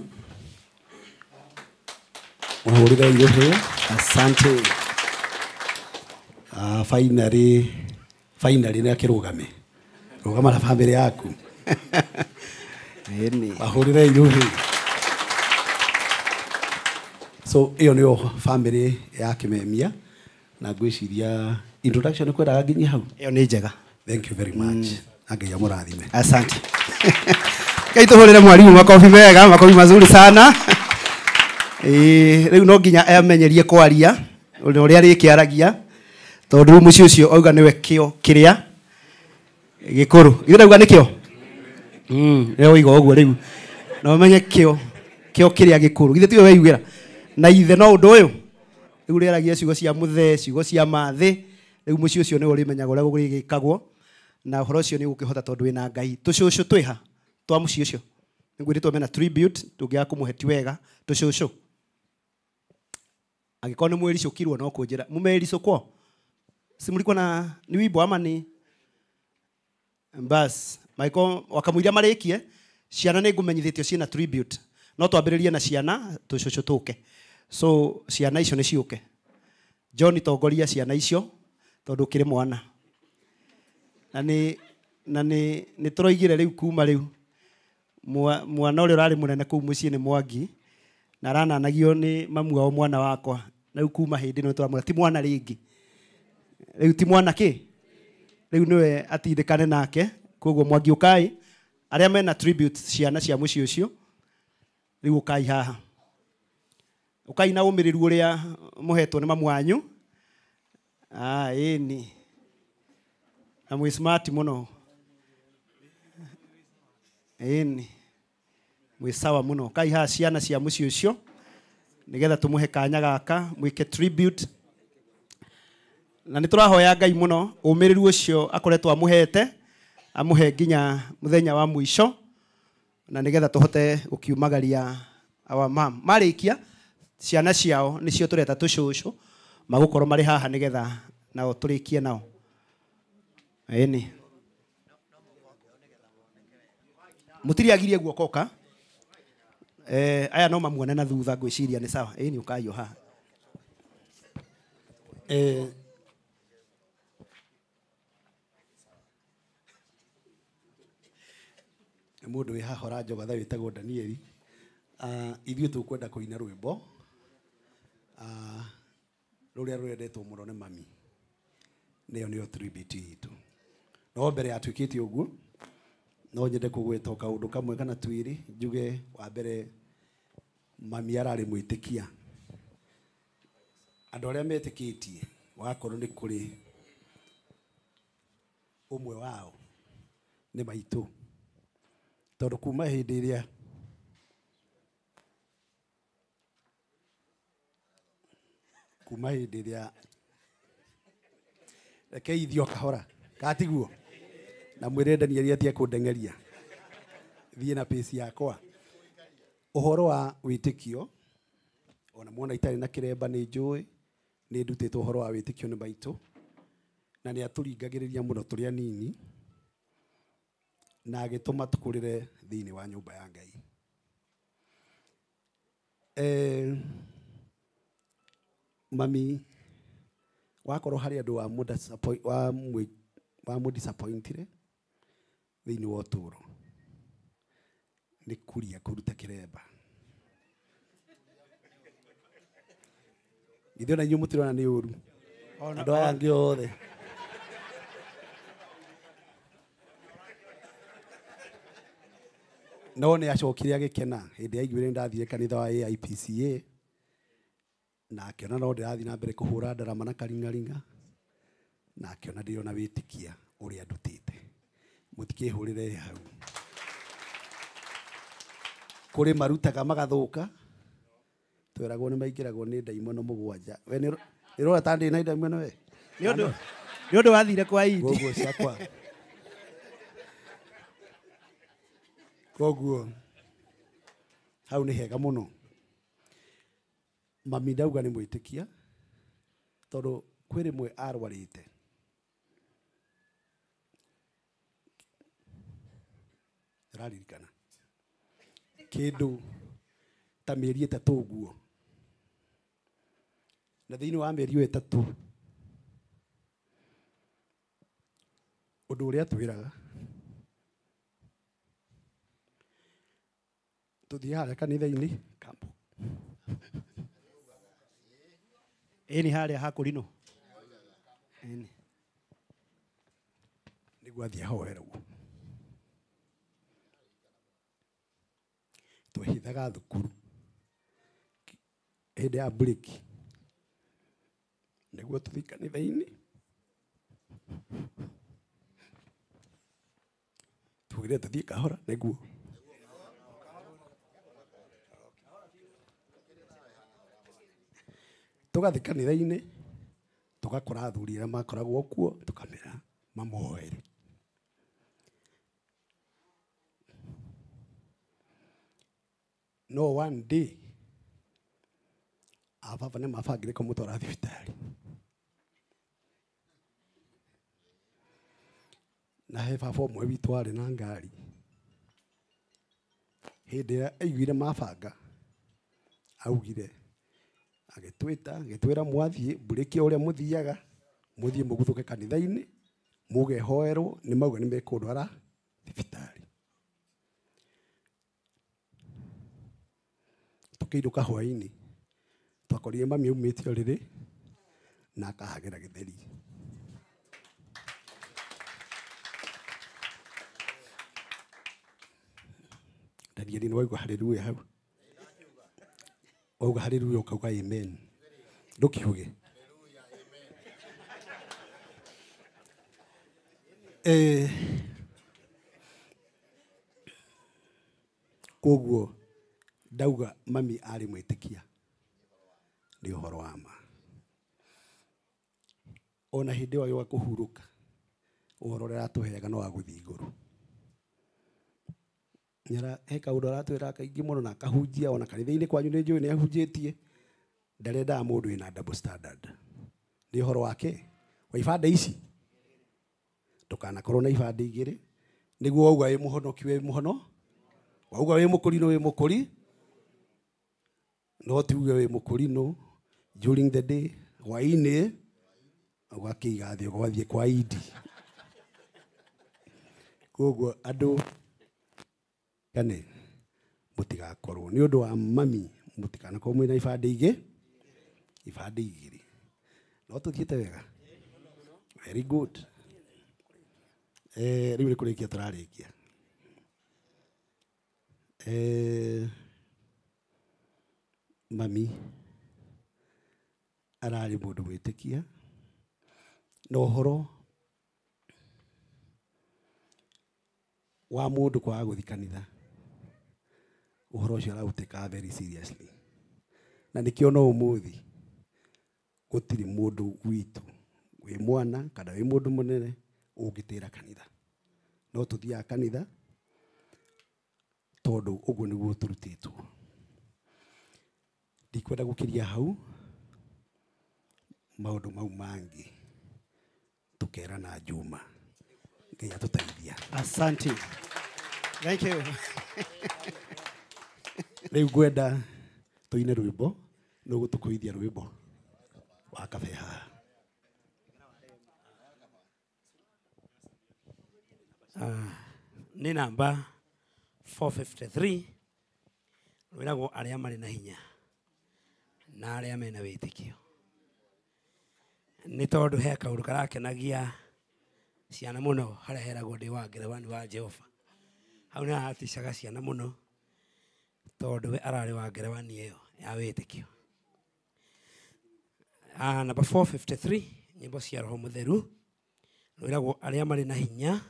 Mahũrĩre irũhĩ. Asante. Finally nĩ akĩrũgame. Rũgama na family yaku. Mahũrĩre irũhĩ. So ĩyo nĩyo family ya Kimemia na ngwĩciria introduction kwendaga nginyie hau. Ĩyo nĩ njega. Thank you very much. Na Ngai amũrathime. Asante. Ngai tũhũrĩre mwalimu makofi mega, makofi mazuri sana. Rĩu no nginya amenyerie kwaria ũrĩa rĩkĩaragia tondũ rĩu mũciĩ ũcio auga nĩwe kĩo kĩrĩa gĩkũrũ. Ithuĩ ndauga nĩ kĩo? Nĩwe woiga ũguo rĩu. Na ũmenye kĩo kĩrĩa gĩkũrũ. Githĩ tiwe weiguĩra? Na ithe no ũndũ ũyũ. Rĩu rĩaragia ciugo cia mũthee, ciugo cia mathĩ. Rĩu mũciĩ ũcio nĩwe ũrĩmenyaga ũrĩa gũgĩkagwo na ũhoro ũcio nĩ ũgũkĩhota tondũ wĩna Ngai. Tũcũcũ twĩha twa mũciĩ ũcio. Nĩngwĩrĩtwo mena tribute tũngĩaga kũmũhe ti wega tũcũcũ. Angĩkorwo nĩ mwĩricũkirwo no kũnjĩra. Mũmericũkwo? Si mlikuwa na ni wimbo ama ni bas maiko wakamũiria marĩkie ciana nĩ ngũmenyithĩtio ciĩna tribute no twambĩrĩrie na ciana tũcũcũ tũke. So ciana icio nĩ ciũke. John tongoria ciana icio tondũ ũkĩrĩ mwana. Na nĩ tũroigire rĩu kuma rĩu mwana ũrĩa ũrarĩ mũnene kũu mũciĩ nĩ Mwangi na arananagio nĩ mamu wao mwana wakwa. Na rĩu kuma hĩndĩ ĩno tũramwĩra ti mwana rĩngĩ. Rĩu ti mwana kĩ? Rĩu nĩwe atindĩkane nake. Koguo Mwangi ũkai arĩa mena tribute ciana cia mũciĩ ũcio rĩu ũkai haha. Ũkai na ũmĩrĩru ũrĩa mũhetwo nĩ mamu wanyu. Ĩni. Na mwĩ smart mũno. Ĩni. Mwĩ sawa mũno. Kai haha ciana cia mũciĩ ũcio nĩgetha tũmũhe kanya gaka mwĩke tribute. Na nĩ tũrahoya Ngai mũno ũmĩrĩru ũcio akoretwo amũhete amũhe nginya mũthenya wa mũico na nĩgetha tũhote gũkiumagaria our mom. Marĩkia ciana ciao nĩcio tũreta tũcũcũ magũkorwo marĩ haha nĩgetha nao tũrĩkie nao. Ĩni. Mũtiriagirie guoko ka? Aya no mamuone na thutha ngwĩciria nĩ sawa. Ĩni ũkaiyũ haha. Mũndũ wĩ haha ũranjogatha wĩtagwo Danieli. Ithuĩ tũkwenda kũina rwĩmbo rũrĩa rwendetwo mũno nĩ mami. Nĩyo nĩyo tribute itũ. No mbere yatuĩkĩte ũguo no nyende kũgweta kaũndũ kamwe kana twĩrĩ njuge wa mbere mami ararĩ mwĩtĩkia. Andũ arĩa metĩkĩtie wakorwo nĩ kũrĩ ũmwe wao nĩ maitũ. Tondũ kuma hĩndĩ ĩrĩa reke ithio kahora katiguo na mwĩre Danieli atige kũndengeria thiĩ na pace yakwa. Ũhoro wa wĩtĩkio ona muona itarĩ na kĩremba nĩ njũĩ nĩ ndutĩtwo ũhoro wa wĩtĩkio nĩ maitũ na nĩ atũringagĩrĩria mũno tũrĩ anini na agĩtũma tũkũrĩre thĩinĩ wa nyũmba ya Ngai. Mami wakorwo harĩ andũ wa mũ disappointire thĩinĩ wa ũtũũro nĩ kuria kũruta kĩremba. Githĩ ona inyuĩ mũtirona nĩ ũru? Andũ aya angĩ othe. No nĩ acokire agĩkena hĩndĩ aiguire ndathire kanitha wa AIPCA na akĩona no ndĩrathiĩ na mbere kũhũra ndarama na karing'aring'a na akĩona ndĩrona wĩtĩkia ũrĩa ndutĩte. Mũtikĩhũrĩre hau. Kũrĩ marutaga magathũka tweragwo nĩ maingĩragwo nĩ ndaimono mũgwanja. We nĩ ũrona ta ndĩ na ndaimono we? Nĩ ũndũ wathire kwa Idi. Koguo ciakwa. Koguo hau nĩ hega mũno. Mami ndauga nĩ mwĩtĩkia tondũ kwĩ rĩmwe arwarĩte. Ndĩraririkana kĩndũ ta mĩeri 3 ũguo. Na thĩinĩ wa mĩeri ĩyo 3 ũndũ ũrĩa twĩraga tũthiĩ harĩa kanitha-inĩ kambo. Ĩni harĩa hakũrinũ. Ĩni. Nĩguo athiĩ ahoerwo. Twehithaga thukuru hĩndĩ ya break nĩguo tũthiĩ kanitha-inĩ. Tugire tũthiĩ kahora nĩguo. Tũgathiĩ kanitha-inĩ tũgakora athuri arĩa makoragwo kuo tũkamera mamũhoere. No one day ababa nĩ mabangire kũmũtwara thibitarĩ. Na he baba ũmwe witũ warĩ na ngari. Hĩndĩ ĩrĩa aiguire mabanga augire agĩtwĩta agĩtwĩra mwathiĩ mburĩki ũrĩa mũthiaga mũthiĩ mũguthũke kanitha-inĩ mũgehoerwo nĩ mauga nĩ mekũndwara thibitarĩ. Tũkĩinũka hwaĩ-inĩ twakorire mami aumĩte ũrĩrĩ na akahagĩra gĩtheri. Danieli nĩ waigua haleluya hau. Wauga haleluya ukauga amen. Ndũkiuge. Koguo ndauga mami arĩ mwĩtĩkia nĩ ũhoro wa ma. Ona hĩndĩ ĩyo agĩũka kũhurũka ũhoro ũrĩa aratũheaga no wa gũthiĩ igũrũ. Nyara he kaũndũ aratwĩra kaingĩ mũno na akahunjia ona kanitha-inĩ kwanyu nĩ njũĩ nĩ ahunjĩtie. Ndarendaga mũndũ wĩna double standard. Nĩ ũhoro wake wa ibandĩ ici ndũkanakorwo na ibandĩ igĩrĩ nĩguo wauga wĩ mũhonoki wĩ mũhono wauga wĩ mũkũrinũ wĩ mũkũri no ti uge wĩ mũkũrinũ during the day hwaĩ-inĩ ũgakĩiga thĩ ũgathiĩ kwa Idi. Koguo andũ kane mũtigakorwo nĩ ũndũ wa mami mũtikanakorwo mwĩna ibandĩ igĩ ibandĩ igĩrĩ. No tũthiĩte wega. Very good. Rĩu nĩ kũrĩkia tũrarĩkia. Mami ararĩ mũndũ mwĩtĩkia na ũhoro wa mũndũ kwaga gũthiĩ kanitha ũhoro ũcio araũtĩka very seriously. Na nĩkĩo no ũmũthĩ gũtirĩ mũndũ witũ wĩ mwana kana wĩ mũndũ mũnene ũngĩtĩra kanitha. No tũthiaga kanitha tondũ ũguo nĩguo tũrutĩtwo. Ndikwenda gũkĩria hau maũndũ mau mangĩ tũkerana Juma. Ngai atũteithia. Asante. Thank you. Rĩu ngwenda tũine rwĩmbo nũgũtũkũithia rwĩmbo wa kabe haha. Nĩ namba 453 rwĩragwo arĩa marĩ na hinya na arĩa mena wĩtĩkio. Nĩ tondũ he kaũndũ karakenagia ciana mũno harĩa heragwo ndĩ wa ngerewani wa Jehova. Hau nĩ haticaga ciana mũno tondũ we ararĩ wa ngerewani ĩyo ya wĩtĩkio. Number 453 nyĩmbo cia Roho Mũtheru rwĩragwo arĩa marĩ na hinya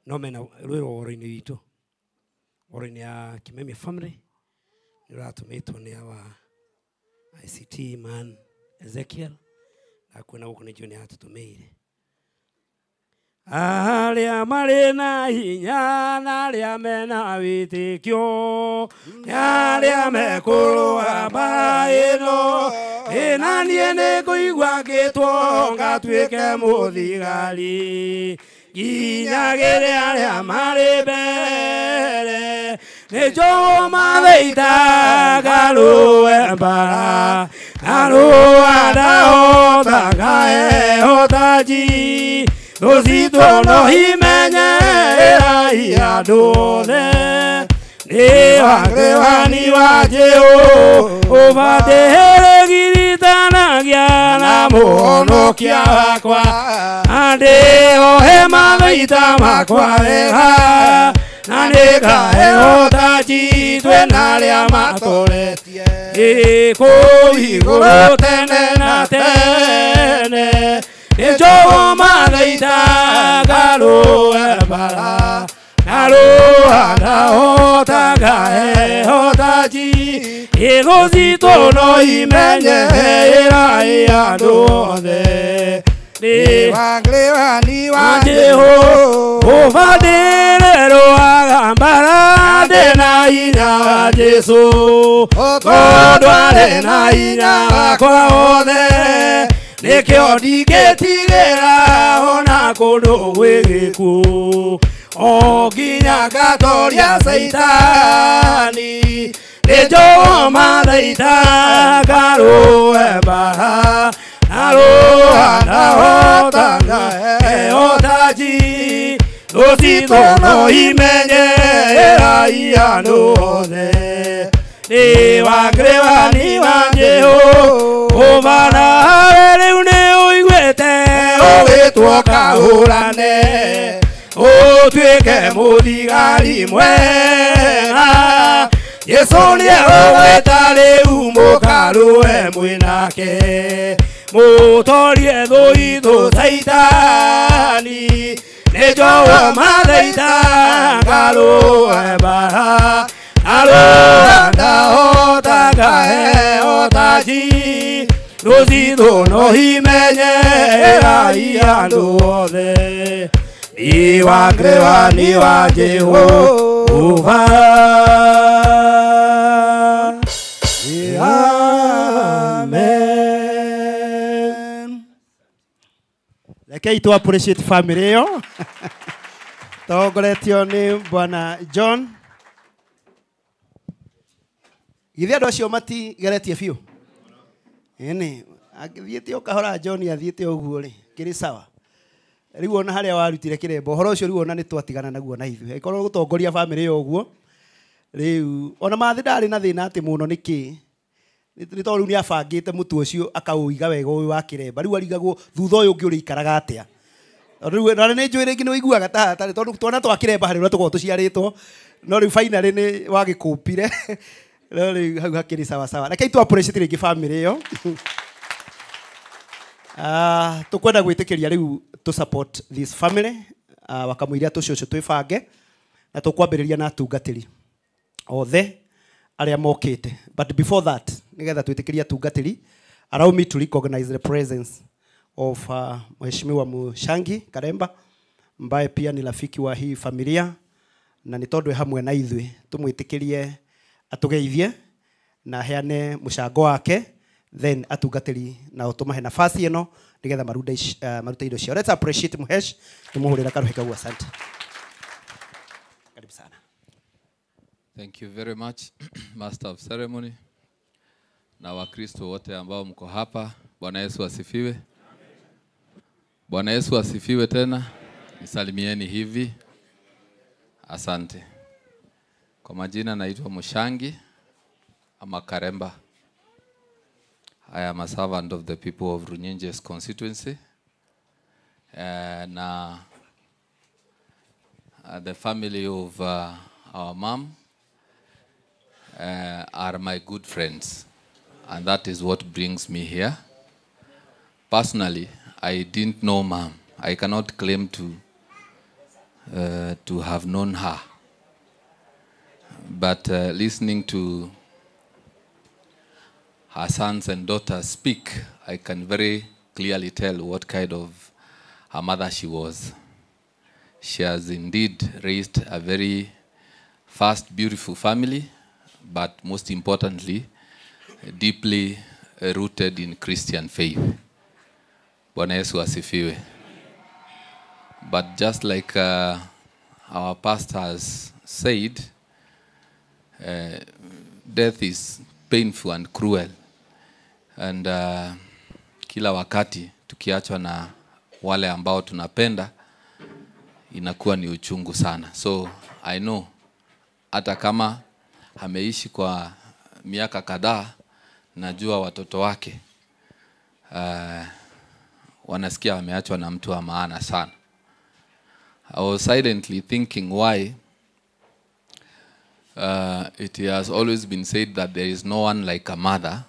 no mena rwĩrwo woro-inĩ witũ, woro-inĩ ya Kimemia family nĩ rũratũmĩtwo nĩ awa ICT man Ezekiel na kuona gũkũ nĩ njũĩ nĩ atũtũmĩire. Arĩa marĩ na hinya na arĩa mena wĩtĩkio nĩ arĩa mekũrũa mbaara ĩno, ĩna niĩ nĩngũigua ngĩtwo ngatuĩke mũthigari nginyagĩre arĩa marĩ mbere nĩ njũĩ matheita ngarũe mbaara ngarũa ndahota ngahehota nji thũ no imenye ĩrai andũ othe nĩ wangrewani wa Jehova ndĩrĩgiritanagia na mũhonokia wakwa andĩohe mathita makwa wega na nĩngahehota njitwe na arĩa matoretie kũu igũrũ tene na tene nĩ njũĩ matheita ngarũe mbaara ngarũa ndahota ngahehota nji thũ citũ no imenye ĩrai andũ othe nĩ wangrewani wa Jehova ndĩrerũaga mbaara ndĩna hinya wa Jesũ tondũ arĩ na hinya wakwa wothe nĩkĩo ndingĩtigĩra ona kũndũ gwĩ gĩkuũ o nginya ngatoria Caitani nĩ njũĩ matheita ngarũe mbaara ngarũa ndahota ngahehota nji thũ citũ no imenye ĩrai andũ othe nĩ wangrewani wa Jehova nawe rĩu nĩ ũiguĩte ũgĩtwo kahũrane ũtuĩke mũthigari mwega Jesũ nĩegũgwĩta rĩu mũkarũe mwĩ nake mũtorie thũ itũ Caitani nĩ njũĩ matheita ngarũe mbaara ngarũa ndahota ngahehota nji thũ citũ no imenye ĩrai andũ othe nĩ wangrewani wa Jehova. Amen. Rekei tu appreciate family ĩyo tongoretio nĩ Bwana John. Githĩ andũ acio matigeretie biũ? Ĩni agĩthiĩte o kahora John athiĩte ũguo rĩ kĩrĩ sawa. Rĩu ona harĩa warutire kĩremba ũhoro ũcio rĩu ona nĩ twatigana naguo na ithuĩ angĩkorwo gũtongoria family ĩyo ũguo rĩu ona mathĩ ndarĩ na thĩna atĩ mũno nĩkĩ nĩ tondũ rĩu nĩ abangĩte mũtu ũcio akaũiga wega ũyũ wa kĩremba rĩu arigagwo thutha ũyũ ũngĩ ũrĩikaraga atĩa. Rĩu na nĩ njũĩ rĩngĩ nĩ ũiguaga ta hatarĩ tondũ twana twa kĩremba harĩ ũrĩa tũkoragwo tũciarĩtwo no rĩu finally nĩ wagĩkũmpire no rĩu hau hakĩrĩ sawa sawa. Rekei tu appreciate rĩngĩ family ĩyo. Tũkwenda gwĩtĩkĩria rĩu to support this family wakamũiria tũcũcũ twĩbange na tũkwambĩrĩria na atungatĩri othe arĩa mokĩte. But before that nĩgetha twĩtĩkĩrie atungatĩri, allow me to recognize the presence of Mheshimiwa Mushangi Karemba ambaye pia ni rafiki wa hii familia na nĩ tondũ hamwe na ithuĩ tũmwĩtĩkĩrie atũgeithie na aheane mũcango wake then atungatĩri nao tũmahe nafasi ĩno nĩgetha marute indo ciao. Let's appreciate Muhesh, tumuhurira karuhe kau. Asante. Karibu sana. Thank you very much Master of Ceremony na Wakristo wote ambao mko hapa. Bwana Yesu asifiwe. Bwana Yesu asifiwe tena. Nisalimieni hivi. Asante. Kwa majina naitwa Mushangi ama Karemba. I am a servant of the people of Runyenjes constituency. Na the family of our mom are my good friends, and that is what brings me here. Personally, I didn't know mom. I cannot claim to have known her. But listening to her sons and daughters speak, I can very clearly tell what kind of a mother she was. She has indeed raised a very fast, beautiful family, but most importantly, deeply rooted in Christian faith. Bwana Yesu asifiwe. But just like our pastor has said, death is painful and cruel. And kila wakati tukiachwa na wale ambao tunapenda, inakuwa ni uchungu sana. So I know hata kama ameishi kwa miaka kadhaa, najua watoto wake wanasikia wameachwa na mtu wa maana sana. I was silently thinking why it has always been said that there is no one like a mother,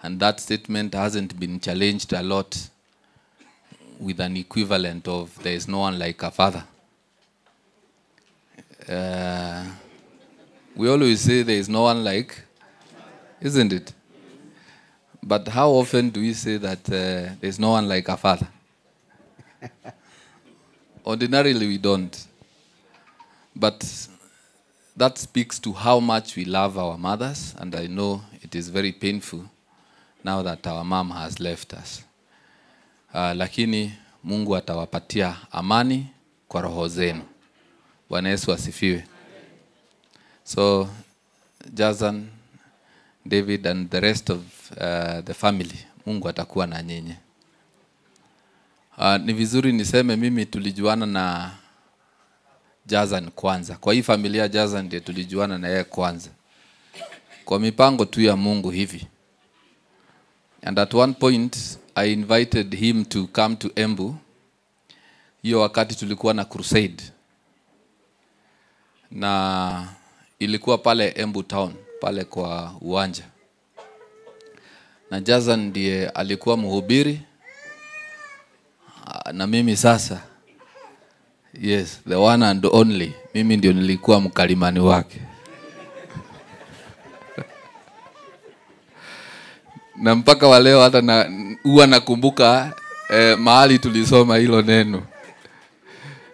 and that statement hasn't been challenged a lot with an equivalent of there is no one like a father. We always say there is no one like, isn't it? But how often do we say that there is no one like a father? Ordinarily we don't. But that speaks to how much we love our mothers, and I know it is very painful now that our mom has left us. Lakini Mungu atawapatia amani kwa roho zenu. Bwana Yesu asifiwe. So Jazan, David and the rest of the family, Mungu atakuwa na nyinyi. Ni vizuri niseme mimi tulijuana na Jazan kwanza. Kwa hii familia Jazan ndiye tulijuana na yeye kwanza. Kwa mipango tu ya Mungu hivi. And at one point I invited him to come to Embu. Hiyo wakati tulikuwa na crusade. Na ilikuwa pale Embu town, pale kwa uwanja. Na Jazan ndiye alikuwa mhubiri. Na mimi sasa, yes, the one and only, mimi ndio nilikuwa mkalimani wake. Na mpaka wa leo hata huwa nakumbuka mahali tulisoma hilo neno.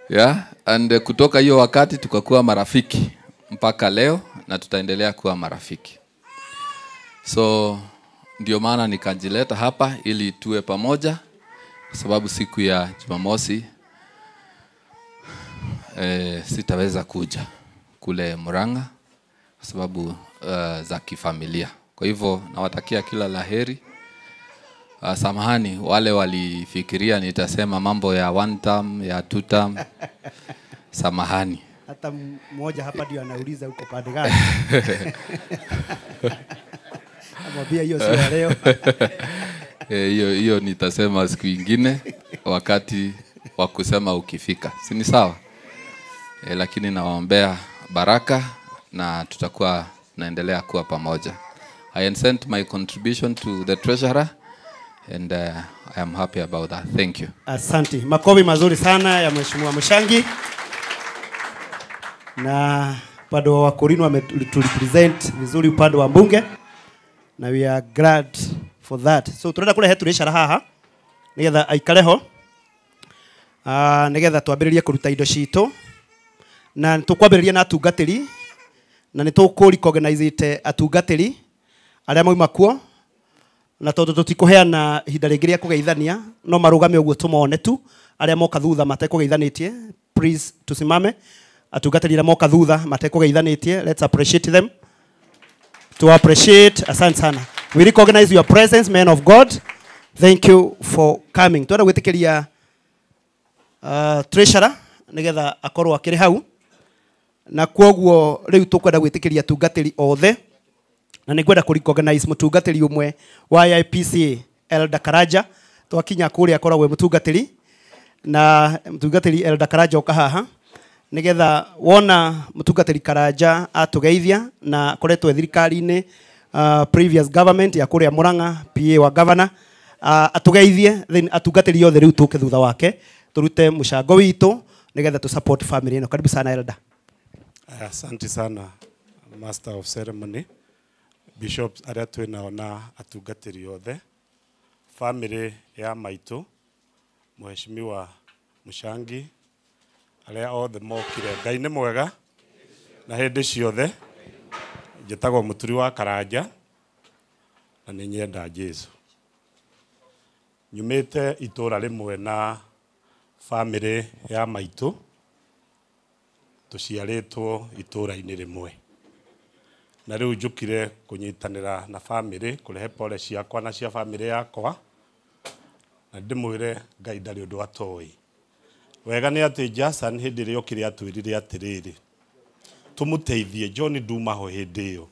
Yeah, and kutoka hiyo wakati tukakuwa marafiki mpaka leo, na tutaendelea kuwa marafiki. So ndio maana nikajileta hapa ili tuwe pamoja, kwa sababu siku ya Jumamosi sitaweza kuja kule Murang'a kwa sababu za kifamilia. Kwa hivyo nawatakia kila laheri. Samahani wale walifikiria nitasema mambo ya one term, ya two term. Samahani. Hata mmoja hapa ndio anauliza uko pande gani. Amwambia hiyo sio leo. Hiyo nitasema siku nyingine wakati wa kusema ukifika. Si ni sawa? Lakini nawaombea baraka na tutakuwa naendelea kuwa pamoja. I sent my contribution to the treasurer and I am happy about that. Thank you. Asante. Makofi mazuri sana ya Mheshimiwa Mushangi. Na upande wa Wakorino wameturepresent vizuri upande wa mbunge, na we are glad for that. So tunaenda kule hetu haha nigetha aikare ho, nigetha twambĩrĩrie kũruta indo citũ, na tũkwambĩrĩria na atungatĩri, na nĩ recognize atungatĩri arĩa mauma kuo, na tondũ tũtikũheana ihinda rĩngĩ rĩa kũgeithania, no marũgame ũguo tũmone tu arĩa moka thutha matekũgeithanĩtie. Please tusimame. Atungatĩri arĩa moka thutha matekũgeithanĩtie, let's appreciate them. To appreciate, asante sana. We recognize your presence, men of God. Thank you for coming. Twenda gwĩtĩkĩria treasurer nigetha akorwo akĩrĩ hau, na kwoguo rĩu tũkwenda gwĩtĩkĩria atungatĩri othe Na nĩ ngwenda kũ recognize mũtungatĩri ũmwe wa IPCA Elder Karanja. Twakinya kũrĩa akoragwo e mũtungatĩri, na mũtungatĩri Elder Karanja ũka haha nigetha wona mũtungatĩri Karanja atũgeithia, na akoretwo e thirikari-inĩ, previous government ya kũrĩa Murang'a, PA wa governor, atũgeithie, then atungatĩri othe rĩu tũke thutha wake tũrute mũcango witũ nigetha tu support family ĩno. Karibu sana Elder. Asante sana Master of Ceremony, bishops arĩa twĩ nao na atungatĩri othe, family ya maitũ, Mheshimiwa Mũcangi, arĩa othe mokire. Ngai nĩ mwega na hĩndĩ ciothe. Njĩtagwo Mũturi wa Karanja na nĩ nyenda Jesu. Nyumĩte itũra rĩmwe na family ya maitũ, tũciarĩtwo itũra-inĩ rĩmwe, na rĩu njũkire kũnyitanĩra na family kũrehe pole ciakwa na cia family yakwa, na ndĩmwĩre Ngai ndarĩ ũndũ atoĩ. Wega nĩ atĩ Jason hĩndĩ ĩrĩa okire atwĩrire atĩrĩrĩ, tũmũteithie. John ndumaho hĩndĩ ĩyo,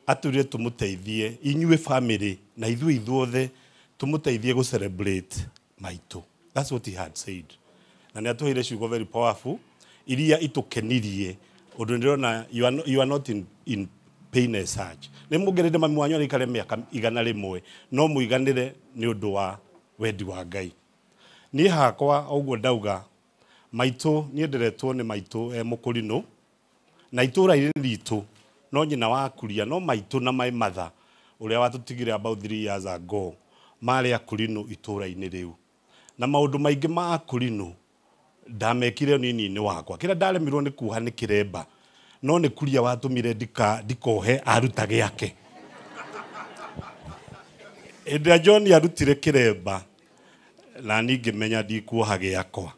atwĩrire tũmũteithie inyuĩ family na ithuĩ ithuothe tũmũteithie gũ celebrate maitũ. That's what he had said. Na nĩ atũheire ciugo very powerful iria itũkenirie, ũndũ ndĩrona you are not in pain as such. Nĩ mũngerire mami wanyu arĩikare mĩaka 100, no mũiganĩre nĩ ũndũ wa wendi wa Ngai. Niĩ hakwa ũguo ndauga, maitũ niĩ nderetwo nĩ maitũ e mũkũrinũ, na itũra-inĩ ritũ no nyina wa kuria, no maitũ na my mother ũrĩa watũtigire about 3 years ago marĩ akũrinũ itũra-inĩ rĩu, na maũndũ maingĩ ma akũrinũ ndamekire nini-inĩ wakwa. Kĩrĩa ndaremirwo nĩ kuoha nĩ kĩremba, no nĩ kuria watũmire ndikohe aruta gĩake. Hĩndĩ ĩrĩa John arutire kĩremba, na niĩ ngĩmenya ndikuoha gĩakwa.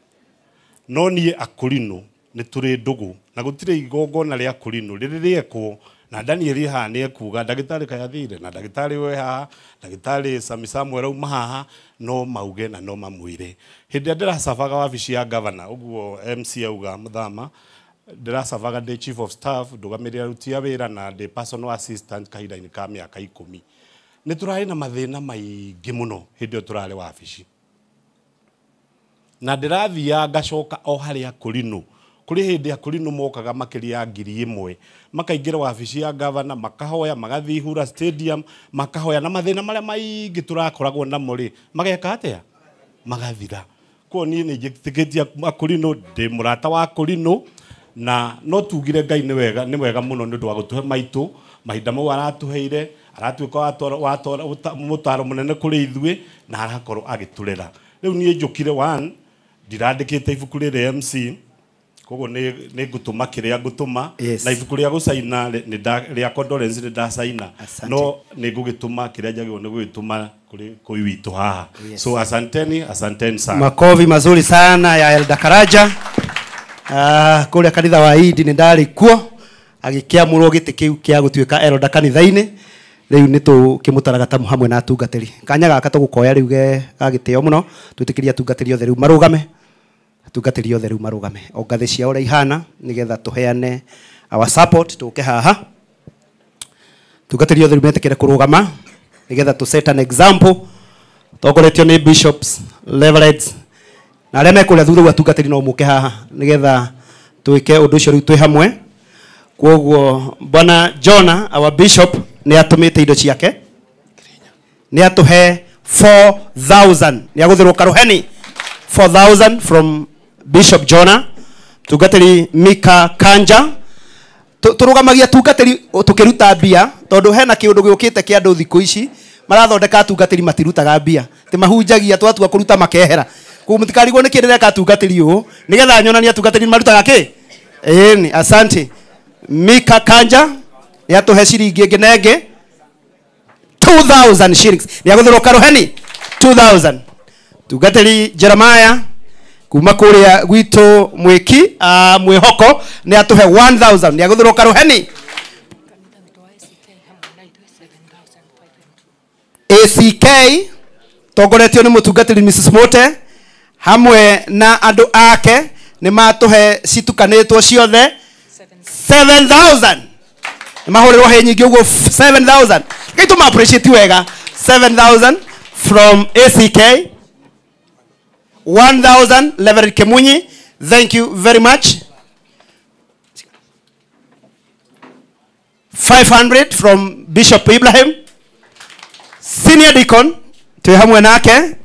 No niĩ akũrinũ nĩ tũrĩ ndũgũ, na gũtirĩ igongona rĩa akũrinũ rĩrĩ rĩekwo, na Daniel haha nĩ ekuga ndagĩtarĩ Kayathire na ndagĩtarĩ we haha, ndagĩtarĩ Sami Samuel auma haha, no mauge na no mamwĩre. Hĩndĩ ĩrĩa ndĩracabaga wabici ya governor, ũguo MC auga Mũthama, ndĩracabaga ndĩ chief of staff, ndũgamĩrĩra aruti a wĩra na ndĩ personal assistant kahinda-inĩ ka mĩaka 10. Nĩ tũrarĩ na mathĩna maingĩ mũno hĩndĩ ĩyo tũrarĩ wabici, na ndĩrathiaga ngacoka o harĩa akũrinũ. Kũrĩ hĩndĩ akũrinũ mokaga makĩria ya 1000 makaingĩra wabici ya governor, makahoya, magathiĩ Ihura Stadium makahoya, na mathĩna marĩa maingĩ tũrakoragwo namo rĩ mageka atĩa? Magathira. Koguo niĩ nĩ njĩtĩkĩtie akũrinũ, ndĩ mũrata wa akũrinũ, na no tugire Ngai nĩ wega, nĩ wega mũno nĩ ũndũ wa gũtũhe maitũ mahinda mau aratũheire, aratuĩka mũtaro mũnene kũrĩ ithuĩ, na arakorwo agĩtũrera. Rĩu niĩ njũkire one, ndirandĩkĩte ibuku rĩrĩ MC, koguo nĩ ngũtũma kĩrĩa ngũtũma, na ibuku rĩa gũcaina rĩa condolence nĩ ndacaina, no nĩ ngũgĩtũma kĩrĩa njagĩrĩirwo nĩ gũgĩtũma kũrĩ kũi witũ haha. So asanteni, asanteni sana. Makofi mazuri sana ya Elder Karanja. Kũrĩa kanitha wa Idi nĩ ndarĩ kuo agĩkĩamũrwo gĩtĩ kĩu kĩa gũtuĩka Elder kanitha-inĩ. Rĩu nĩ tũkĩmũtaraga ta hamwe na atungatĩri. Kanya gaka tũgũkoya rĩu ga gĩtĩo mũno, twĩtĩkĩrie atungatĩri othe rĩu marũgame. Atungatĩri othe rĩu marũgame o ngathĩ ciao ũrĩa ihana, nĩgetha tũheane our support. Tũke haha atungatĩri othe rĩu metĩkĩre kũrũgama nĩgetha tũ set an example, tongoretio nĩ bishops, reverends na arĩa mekũrĩa thutha ũguo. Atungatĩri no mũke haha nĩgetha twĩke ũndũ ũcio rĩu twĩ hamwe. Koguo Bwana Jonah our bishop nĩ atũmĩte indo ciake, nĩ atũhe 4000, nĩ agũthĩrwo karuheni 4000 from Bishop Jonah. Tungatĩri Mika Kanja, tũrũgamagia tungatĩri tũkĩruta mbia, tondũ hena kĩũndũ gĩũkĩte kĩa andũ thikũ ici marathondeka atungatĩri matirutaga mbia, ti mahunjagia twatua kũruta makehera. Koguo mũtikarigwo nĩ kĩ ndĩreka atungatĩri ũũ, nĩgetha nyonanie atungatĩri marutaga kĩ. Ĩni, asante. Mika Kanja nĩ atũhe ciringi ĩngĩ na ĩngĩ 2000 shillings, nĩ agũthĩrwo karuheni 2000. Tungatĩri Jeremiah kuma kũrĩa gwitũ mwĩki mwĩhoko nĩ atũhe 1000, nĩ agũthĩrwo karuheni. ACK tongoretio nĩ mũtungatĩri Mrs Mote hamwe na andũ ake nĩ matũhe citukanĩtwo ciothe 7000. Nĩ mahũrĩrwo hĩ nyingĩ ũguo 7000. Reke tũma appreciate wega. 7000 from ACK. 1000 Reverend Kemunyi. Thank you very much. 500 from Bishop Ibrahim. Senior Deacon twĩ hamwe nake.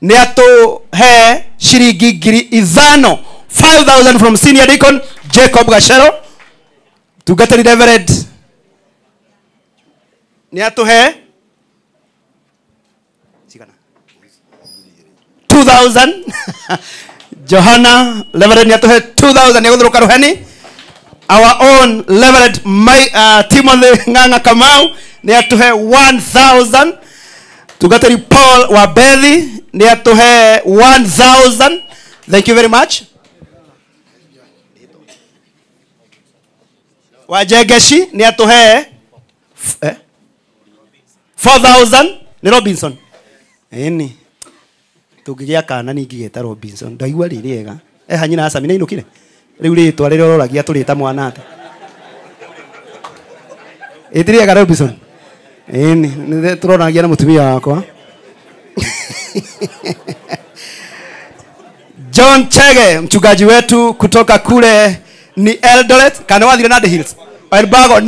Nĩ atũhe ciringi 5,000. 5000 from Senior Deacon Jacob Gachero. Tungatĩri Reverend nĩ atũhe 2000. Johanna Reverend nĩ atũhe 2000 nĩ gũthũrũka rũheni. Our own Reverend Timothy Ng'ang'a Kamau nĩ atũhe 1000. Tungatĩri Paul Wabethi nĩ atũhe 1000. Thank you very much. Wajegeshi nĩ atũhe 4000 nĩ Robinson. Ĩni tũngĩgĩa kana ningĩgeta Robinson. Ndaigua rĩ rĩega. Eha nyina Asami nĩ ainũkire. Rĩu rĩtwa rĩrĩa ũroragia tũrĩta mwana atĩa? Ĩti rĩega Robinson. Ĩni nĩ tũroragia na mũtumia wakwa. John Chege mchungaji wetu kutoka kule ni Eldoret kana wathire Nandi Hills Elbagon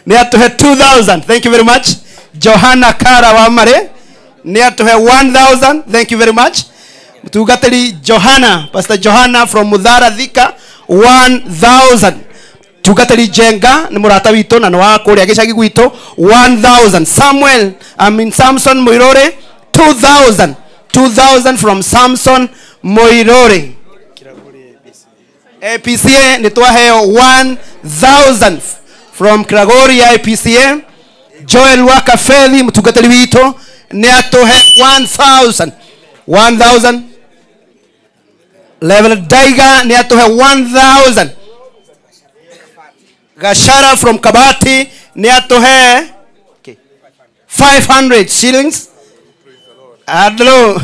nĩ atũhe 2000. Thank you very much. Johanna Kara wa Mare nĩ atũhe 1000. Thank you very much. Mtungatĩri Johanna, Pastor Johanna from Muthara Thika 1000. Mtungatĩri Jenga nĩ mũrata witũ na nĩ wa kũrĩa gĩcagi gwitũ 1000. Samuel, I mean Samson Muirore 2000. 2000 from Samson Muirore. APCA nĩ twaheo 1000 from Kragori APCA. Joel Wakafeli mtungatĩri witũ nĩ atũhe 1000. 1000. Level Daiga nĩ atũhe 1000. Gashara from Kabati nĩ atũhe 500 shillings. Adlo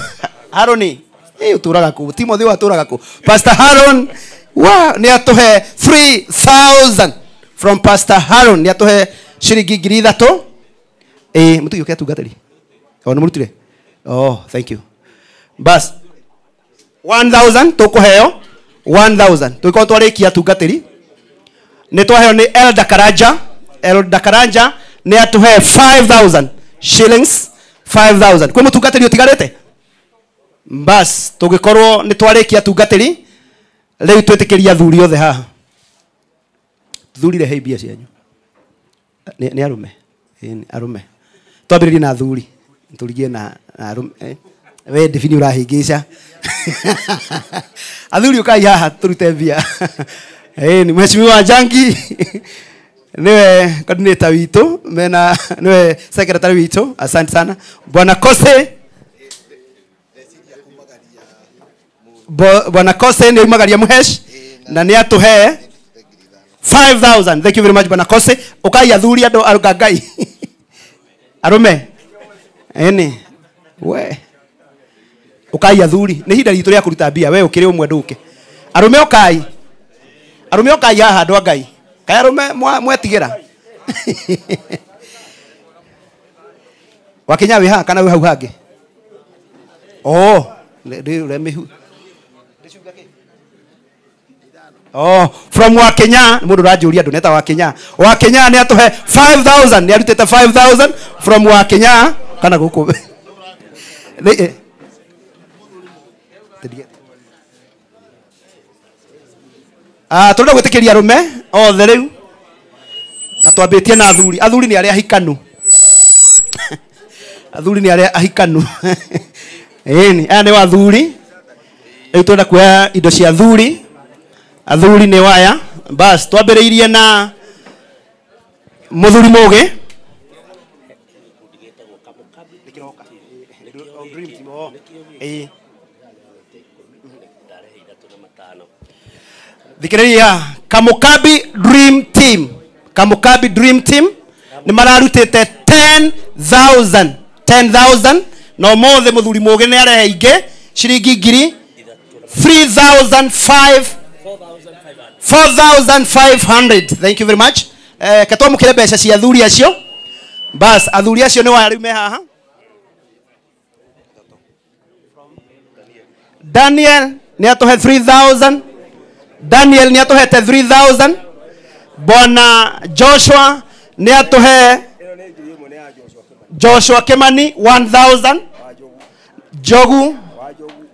Haroni ũtũraga kũ? Timothy watũraga kũ? Pastor Haron wa nĩ atũhe 3000 from Pastor Haron nĩ atũhe ciringi 3000. Mũtugi ũke atungatĩri. O nĩ mũrutire? Oh, thank you. Bas 1000 tũkũheo 1000 tũgĩkorwo twarĩkia atungatĩri. Nĩ twaheo nĩ Elder Karanja. Elder Karanja nĩ atũhe 5000 shillings. 5000. Kwĩ mũtungatĩri ũtigarĩte? Bas tũgĩkorwo nĩ twarĩkia atungatĩri. Rĩu twĩtĩkĩria athuri othe haha. Thuri rehei mbia cianyu. Nĩ arũme. Nĩ arũme. Twambĩrĩrie na athuri. Tũrigie na arũme. We ndibini ũrahĩngĩca. Athuri ũkai haha tũrute mbia. Ni Mheshimiwa Njangi niwe coordinator witũ mena niwe secretary witũ. Asante sana. Bwana Kose. Bwana Kose nĩ aumagaria Muhesh na nĩ atũhe 5000. Thank you very much Bwana Kose. Ũkai athuri andũ aruga Ngai. Arũme. Eni we ũkai athuri nĩ ihinda ritũ rĩa kũruta mbia. We ũkĩrĩ ũmwe ndũke. Arũme ũkai. Arũme ũkai haha andũ a Ngai. Kaĩ arũme mwetigĩra. Wakinya wĩ haha kana wĩ hau hangĩ? Oh, rĩ Oh, from Wakenya, mũndũ ũranjũria ndũneta Wakenya. Wakenya nĩ atũhe 5000, nĩ arutĩte 5000 from Wakenya kana gũkũ. Tũrenda gwĩtĩkĩria arũme othe rĩu na twambĩtie na athuri. Athuri nĩ arĩa ahikanu. Athuri nĩ arĩa ahikanu. Ĩni, aya nĩ athuri. Rĩu tũrenda kuoya indo cia athuri. Athuri nĩ waya. Bas twambĩrĩirie na mũthuri mũgĩ. Thikĩrĩria Kamukabi Dream Team. Kamukabi Dream Team nĩ mararutĩte 10,000. 10,000 na ũmũthĩ mũthuri mũgĩ nĩ arehe ingĩ ciringi ngiri 3,500. 4500. Thank you very much. Ketwamũkĩre mbeca cia athuri acio. Bas athuri acio nĩ wa rĩu me haha. Daniel nĩ atũhe 3000. Daniel nĩ atũhete 3000. Bwana Joshua nĩ atũhe Joshua Kimani 1000. Jogu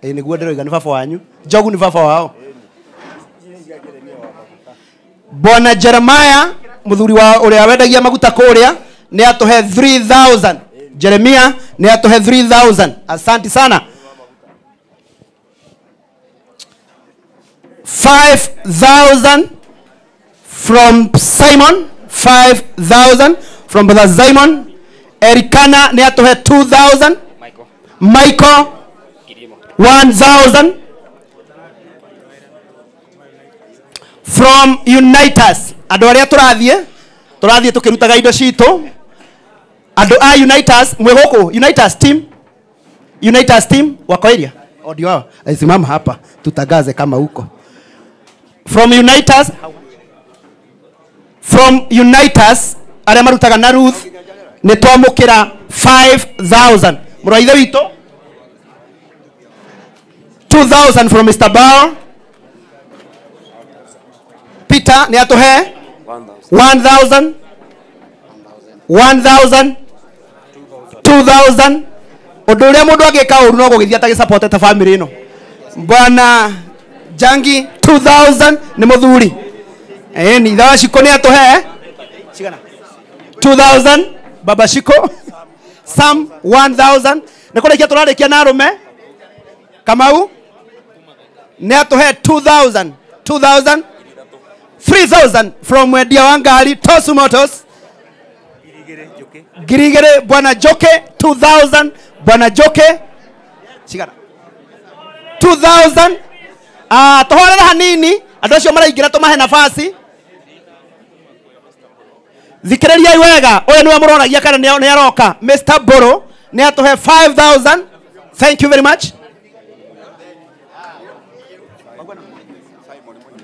nĩguo ndĩroiga nĩ baba wanyu. Jogu nĩ baba wao. Bwana Jeremiah muthuri wa uria wendagia maguta kuria ni atuhe 3000. Jeremia ni atuhe 3000. Asante sana. 5000 from Simon. 5000 from brother Simon. Erikana ni atuhe 2000. Michael 1000 from Unitas. Andũ arĩa tũrathiĩ tũkĩrutaga indo citũ. Andũ a Unitas mwĩ gũkũ. Unitas team, Unitas team wako area ndio hao. Simama hapa tutangaze kama huko. From Unitas, from Unitas arĩa marutaga na Ruth nĩ twamũkĩra 5000. Mũrũ wa ithe witũ 2000 from Mr. Bao. Peter ni atuhe 1000, 1000, 2000. Ũndũ ũrĩa mũndũ angĩka ũru no gũgĩthiĩ atagĩsupportete family ĩno. Bwana Jangi 2000 nĩ mũthuri. Ni ithe wa Shiko nĩ atũhe cigana? 2000. Baba Shiko Sam 1000. Nĩ kũrĩkia tũrarĩkia na arũme. Kamau nĩ atũhe 2000, 2000, 3000 from mwendia wa ngari Tosu Motors. Girigere Bwana Joke 2000. Bwana Joke cigana? 2000. Tũhorere hanini andũ acio maraingĩra tũmahe nafasi. Thikĩrĩriai wega, ũyũ nĩwe mũroragia kana nĩ aroka. Mr. Boro nĩ atũhe 5000. Thank you very much.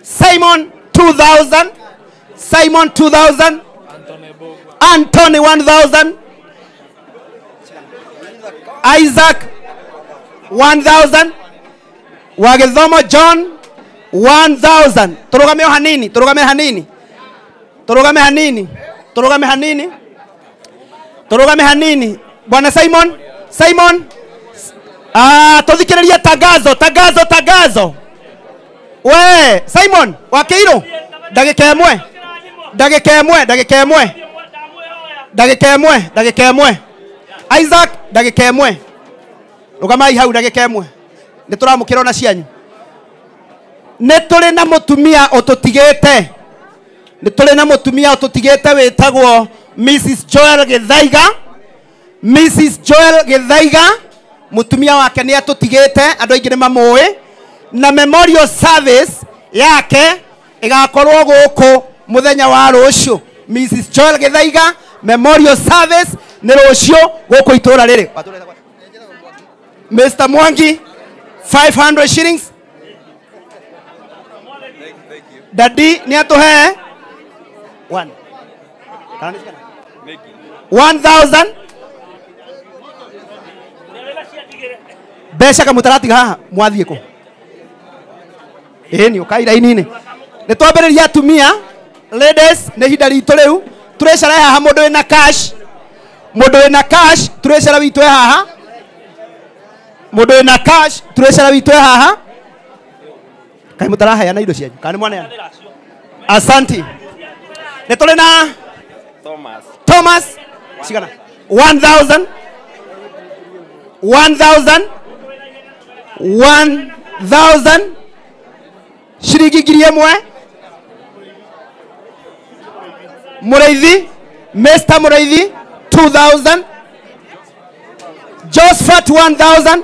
Simon 2000. Simon 2000. Anthony 1000. Isaac 1000. Wagithomo John 1000. Tũrũgame hanini, tũrũgame hanini, tũrũgame hanini, tũrũgame hanini, tũrũgame hanini. Bwana Simon, Simon, tũthikĩrĩrie tangazo, tangazo, tangazo. We Simon wakeiro ndagĩka ĩmwe, ndagĩka ĩmwe, ndagĩka ĩmwe, ndagĩka ĩmwe, ndagĩka ĩmwe. Isaac ndagĩka ĩmwe, rũgamai hau ndagĩka ĩmwe. Nĩ tũramũkĩra ona cianyu. Nĩ tũrĩ na mũtumia ũtũtigĩte, nĩ tũrĩ na mũtumia ũtũtigĩte wĩtagwo Mrs. Joel Gĩthaiga. Mrs. Joel Gĩthaiga mũtumia wake nĩ atũtigĩte, andũ aingĩ nĩ mamũĩ. Na memorial service yake ĩgakorwo gũkũ mũthenya wa rũciũ. Mrs. Joel Gĩthaiga memorial service nĩ rũciũ gũkũ itũra rĩrĩ. Mr. Mwangi 500 shillings. Dadi nĩ atũhe 1000. Mbeca kamũtaratiga haha mwathiĩ kũ? Ĩni ũkai raini-inĩ. Nĩ twambĩrĩria atumia ladies, nĩ ihinda ritũ rĩu. Tũrecara haha mũndũ wĩna cash, mũndũ wĩna cash tũrecara witũ e haha. Mũndũ wĩna cash tũrecara witũ e haha. Kaĩ mũtaraheana indo cianyu kana nĩ mwaneana? Asanti. Nĩ tũrĩ na Thomas cigana? 1000, 1000, 1000. Ciringi 1000. Mũrĩithi, Mr. Mũrĩithi 2000. Josephat 1000.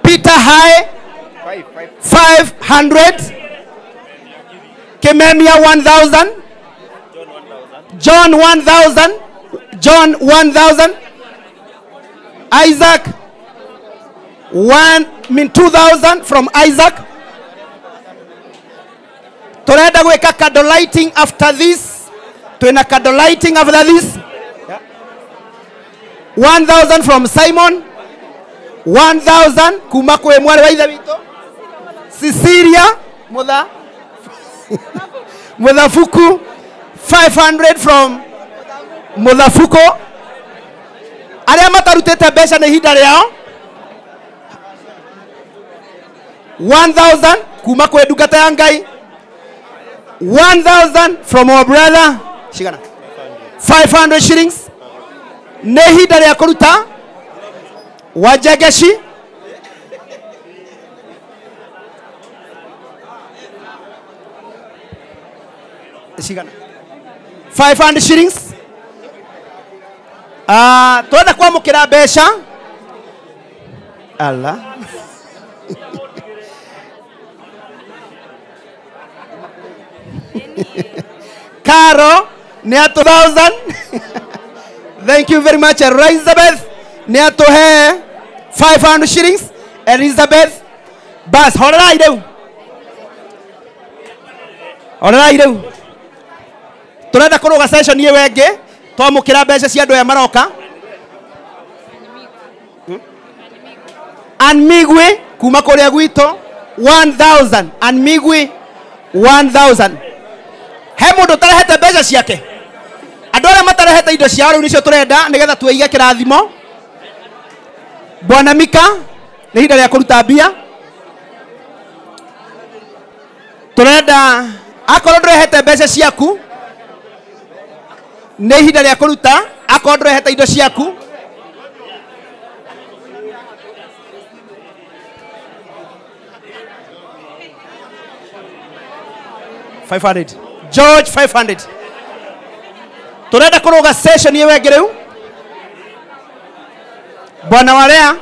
Peter High 500. Kimemia 1000. John 1000. John 1000. Isaac 2000 from Isaac. Turenda gwika candle lighting after this. Twina candle lighting after this. 1000 from Simon. 1000 kuma kwi mwari wa ithe witũ Cecilia Mutha Muthafuku. 500 from Muthafuko. Aria matarutite mbeca nĩ ihinda rĩao. 1000 kuma kwi ndungata ya Ngai. 1000 from our brother Shigana. 500 shillings. Nĩ ihinda rĩa kũruta Wajegeshi. Shigana. 500 shillings. Twenda kwamũkĩra mbeca. Allah. Caro nĩ a 2000. Thank you very much. Elizabeth nĩ atũhe 500 shillings. Elizabeth bas horerai rĩu. Horerai rĩu. Turenda kũrũga session ĩyo ĩngĩ twamũkĩra mbeca cia andũ aya maroka. Anmigwe kuma kũrĩa gwitũ 1000. Anmigwe 1000. He mũndũ ũtarehete mbeca ciake. Andũ arĩa matarehete indo ciao rĩu nĩcio tũrenda nĩgetha twĩige kĩrathimo. Bwana Mika nĩ ihinda rĩa kũruta mbia. Tũrenda akorwo ndũrehete mbeca ciaku nĩ ihinda rĩa kũruta. Akorwo ndũrehete indo ciaku $500. George 500. Turenda kũrũga session ĩyo ĩngĩ rĩu. Bwana Warea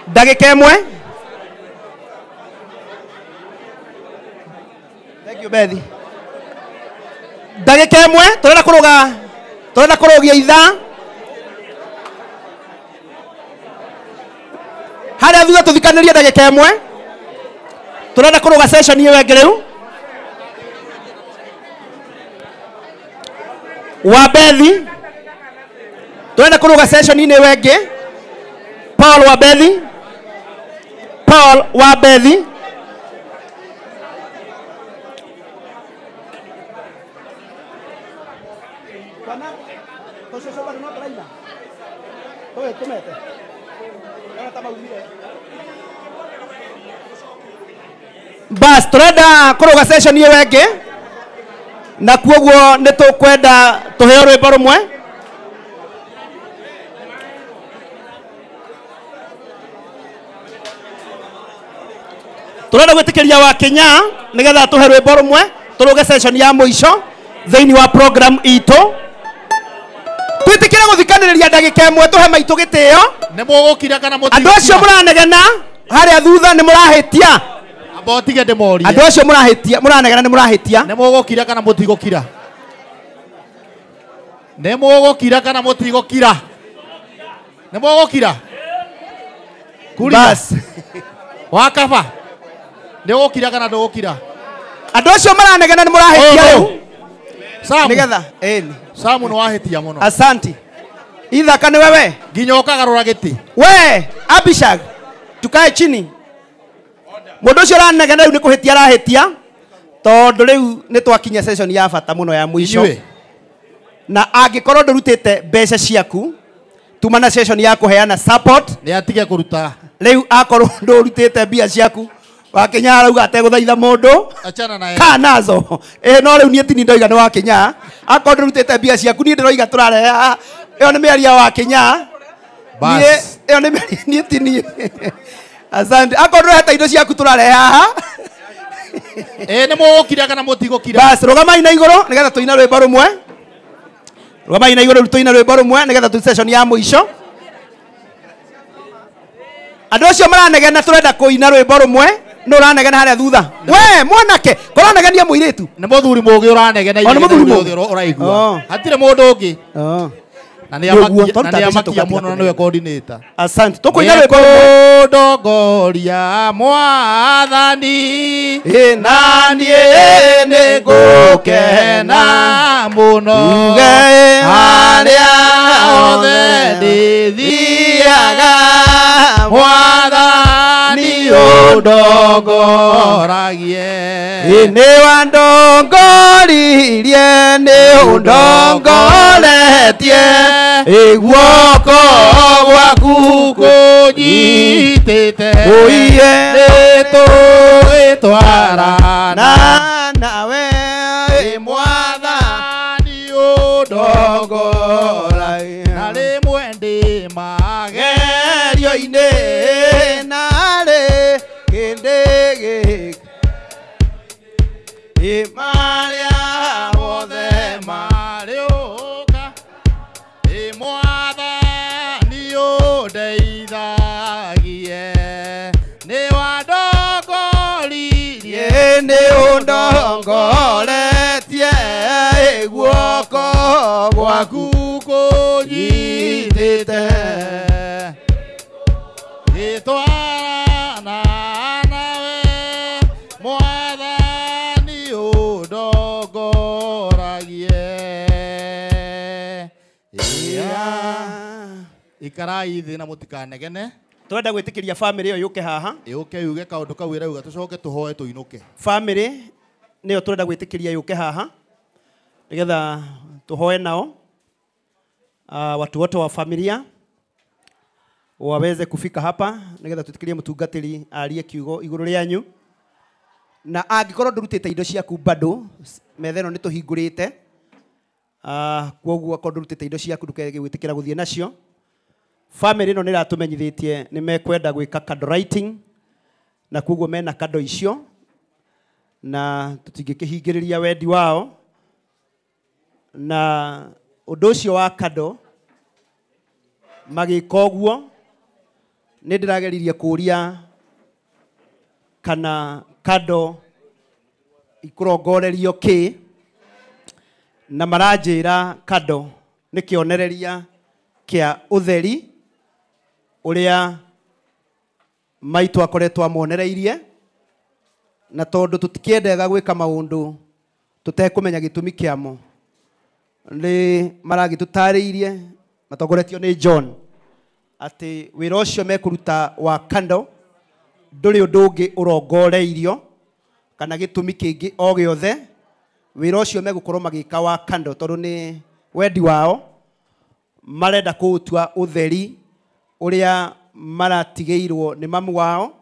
ndagĩka ĩmwe. Thank you Bethi. Ndagĩka ĩmwe turenda kũrũga, turenda kũrũgia ithaa. Harĩa thutha tũthikanĩrie ndagĩka ĩmwe. Turenda kũrũga session ĩyo ĩngĩ rĩu. Wa Bethi turenda kũrũga session inĩ ĩyo ĩngĩ. Paul wa Bethi. Paul wa Bethi. Bas turenda kũrũga session ĩyo ĩngĩ na kuoguo nĩ tũkwenda tũheo rwĩmbo rũmwe. Turenda gwĩtĩkĩria wa Kenya nĩgetha tũhe rwĩmbo rũmwe tũrũge session ya mũico thĩinĩ wa program itũ. Twĩtĩkĩre gũthikanĩrĩria ndagĩka ĩmwe tũhe maitũ gĩtĩo. Nĩ mũgũkira kana mũtigũkira? Andũ acio mũranegena harĩa thutha nĩ mũrahĩtia. Amba ũtige ndĩmorie. Andũ acio mũrahĩtia, mũranegena nĩ mũrahĩtia. Nĩ mũgũkira kana mũtigũkira? Nĩ mũgũkira kana mũtigũkira? Nĩ mũgũkira? Kuria. Bas. Wakaba. Nĩ ũgũkira kana ndũgũkira? Andũ acio maranegena nĩ mũrahĩtia rĩu. Samu. Nĩgetha ĩni. Samu nĩ wahĩtia mũno. Asanti. Ithaka nĩ wewe. Nginya ũkagarũra gĩtĩ. We Abishag, tukae chini. Mũndũ ũcio ũranegena rĩu nĩ kũhĩtia arahĩtia tondũ rĩu nĩ twakinya session ya bata mũno ya mũico. Na angĩkorwo ndũrutĩte mbeca ciaku tuma na session ya kũheana support. Nĩ atige kũruta. Rĩu akorwo ndũrutĩte mbia ciaku Wakinya arauga ategũthaitha mũndũ. Achana naye. Kaa nazo. No rĩu niĩ tini ndoiga nĩ Wakinya. Akorwo ndũrutĩte mbia ciaku niĩ ndĩroiga tũrarehe haha. Ĩyo nĩ mĩario ya Wakinya. Bas. Ĩyo nĩ mĩario niĩ tini. Asante. Akorwo ndũrehete indo ciaku tũrarehe haha. Nĩ mũgũkira kana mũtigũkira? Bas, rũgamai na igũrũ nĩgetha tũine rwĩmbo rũmwe. Rũgamai na igũrũ tũine rwĩmbo rũmwe nĩgetha tũ session ya mũico. Andũ acio maranegena tũrenda kũina rwĩmbo rũmwe. No ũranegena harĩa thutha. We mwanake, kũranegenia mũirĩtu. Nĩ mũthuri mũũgĩ ũranegena O, nĩ mũthuri mũũgĩ. ũraigua. Hatirĩ mũndũ ũngĩ. Na nĩ amakia mũno na nĩwe coordinator. Asante. Tũkũina rwĩmbo rũmwe. Ndongoria Mwathani, na niĩ nĩngũkena mũno harĩa hothe ndĩthiaga, Mwathani ũndongoragie. Nĩ wandongoririe, nĩ ũndongoretie, guoko gwaku kũnyitĩte, ũiye nĩtũgĩtwarana nawe, Mwathani ũndongoragie. Na rĩmwe ndĩ magerio-inĩ, narĩ kĩndĩ gĩkĩ marĩa mothe marĩũka, Mwathani ũndeithagie. Nĩ wandongoririe, nĩ ũndongoretie, guoko gwaku kũnyitĩte, gĩtwarana nawe, Mwathani ũndongoragie. Ikarai thĩ na mũtikanegene. Twenda gwĩtĩkĩria family ĩyo yũke haha, yũke yuge kaũndũ kau ĩrauga, tũcoke tũhoe tũinũke. Family nĩyo tũrenda gwĩtĩkĩria yũke haha nĩgetha tũhoe nao, watu wote wa familia waweze kufika hapa nĩgetha twĩtĩkĩrie mũtungatĩri arie kiugo igũrũ rĩanyu. Na angĩkorwo ndũrutĩte indo ciaku bado, metha ĩno nĩ tũhingũrĩte, kwoguo akorwo ndũrutĩte indo ciaku ndũkege gwĩtĩkĩra gũthiĩ nacio. Family ĩno nĩ ĩratũmenyithĩtie nĩ mekwenda gwĩka candle lighting, na kwoguo mena kando icio, na tũtingĩkĩhingĩrĩria wendi wao. Na ũndũ ũcio wa kando magĩka ũguo, nĩ ndĩrageririe kũũria kana kando ikũrongorerio kĩ, na maranjĩra kando nĩ kĩonereria kĩa ũtheri ũrĩa maitũ akoretwo amonereirie, na tondũ tũtikĩendaga gwĩka maũndũ tũtekũmenya gĩtũmi kĩamo, nĩ maragĩtũtarĩirie matongoretio nĩ John atĩ wĩra ũcio mekũruta wa kando ndũrĩ ũndũ ũngĩ ũrongoreirio kana gĩtũmi kĩngĩ o gĩothe. Wĩra ũcio megũkorwo magĩka wa kando tondũ nĩ wendi wao, marenda kũũtua ũtheri ũrĩa maratigĩirwo nĩ mamu wao,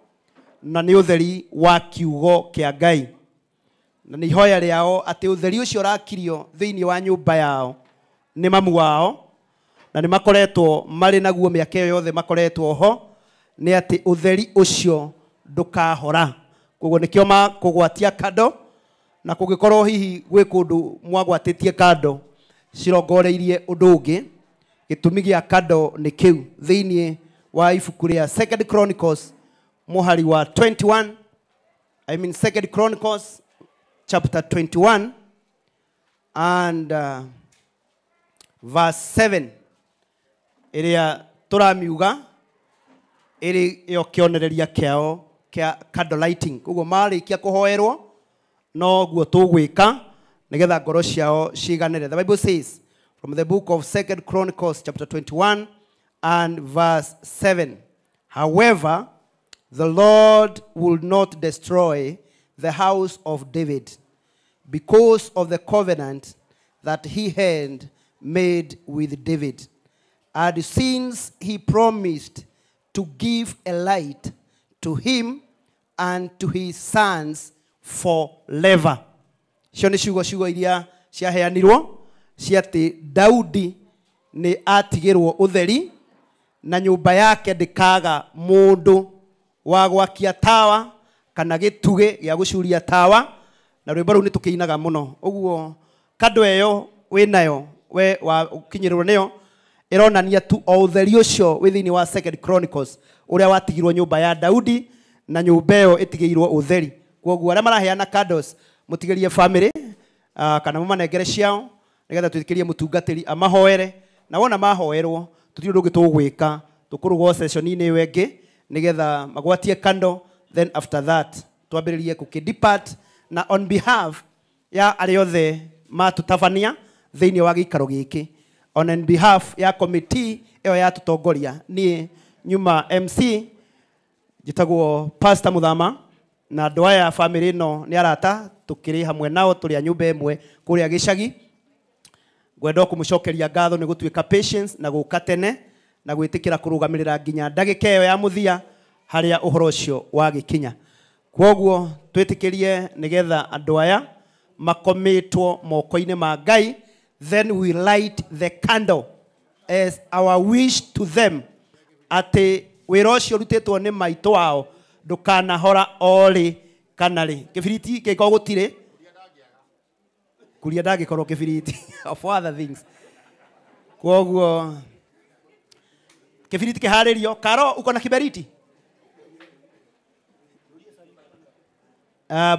na nĩ ũtheri wa kiugo kĩa Ngai. Na nĩ ihoya rĩao atĩ ũtheri ũcio ũrakirio thĩinĩ wa nyũmba yao nĩ mamu wao, na nĩ makoretwo marĩ naguo mĩaka ĩyo yothe makoretwo ho, nĩ atĩ ũtheri ũcio ndũkahora. Koguo nĩkĩo makũgwatia kando, na kũngĩkorwo hihi gwĩ kũndũ mwagwatĩtie kando cirongoreirie ũndũ ũngĩ, gĩtũmi gĩa kando nĩ kĩu. Thĩinĩ wa ibuku rĩa Second Chronicles mũhari wa 21, I mean Second Chronicles chapter 21 and verse 7 ĩrĩa tũramiuga ĩrĩ yo kĩonereria kĩao kĩa candle lighting. Koguo marĩkia kũhoerwo noguo tũgwĩka nĩgetha ngoro ciao ciganĩre. The Bible says from the book of Second Chronicles chapter 21 and verse 7, however, the Lord will not destroy the house of David because of the covenant that he had made with David, and since he promised to give a light to him and to his sons forever. Icio nĩ ciugo iria ciaheanirwo cia atĩ Daudi nĩ atigĩrwo ũtheri na nyũmba yake ndĩkaga mũndũ wa gwakia tawa kana gĩtugĩ gĩa gũcuria tawa, na rwĩmbo rũu nĩ tũkĩinaga mũno. Ũguo kando ĩyo wĩnayo we wa ũkinyĩrwo nĩyo ĩronania tu o ũtheri ũcio wĩ thĩinĩ wa Second Chronicles ũrĩa watigirwo nyũmba ya Daudi, na nyũmba ĩyo ĩtigĩirwo ũtheri. Kwoguo arĩa maraheana candles mũtigĩrie family kana mũmanengere ciao nĩgetha twĩtĩkĩrie mũtungatĩri amahoere Na wona mahoerwo tũtirĩ ũndũ ũngĩ tũgwĩka, tũkũrũgwo session-inĩ ĩyo ĩngĩ nĩgetha magwatie kando, then after that twambĩrĩrie gũkĩ-depart. Na on behalf ya arĩa othe matũtabania thĩinĩ wa gĩikaro gĩkĩ, on behalf ya committee ĩyo yatũtongoria, niĩ nyuma MC njĩtagwo Pastor Muthama, na andũ aya family ĩno nĩ arata, tũkĩrĩ hamwe nao tũrĩ a nyũmba ĩmwe kũrĩa gĩcagi. Ngwenda kũmũcokeria ngatho nĩ gũtuĩka patience na gũka tene na gwĩtĩkĩra kũrũgamĩrĩra nginya ndagĩka ĩyo ya mũthia harĩa ũhoro ũcio wagĩkinya. Kwoguo twĩtĩkĩrie nĩgetha andũ aya makomitwo moko-inĩ ma Ngai, then we light the candle as our wish to them atĩ wĩra ũcio ũrutĩtwo nĩ maitũ wao ndũkanahora orĩ kana rĩ. Kĩbiriti kĩngĩkorwo gũtirĩ, kuria ndangĩkorwo kĩbiriti of other things. Kwoguo kĩbiriti kĩharĩrio. Karo, uko na kiberiti?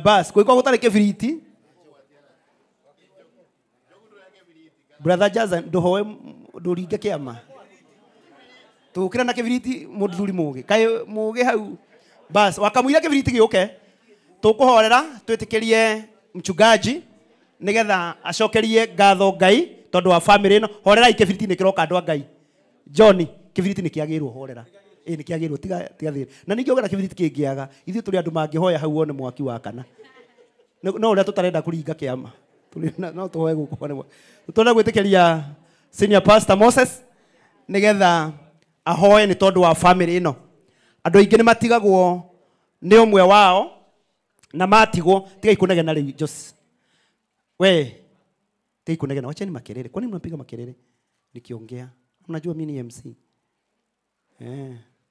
Bas kũngĩkorwo gũtarĩ kĩbiriti, brother Jaza, ndũhoe ndũringe kĩama, tũkĩra na kĩbiriti mũthuri mũgĩ kaĩ mũgĩ hau. Bas wakamũira kĩbiriti gĩũke, tũkũhorera twĩtĩkĩrie mchungaji nĩgetha acokerie ngatho Ngai tondũ wa family ĩno. Horerai, kĩbiriti nĩ kĩroka andũ a Ngai. Johnny, kĩbiriti nĩ kĩagĩrwo, horera. Ĩ nĩ kĩagĩrwo, tiga tiga thĩna. Na ningĩ ũgera kĩbiriti kĩngĩaga, ithuĩ tũrĩ andũ mangĩhoya hau wone mwaki wakana. No ũrĩa tũtarenda kũringa kĩama, no tũhoe gũkũ wone mwaki. Tũrenda gwĩtĩkĩria senior pastor Moses nĩgetha ahoe nĩ tondũ wa family ĩno. Andũ aingĩ nĩ matigagwo nĩ ũmwe wao na matigwo, tigai kũnegena rĩu Jos. We, tigai kũnegena, wacheni makelele. Kwa nini mnapiga makelele nikiongea? Mnajua mimi ni MC.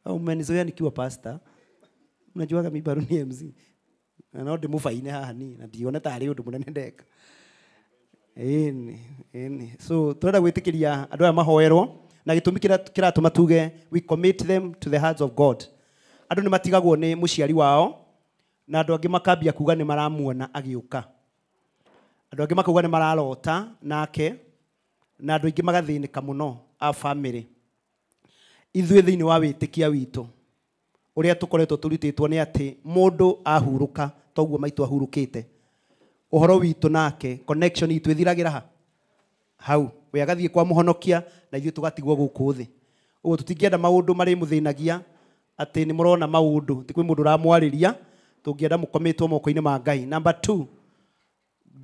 Au mmenizoea nikiwa pastor. Mnajuaga mimi bado ni MC. Na no ndĩmũbaine haha ni na ndione tarĩ ũndũ mũnene ndeka. Ĩni, ĩni. So tũrenda gwĩtĩkĩria andũ aya mahoerwo, na gĩtũmi kĩrĩa kĩratũma tuge we commit them to the hands of God. Andũ nĩ matigagwo nĩ mũciari wao, na andũ angĩ makambia kuga nĩ maramuona agĩũka. Andũ angĩ makauga nĩ mararota nake, na andũ aingĩ magathĩnĩka mũno a family. Ithuĩ thĩinĩ wa wĩtĩkia witũ ũrĩa tũkoretwo tũrutĩtwo nĩ atĩ mũndũ ahurũka toguo maitũ ahurũkĩte, ũhoro witũ nake connection itũ ĩthiragĩra ha hau, we agathiĩ kwa mũhonokia na ithuĩ tũgatigwo gũkũ thĩ. Ũguo tũtingĩenda maũndũ marĩ mũthĩnagia atĩ nĩ mũrona maũndũ, ti kwĩ mũndũ ũramwarĩria, tũngĩenda mũkometwo moko-inĩ ma Ngai. Number 2,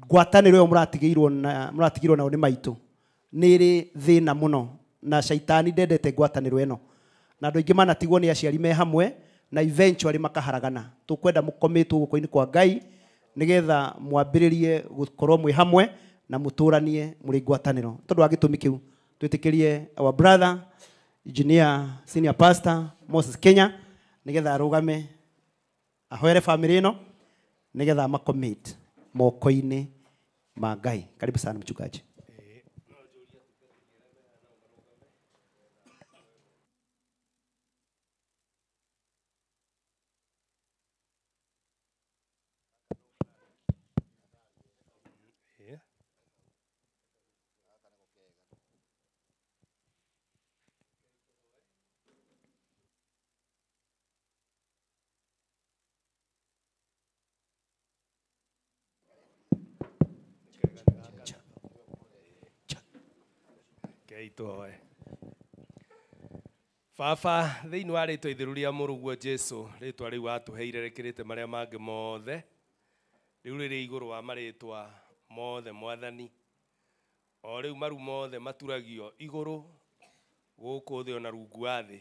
ngwatanĩro ĩyo mũratigĩirwo nao nĩ maitũ nĩ ĩrĩ thĩna mũno, na caitani ndendete ngwatanĩro ĩno, na andũ aingĩ manatigwo nĩ aciari me hamwe na eventually makaharagana. Tũkwenda mũkometwo guoko-inĩ kwa Ngai nĩgetha mwambĩrĩrie gũkorwo mwĩ hamwe na mũtũranie mũrĩ ngwatanĩro. Tondũ wa gĩtũmi kĩu twĩtĩkĩrie our brother engineer senior pastor Moses Kenya nĩgetha arũgame ahoere family ĩno nĩgetha amacommit moko-inĩ ma Ngai. Karibu sana mchungaji. Tuhoe. Baba, thĩinĩ wa rĩtwa itheru rĩa mũrũguo Jesu, rĩtwa rĩu watũheire rĩkĩrĩte marĩa mangĩ mothe, rĩu rĩrĩ igũrũ wa marĩtwa mothe Mwathani, o rĩu maru mothe maturagio igũrũ gũkũ thĩ ona rungu wa thĩ.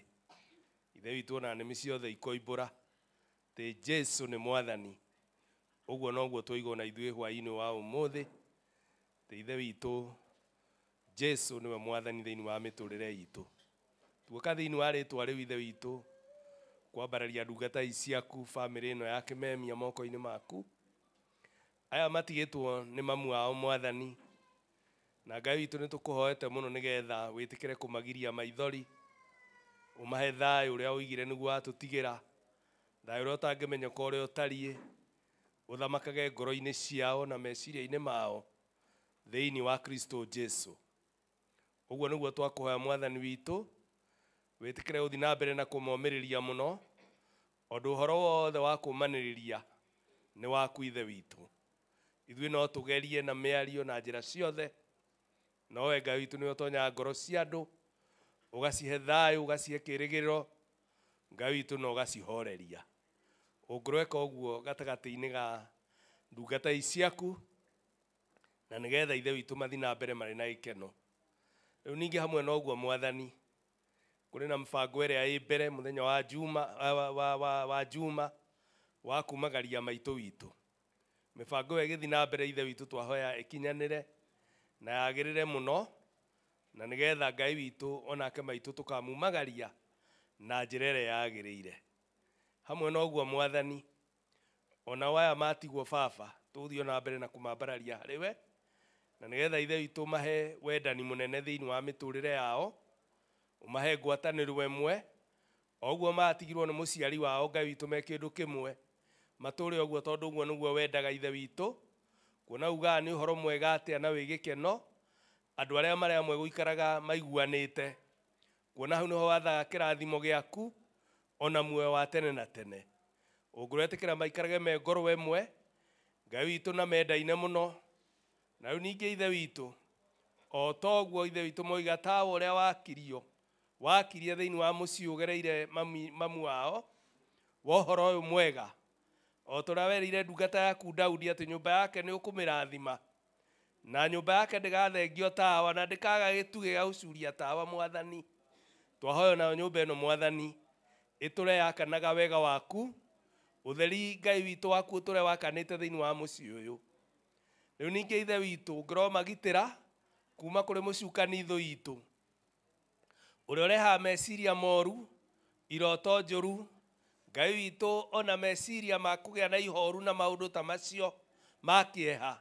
Ithe witũ ona nĩmĩ ciothe ikoimbũra atĩ Jesu nĩ Mwathani. Ũguo noguo twaigwo na ithuĩ hwaĩ-inĩ wa ũmũthĩ, atĩ Ithe witũ Jesu niwe Mwathani thĩinĩ wa mĩtũrĩre itũ. Tuoka thĩinĩ wa rĩtwa rĩu Ithe witũ kwambararia ndungata ici ciaku family ĩno ya Kĩmemia moko-inĩ maku. Aya matigĩtwo nĩ mamu wao Mwathani, na Ngai witũ nĩ tũkũhoete mũno nĩgetha wĩtĩkĩre kũmagiria maithori, ũmahe thayũ ũrĩa ũigire nĩguo watũtigĩra, thayũ ũrĩa ũtangĩmenyeka ũrĩa ũtariĩ, ũthamakage ngoro-inĩ ciao na meciria-inĩ mao thĩinĩ wa Kristo Jesu. Ũguo nĩguo twakũhoya Mwathani witũ, wĩtĩkĩre gũthiĩ na mbere na kũmomĩrĩria mũno, ũndũ ũhoro wothe wa kũmanĩrĩria nĩ waku Ithe witũ. Ithuĩ no tũgerie na mĩario na njĩra ciothe, no we Ngai witũ nĩwe ũtonyaga ngoro cia andũ, ũgacihe thayũ, ũgacihe kĩĩrĩgĩrĩro, Ngai witũ na ũgacihoreria. Ũngĩrweka ũguo gatagatĩ-inĩ ga ndungata ici ciaku, na nĩgetha Ithe witũ mathiĩ na mbere marĩ na gĩkeno. Rĩu ningĩ hamwe na ũguo Mwathani, kũrĩ na mĩbango ĩrĩa ĩ mbere mũthenya wa Juma, wa Juma wa kumagaria maitũ witũ. Mĩbango ĩyo ĩgĩthiĩ na mbere Ithe witũ twahoya ĩkinyanĩre na yagĩrĩre mũno, na nĩgetha Ngai witũ onake maitũ tũkamumagaria na njĩra ĩrĩa yagĩrĩire. Hamwe na ũguo Mwathani, ona waya matigwo baba, tũgũthiĩ na mbere na kũmambararia harĩ we, na nĩgetha Ithe witũ mahe wendani mũnene thĩinĩ wa mĩtũrĩre yao, ũmahe ngwatanĩro ĩmwe, o ũguo matigirwo nĩ mũciari wao Ngai witũ me kĩndũ kĩmwe, matũre ũguo tondũ ũguo nĩguo wendaga Ithe witũ, kuona ugaga nĩ ũhoro mwega atĩa na wĩ gĩkeno, andũ arĩa marĩ amwe gũikaraga maiguanĩte, kuona hau nĩho wathaga kĩrathimo gĩaku, ona muoyo wa tene na tene. Ũngĩretĩkĩra maikarage me ngoro ĩmwe, Ngai witũ na mendaine mũno, na rĩu ningĩ Ithe witũ, o toguo Ithe witũ moiga tawa ũrĩa wakirio, wakirie thĩinĩ wa mũciĩ ũgereire mamu wao, wa ũhoro ũyũ mwega, o ta ũrĩa werĩire ndungata yaku Daudi atĩ nyũmba yake nĩ ũkũmĩrathima, na nyũmba yake ndĩgathengio tawa na ndĩkaga gĩtugĩ gĩa gũcuria tawa Mwathani. Twahoya nayo nyũmba ĩno Mwathani ĩtũre yakanaga wega waku, ũtheri Ngai witũ waku ũtũre wakanĩte thĩinĩ wa mũciĩ ũyũ. Rĩu ningĩ Ithe witũ ngĩromagitĩra kuma kũrĩ mũcukani thũ itũ, ũrĩa ũrehaga meciria moru, iroto njũru, Ngai witũ ona meciria ma kũgĩa na ihoru na maũndũ ta macio ma kĩeha.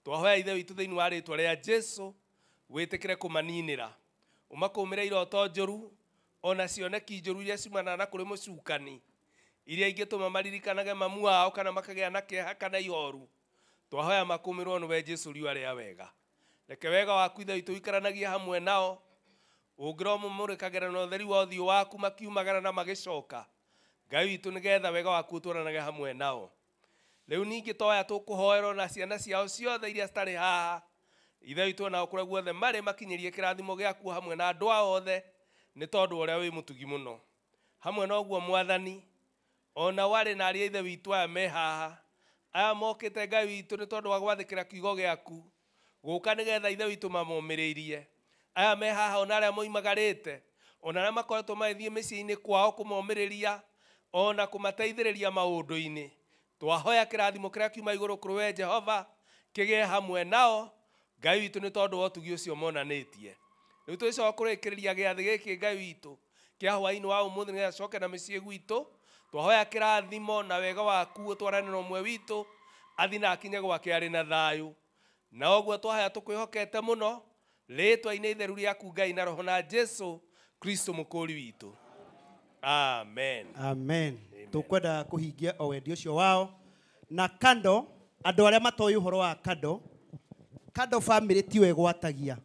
Twahoya Ithe witũ thĩinĩ wa rĩtwa rĩa Jesu wĩtĩkĩre kũmaninĩra, ũmakũmĩre iroto njũru ona cioneki njũru iria ciumanaga na kũrĩ mũcukani, iria ingĩtũma maririkanage mamu wao kana makagĩa na kĩeha kana ihoru. Twahoya makũmĩrwo nĩwe Jesu riũa rĩa wega. Reke wega waku Ithe witũ ũikaranagie hamwe nao, ũngĩromũmũrĩkagĩra na ũtheri wa ũthiũ waku makiumagara na magĩcoka, Ngai witũ nĩgetha wega waku ũtwaranage hamwe nao. Rĩu ningĩ toya tũkũhoerwo na ciana ciao ciothe iria citarĩ haha, Ithe witũ nao kũrĩa guothe marĩ makinyĩrie kĩrathimo gĩaku hamwe na andũ ao othe, nĩ tondũ ũrĩa wĩ mũtugi mũno. Hamwe na ũguo Mwathani, ona warĩ na arĩa Ithe witũ aya me haha, aya mokĩte Ngai witũ nĩ tondũ wa gwathĩkĩra kiugo gĩaku, gũka nĩgetha Ithe witũ mamomĩrĩirie. Aya me haha ona arĩa moimagarĩte, ona arĩa makoretwo magĩthiĩ mĩciĩ-inĩ kwao kũmomĩrĩria, ona kũmateithĩrĩria maũndũ-inĩ. Twahoya kĩrathimo kĩrĩa kiuma igũrũ kũrĩ we Jehova kĩgĩe hamwe nao, Ngai witũ nĩ tondũ wa ũtugi ũcio monanĩtie. Rĩu tũgĩcoka kũrĩkĩrĩria gĩathĩ gĩkĩ Ngai witũ kĩa hwaĩ-inĩ wa ũmũthĩ nĩgetha tũcoke na mĩciĩ gwitũ, twahoya kĩrathimo na wega waku ũtwarane na ũmwe witũ, athiĩ na akinye gwake arĩ na thayũ. Na ũguo twahoya tũkwĩhokete mũno rĩĩtwa-inĩ itheru rĩaku Ngai na Roho na Jesu Kristo mũkũũri witũ. Amen. Amen. Tũkwenda kũhingia o wendi ũcio wao. Na kando, andũ arĩa matoĩ ũhoro wa kando, kando family tiyo ĩgwatagia.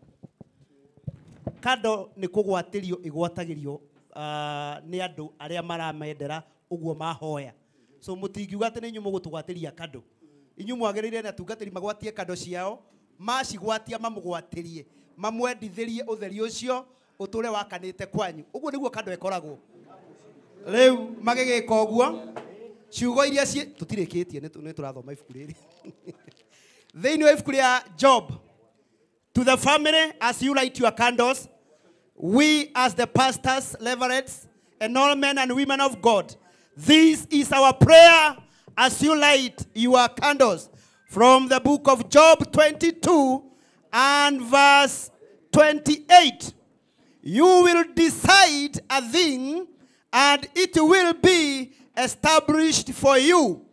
Kando nĩ kũgwatĩrio ĩgwatagĩrio nĩ andũ arĩa maramendera ũguo mahoya. So mũtingiuga atĩ nĩ inyuĩ mũgũtũgwatĩria kando. Inyuĩ mwagĩrĩire na atungatĩri magwatie kando ciao, macigwatia mamũgwatĩrie, mamwendithĩrie ũtheri ũcio ũtũre wakanĩte kwanyu. Ũguo nĩguo kando ĩkoragwo. Rĩu magĩgĩka ũguo, ciugo iria ciĩ tũtirĩkĩtie nĩ tũrathoma ibuku rĩrĩ. Thĩinĩ wa ibuku rĩa Job, to the family as you light your candles, we as the pastors, reverends, and all men and women of God, this is our prayer as you light your candles. From the book of Job 22 and verse 28. You will decide a thing and it will be established for you,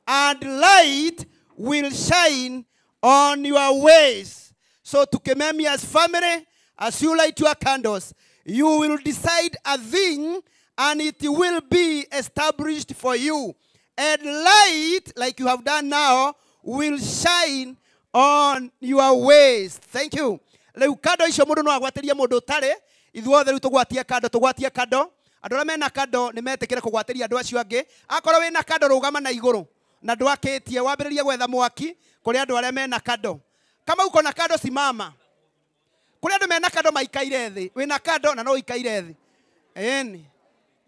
and light will shine on your ways. So to Kimemia's family, as you light your candles, you will decide a thing and it will be established for you. And light, like you have done now, will shine on your ways. Thank you. Rĩu kando icio mũndũ no agwatĩrie mũndũ ũtarĩ. Ithuothe rĩu tũgwatie kando, tũgwatie kando. Andũ arĩa mena kando nĩ metĩkĩre kũgwatĩria andũ acio angĩ. Akorwo wĩna kando rũgama na igũrũ na ndwakĩtie, wambĩrĩrie gwetha mwaki kũrĩ andũ arĩa mena kando. Kama uko na kando simama. Kũrĩ andũ mena kando maikaire thĩ. Wĩna kando na no ũikaire thĩ. Ĩni.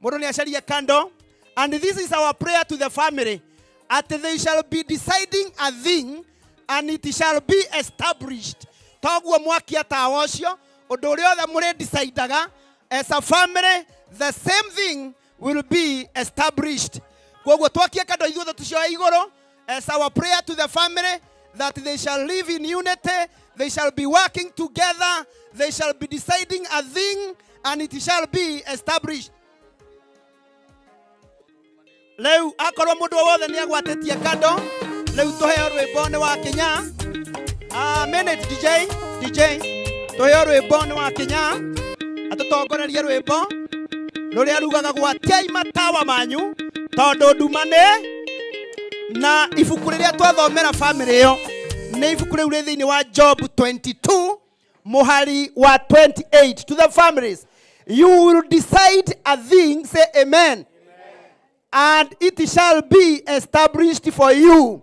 Mũndũ nĩ acarie kando. And this is our prayer to the family, that they shall be deciding a thing and it shall be established. Toguo mwaki atawa ũcio, ũndũ ũrĩa othe mũrĩ decidaga as a family, the same thing will be established. Koguo twakie kando ithuothe tũcioe igũrũ as our prayer to the family, that they shall live in unity, they shall be working together, they shall be deciding a thing and it shall be established. Leu akorwo mundu wothe ni agwatĩtie kando, rĩu tũheo rwĩmbo nĩ wa Kinya. Minute DJ, DJ, tũheo rwĩmbo nĩ wa Kinya, atũtongorerie rwĩmbo rũrĩa rugaga gwatiai matawa manyu tondũ nduma nĩ na ibuku rĩrĩa twathomera family ĩyo nĩ ibuku rĩu rĩ thĩinĩ wa Job 22 mũhari wa 28. To the families, you will decide a thing, say amen, and it shall be established for you,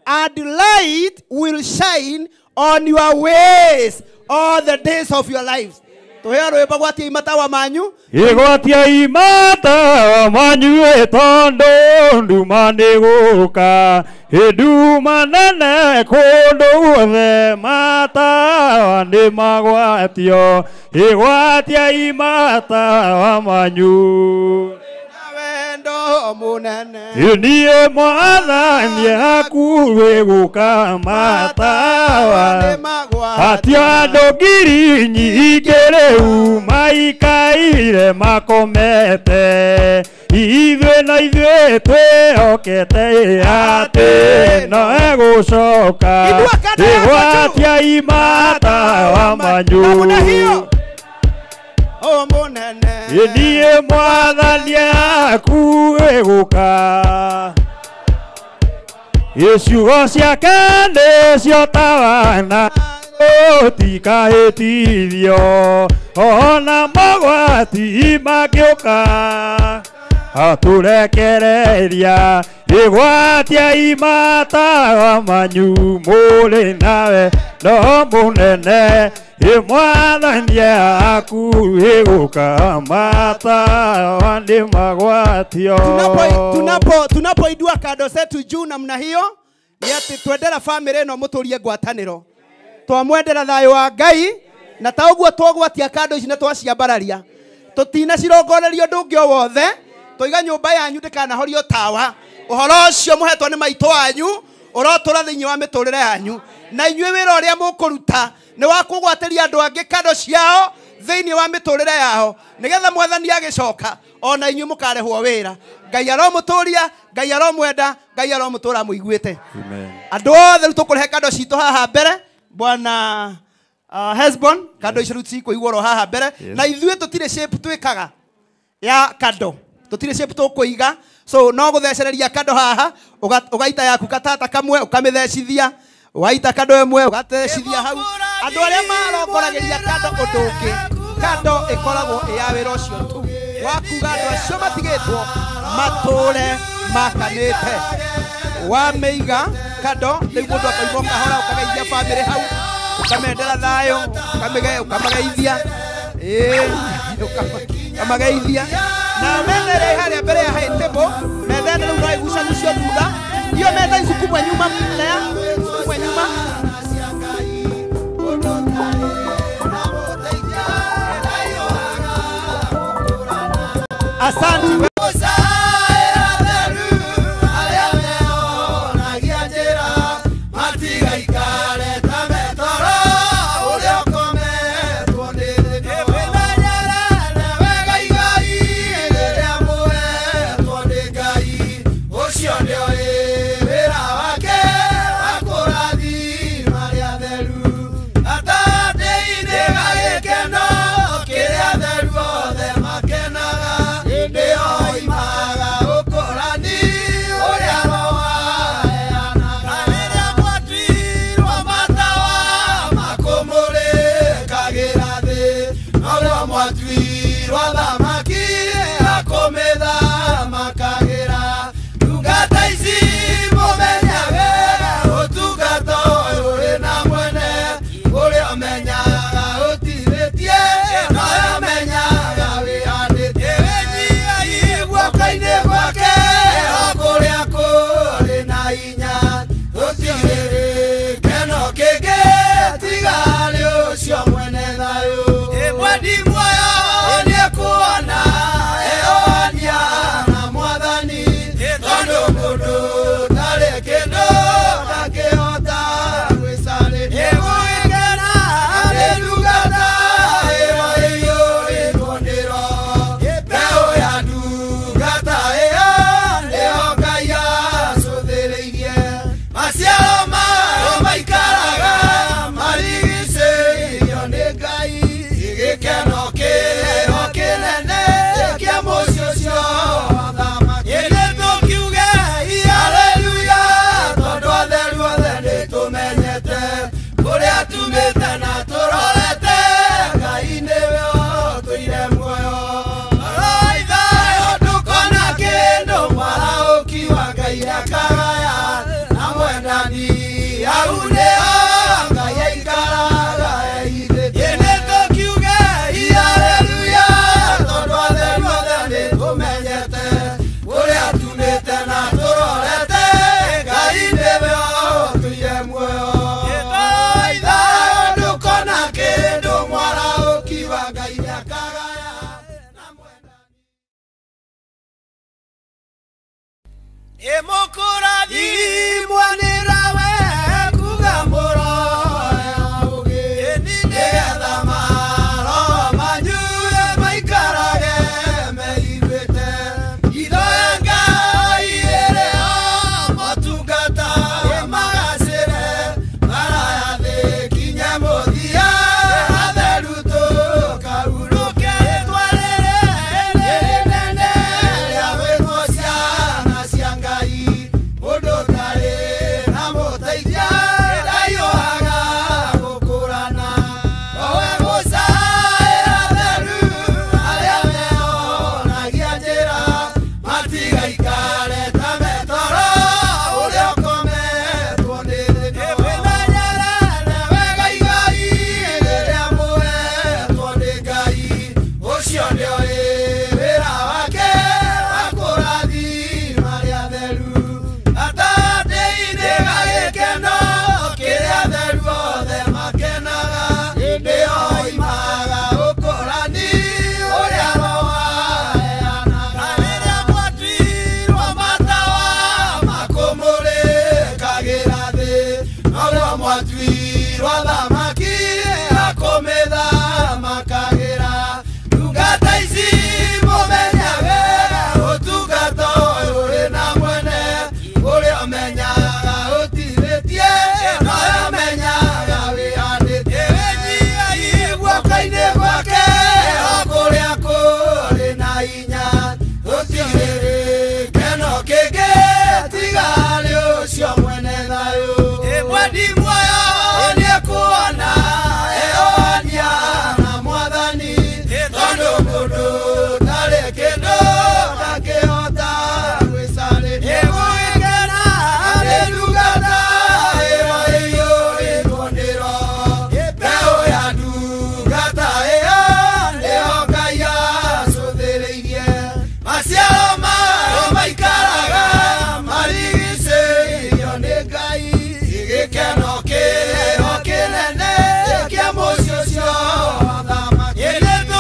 and light will shine on your ways all the days of your lives. Tuheo rwĩmbo gwatia matawa manyu. Igwatia matawa manyu tondu nduma nĩ gũka, nduma nene kũndũ guothe matawa nĩ magwatio. Igwatia matawa manyu. Niĩ mwathani hakuhĩ gũka matawa, ati andũ ngiri nyingĩ rĩu maikaire makomete. Ithuĩ na ithuĩ twĩhokete atĩ no egũcoka. Igwatiai matawa manyu. Niĩ mwathani hakuhĩ gũka, ciugo ciake nĩcio tawa na ũtikahĩtithio, ona mogwati mangĩũka atũrekereria. Igwatiai matawa manyu mũrĩ nawe no mũnene, mwathani hakuhĩ gũka matawa nĩ magwatio. Tunapoidua kando zetu juu namna hiyo ni ati twendera family ĩno mũtũrie ngwatanĩro, twamwendera thayũ wa Ngai, na ta ũguo twagwatia kando ici na twaciambararia, tũtinacirongoreria ũndũ ũngĩ o wothe. Tũiga nyũmba yanyu ndĩkanahorio tawa. Ũhoro ũcio mũhetwo nĩ maitũ wanyu ũrotũra thĩinĩ wa mĩtũrĩre yanyu, na inyuĩ wĩra ũrĩa mũkũruta nĩ wa kũgwatĩria andũ angĩ kando ciao thĩinĩ wa mĩtũrĩre yao, nĩgetha mwathani agĩcoka ona inyuĩ mũkarehwo wĩra. Ngai aromũtũria, Ngai aromwenda, Ngai aromũtũra mũiguĩte. Andũ othe rĩu tũkũrehe kando citũ haha mbere. Bwana Hesbon, kando icio rĩu cikũigwo oro haha mbere. Na ithuĩ tũtirĩ shape twĩkaga ya kando, tũtirĩ shape tũkũiga, so no gũthecereria kando haha, ũgaita yaku katata kamwe ũkamĩthecithia, waita kando ĩmwe ũgatecithia hau. Andũ arĩa marongoragĩria kando ũndũ ũngĩ, kando ĩkoragwo ĩ ya wĩra ũcio tu wa kuga andũ acio matigĩtwo matũre makanĩte. Wamĩiga kando rĩu mũndũ akaigwo kahora, ũkageithia bamĩrĩ hau, ũkamendera thayũ, ũkamageithia, ũkamageithia. Na metha ĩrĩa ĩ harĩa mbere ya high table, metha ĩno rĩu no ĩgucagucio thutha. Hiyo metha isukumwe nyuma, isukumwe nyuma. Asante. They are Nene,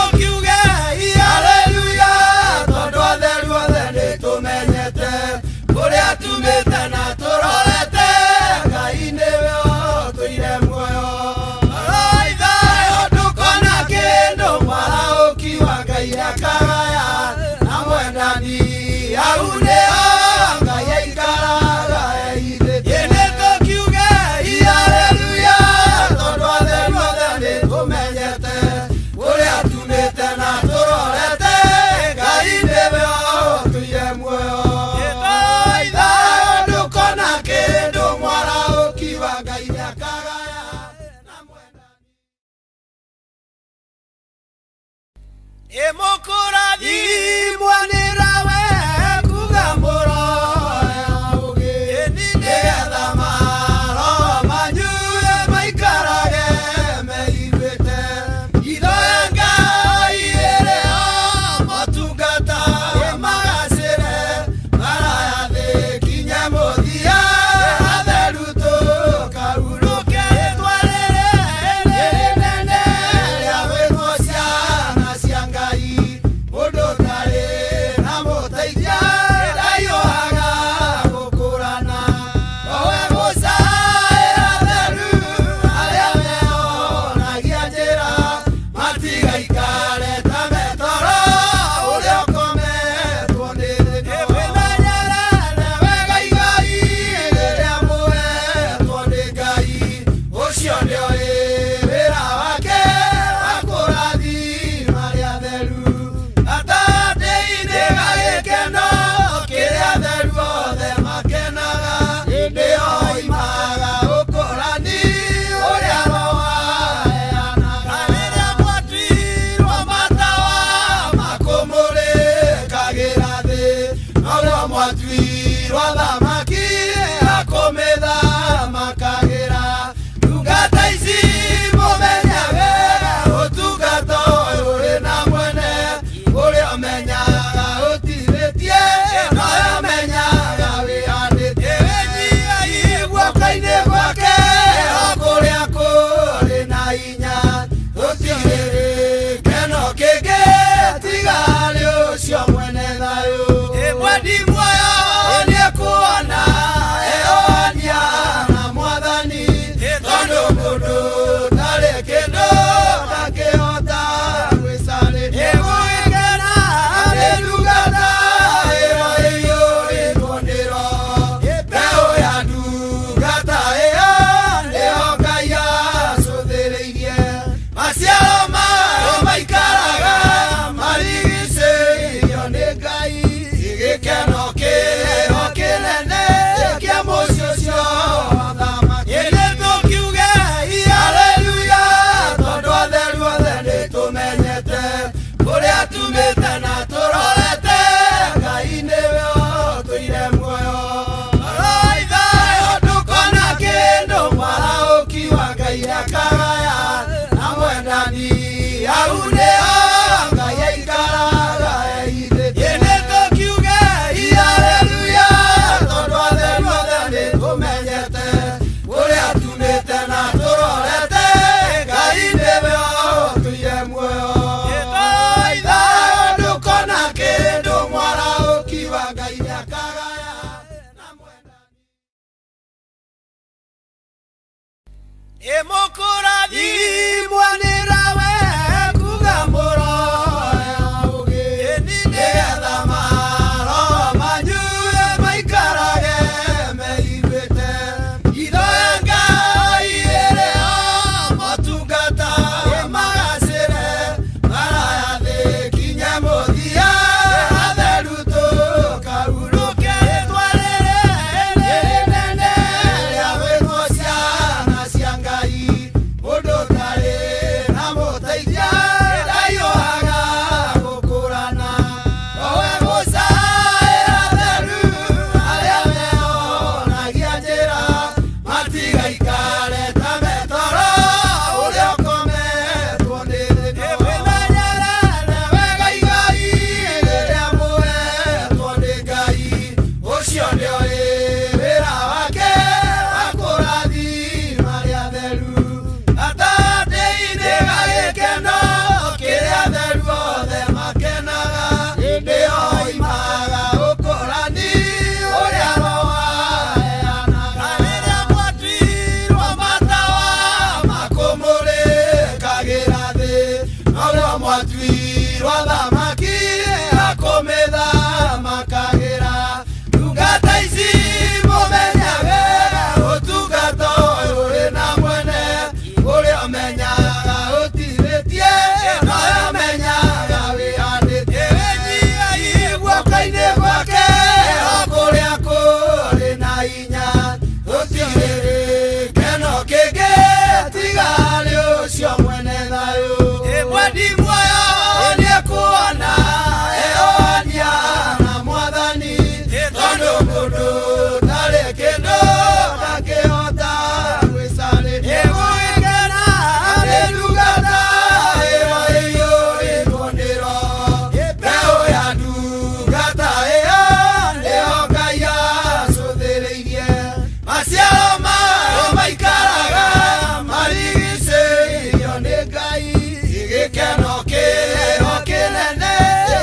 Gĩkeno kĩro kĩnene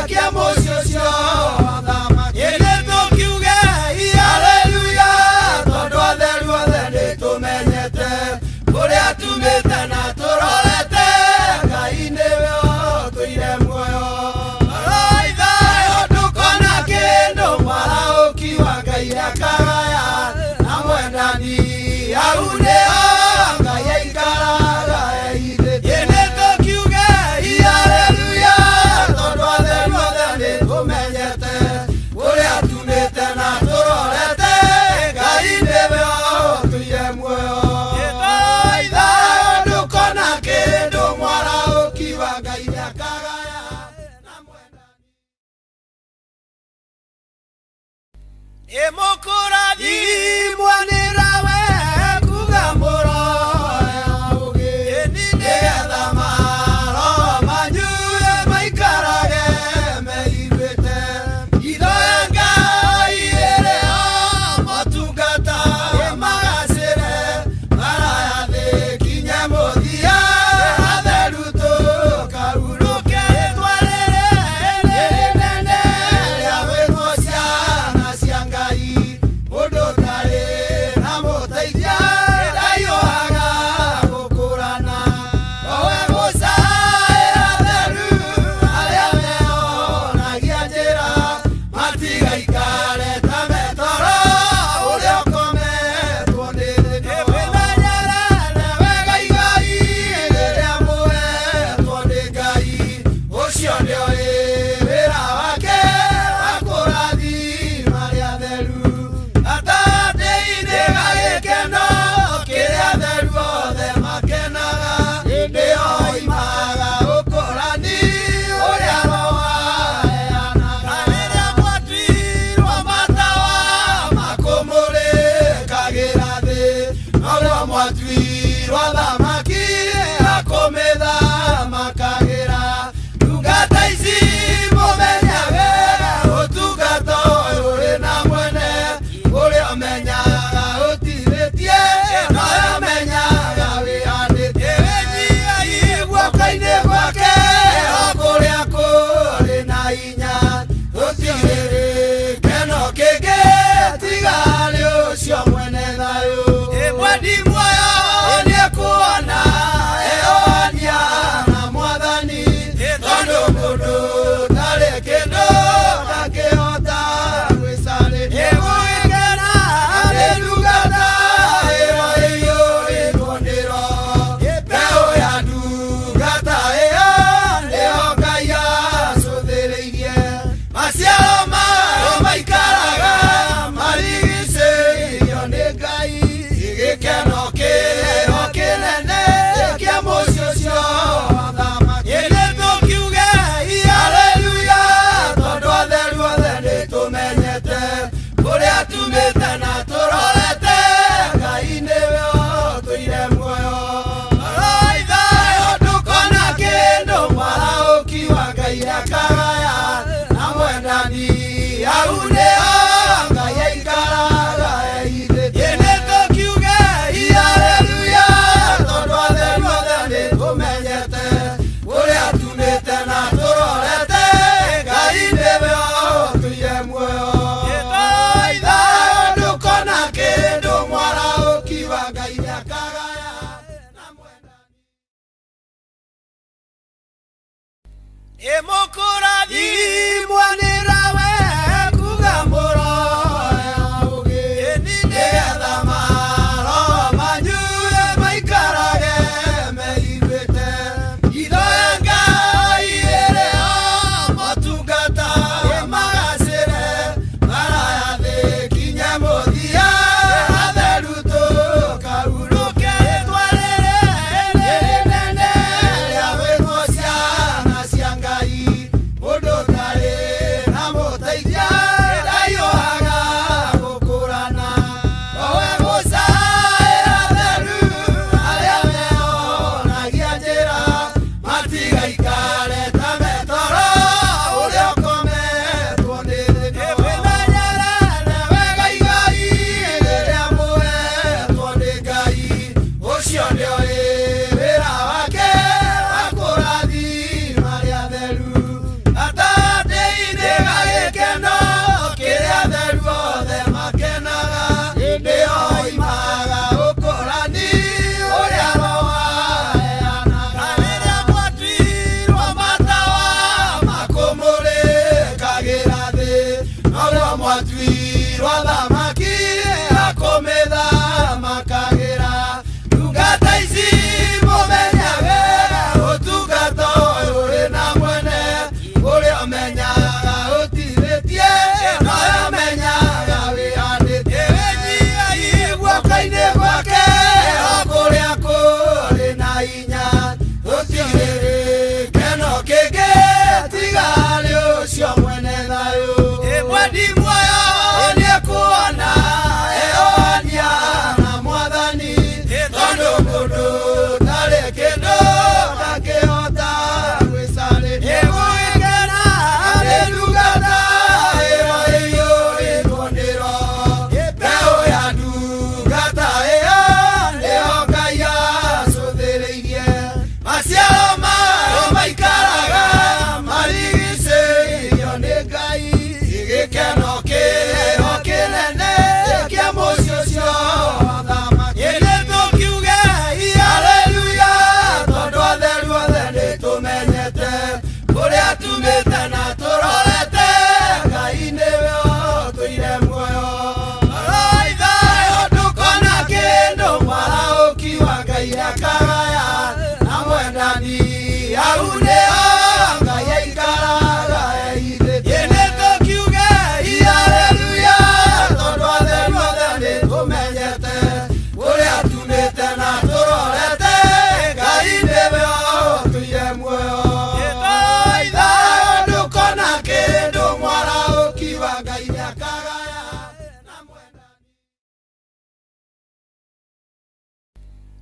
kĩa mũciĩ ũcio thamaki. Ĩndĩ tũkiuge haleluya tondũ atheru othe nĩtũmenyete kũrĩa tumĩte na tũrorete Ngai nĩwe ũtũire muoyo. Roithayo ndũkona kĩndũ mwarahũki wa Ngai akagaya na mwendani hau nĩho Ngai aikaraga ehithĩte. Ĩndĩ tũkiuge haleluya tondũ atheru othe nĩtũmenyete kũrĩa tumĩte na tũrorete Ngai nĩwe ũtũire muoyo. Roithayo ndũkona kĩndũ mwarahũki wa Ngai akagaya. Ĩmũkũrathimwo nĩ rawe kuga mũroya ũgĩ nĩgetha maroho manyu maikarage meiguĩte. Hitho ya Ngai ĩrĩ ho motungata magacĩre maraya thĩ kinye mũthia atheru tũkahurũke twarĩre rĩnene rĩa gwĩtwo ciana cia Ngai. Mũndũ ũtarĩ na mũteithia ndahiũhaga gũkũrana nowe gũcaĩra atheru arĩa meonagia njĩra matigaikare ta metoro ũrĩa ũkometwo nĩ thĩ. Wĩmenyerere wega igai rĩrĩa mũhetwo nĩ Ngai ũcio nĩoĩ wĩra wake wa kũrathima arĩa atheru. Gatagatĩ-inĩ ga gĩkeno kĩrĩa atheru othe makenaga hĩndĩ ĩyo oimaga ũkũrani ũrĩa Roho aheanaga. Rĩrĩa mwatuirwo matawa makũmũrĩkagĩra thĩ noguo mwatuirwo athamaki a kũmĩthamakagĩra. Ndungata ici mũmenyage ũtungata ũyũ ũrĩ na mwene ũrĩa ũmenyaga ũtithĩtie nowe ũmenyaga wĩhanĩtie. Wĩnyihagie guoko-inĩ gwake o kũrĩa kũrĩ na hinya gũtirĩ gĩkeno kĩngĩ tiga arĩ ũcio mwene thayũ. Mwendi muoyo nĩekuona eonia na Mwathani tondũ mũndũ ndarĩ kĩndũ ndangĩhota gwĩcarĩria. Ĩgũgĩkena nĩ ndungata ĩyo ĩiyũrĩtwo nĩ Roho. Mbeũ ya ndungata ĩyo nĩyo Ngai acũthĩrĩirie. Maciaro mayo maikaraga marigicĩirio nĩ Ngai. Gĩkeno kĩro kĩnene kĩa mũciĩ ũcio thamaki. Ĩndĩ tũkiuge haleluya tondũ atheru othe nĩtũmenyete kũrĩa tumĩte na tũrorete Ngai nĩwe ũtũire muoyo. Roithayo ndũkona kĩndũ mwarahũki wa Ngai akagaya na mwendani hau nĩho Ngai aikaraga ehithĩte. Ĩndĩ tũkiuge haleluya tondũ atheru othe nĩtũmenyete kũrĩa tumĩte na tũrorete Ngai nĩwe ũtũire muoyo. Roithayo ndũkona kĩndũ mwarahũki wa Ngai akagaya. Ĩmũkũrathimwo nĩ rawe kuga mũroya ũgĩ nĩgetha maroho manyu maikarage meiguĩte. Hitho ya Ngai ĩrĩ ho motungata magacĩre maraya thĩ kinye mũthia atheru tũkahurũke twarĩre rĩnene rĩa gwĩtwo ciana cia Ngai. Mũndũ ũtarĩ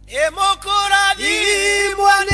Ĩmũkũrathimwo.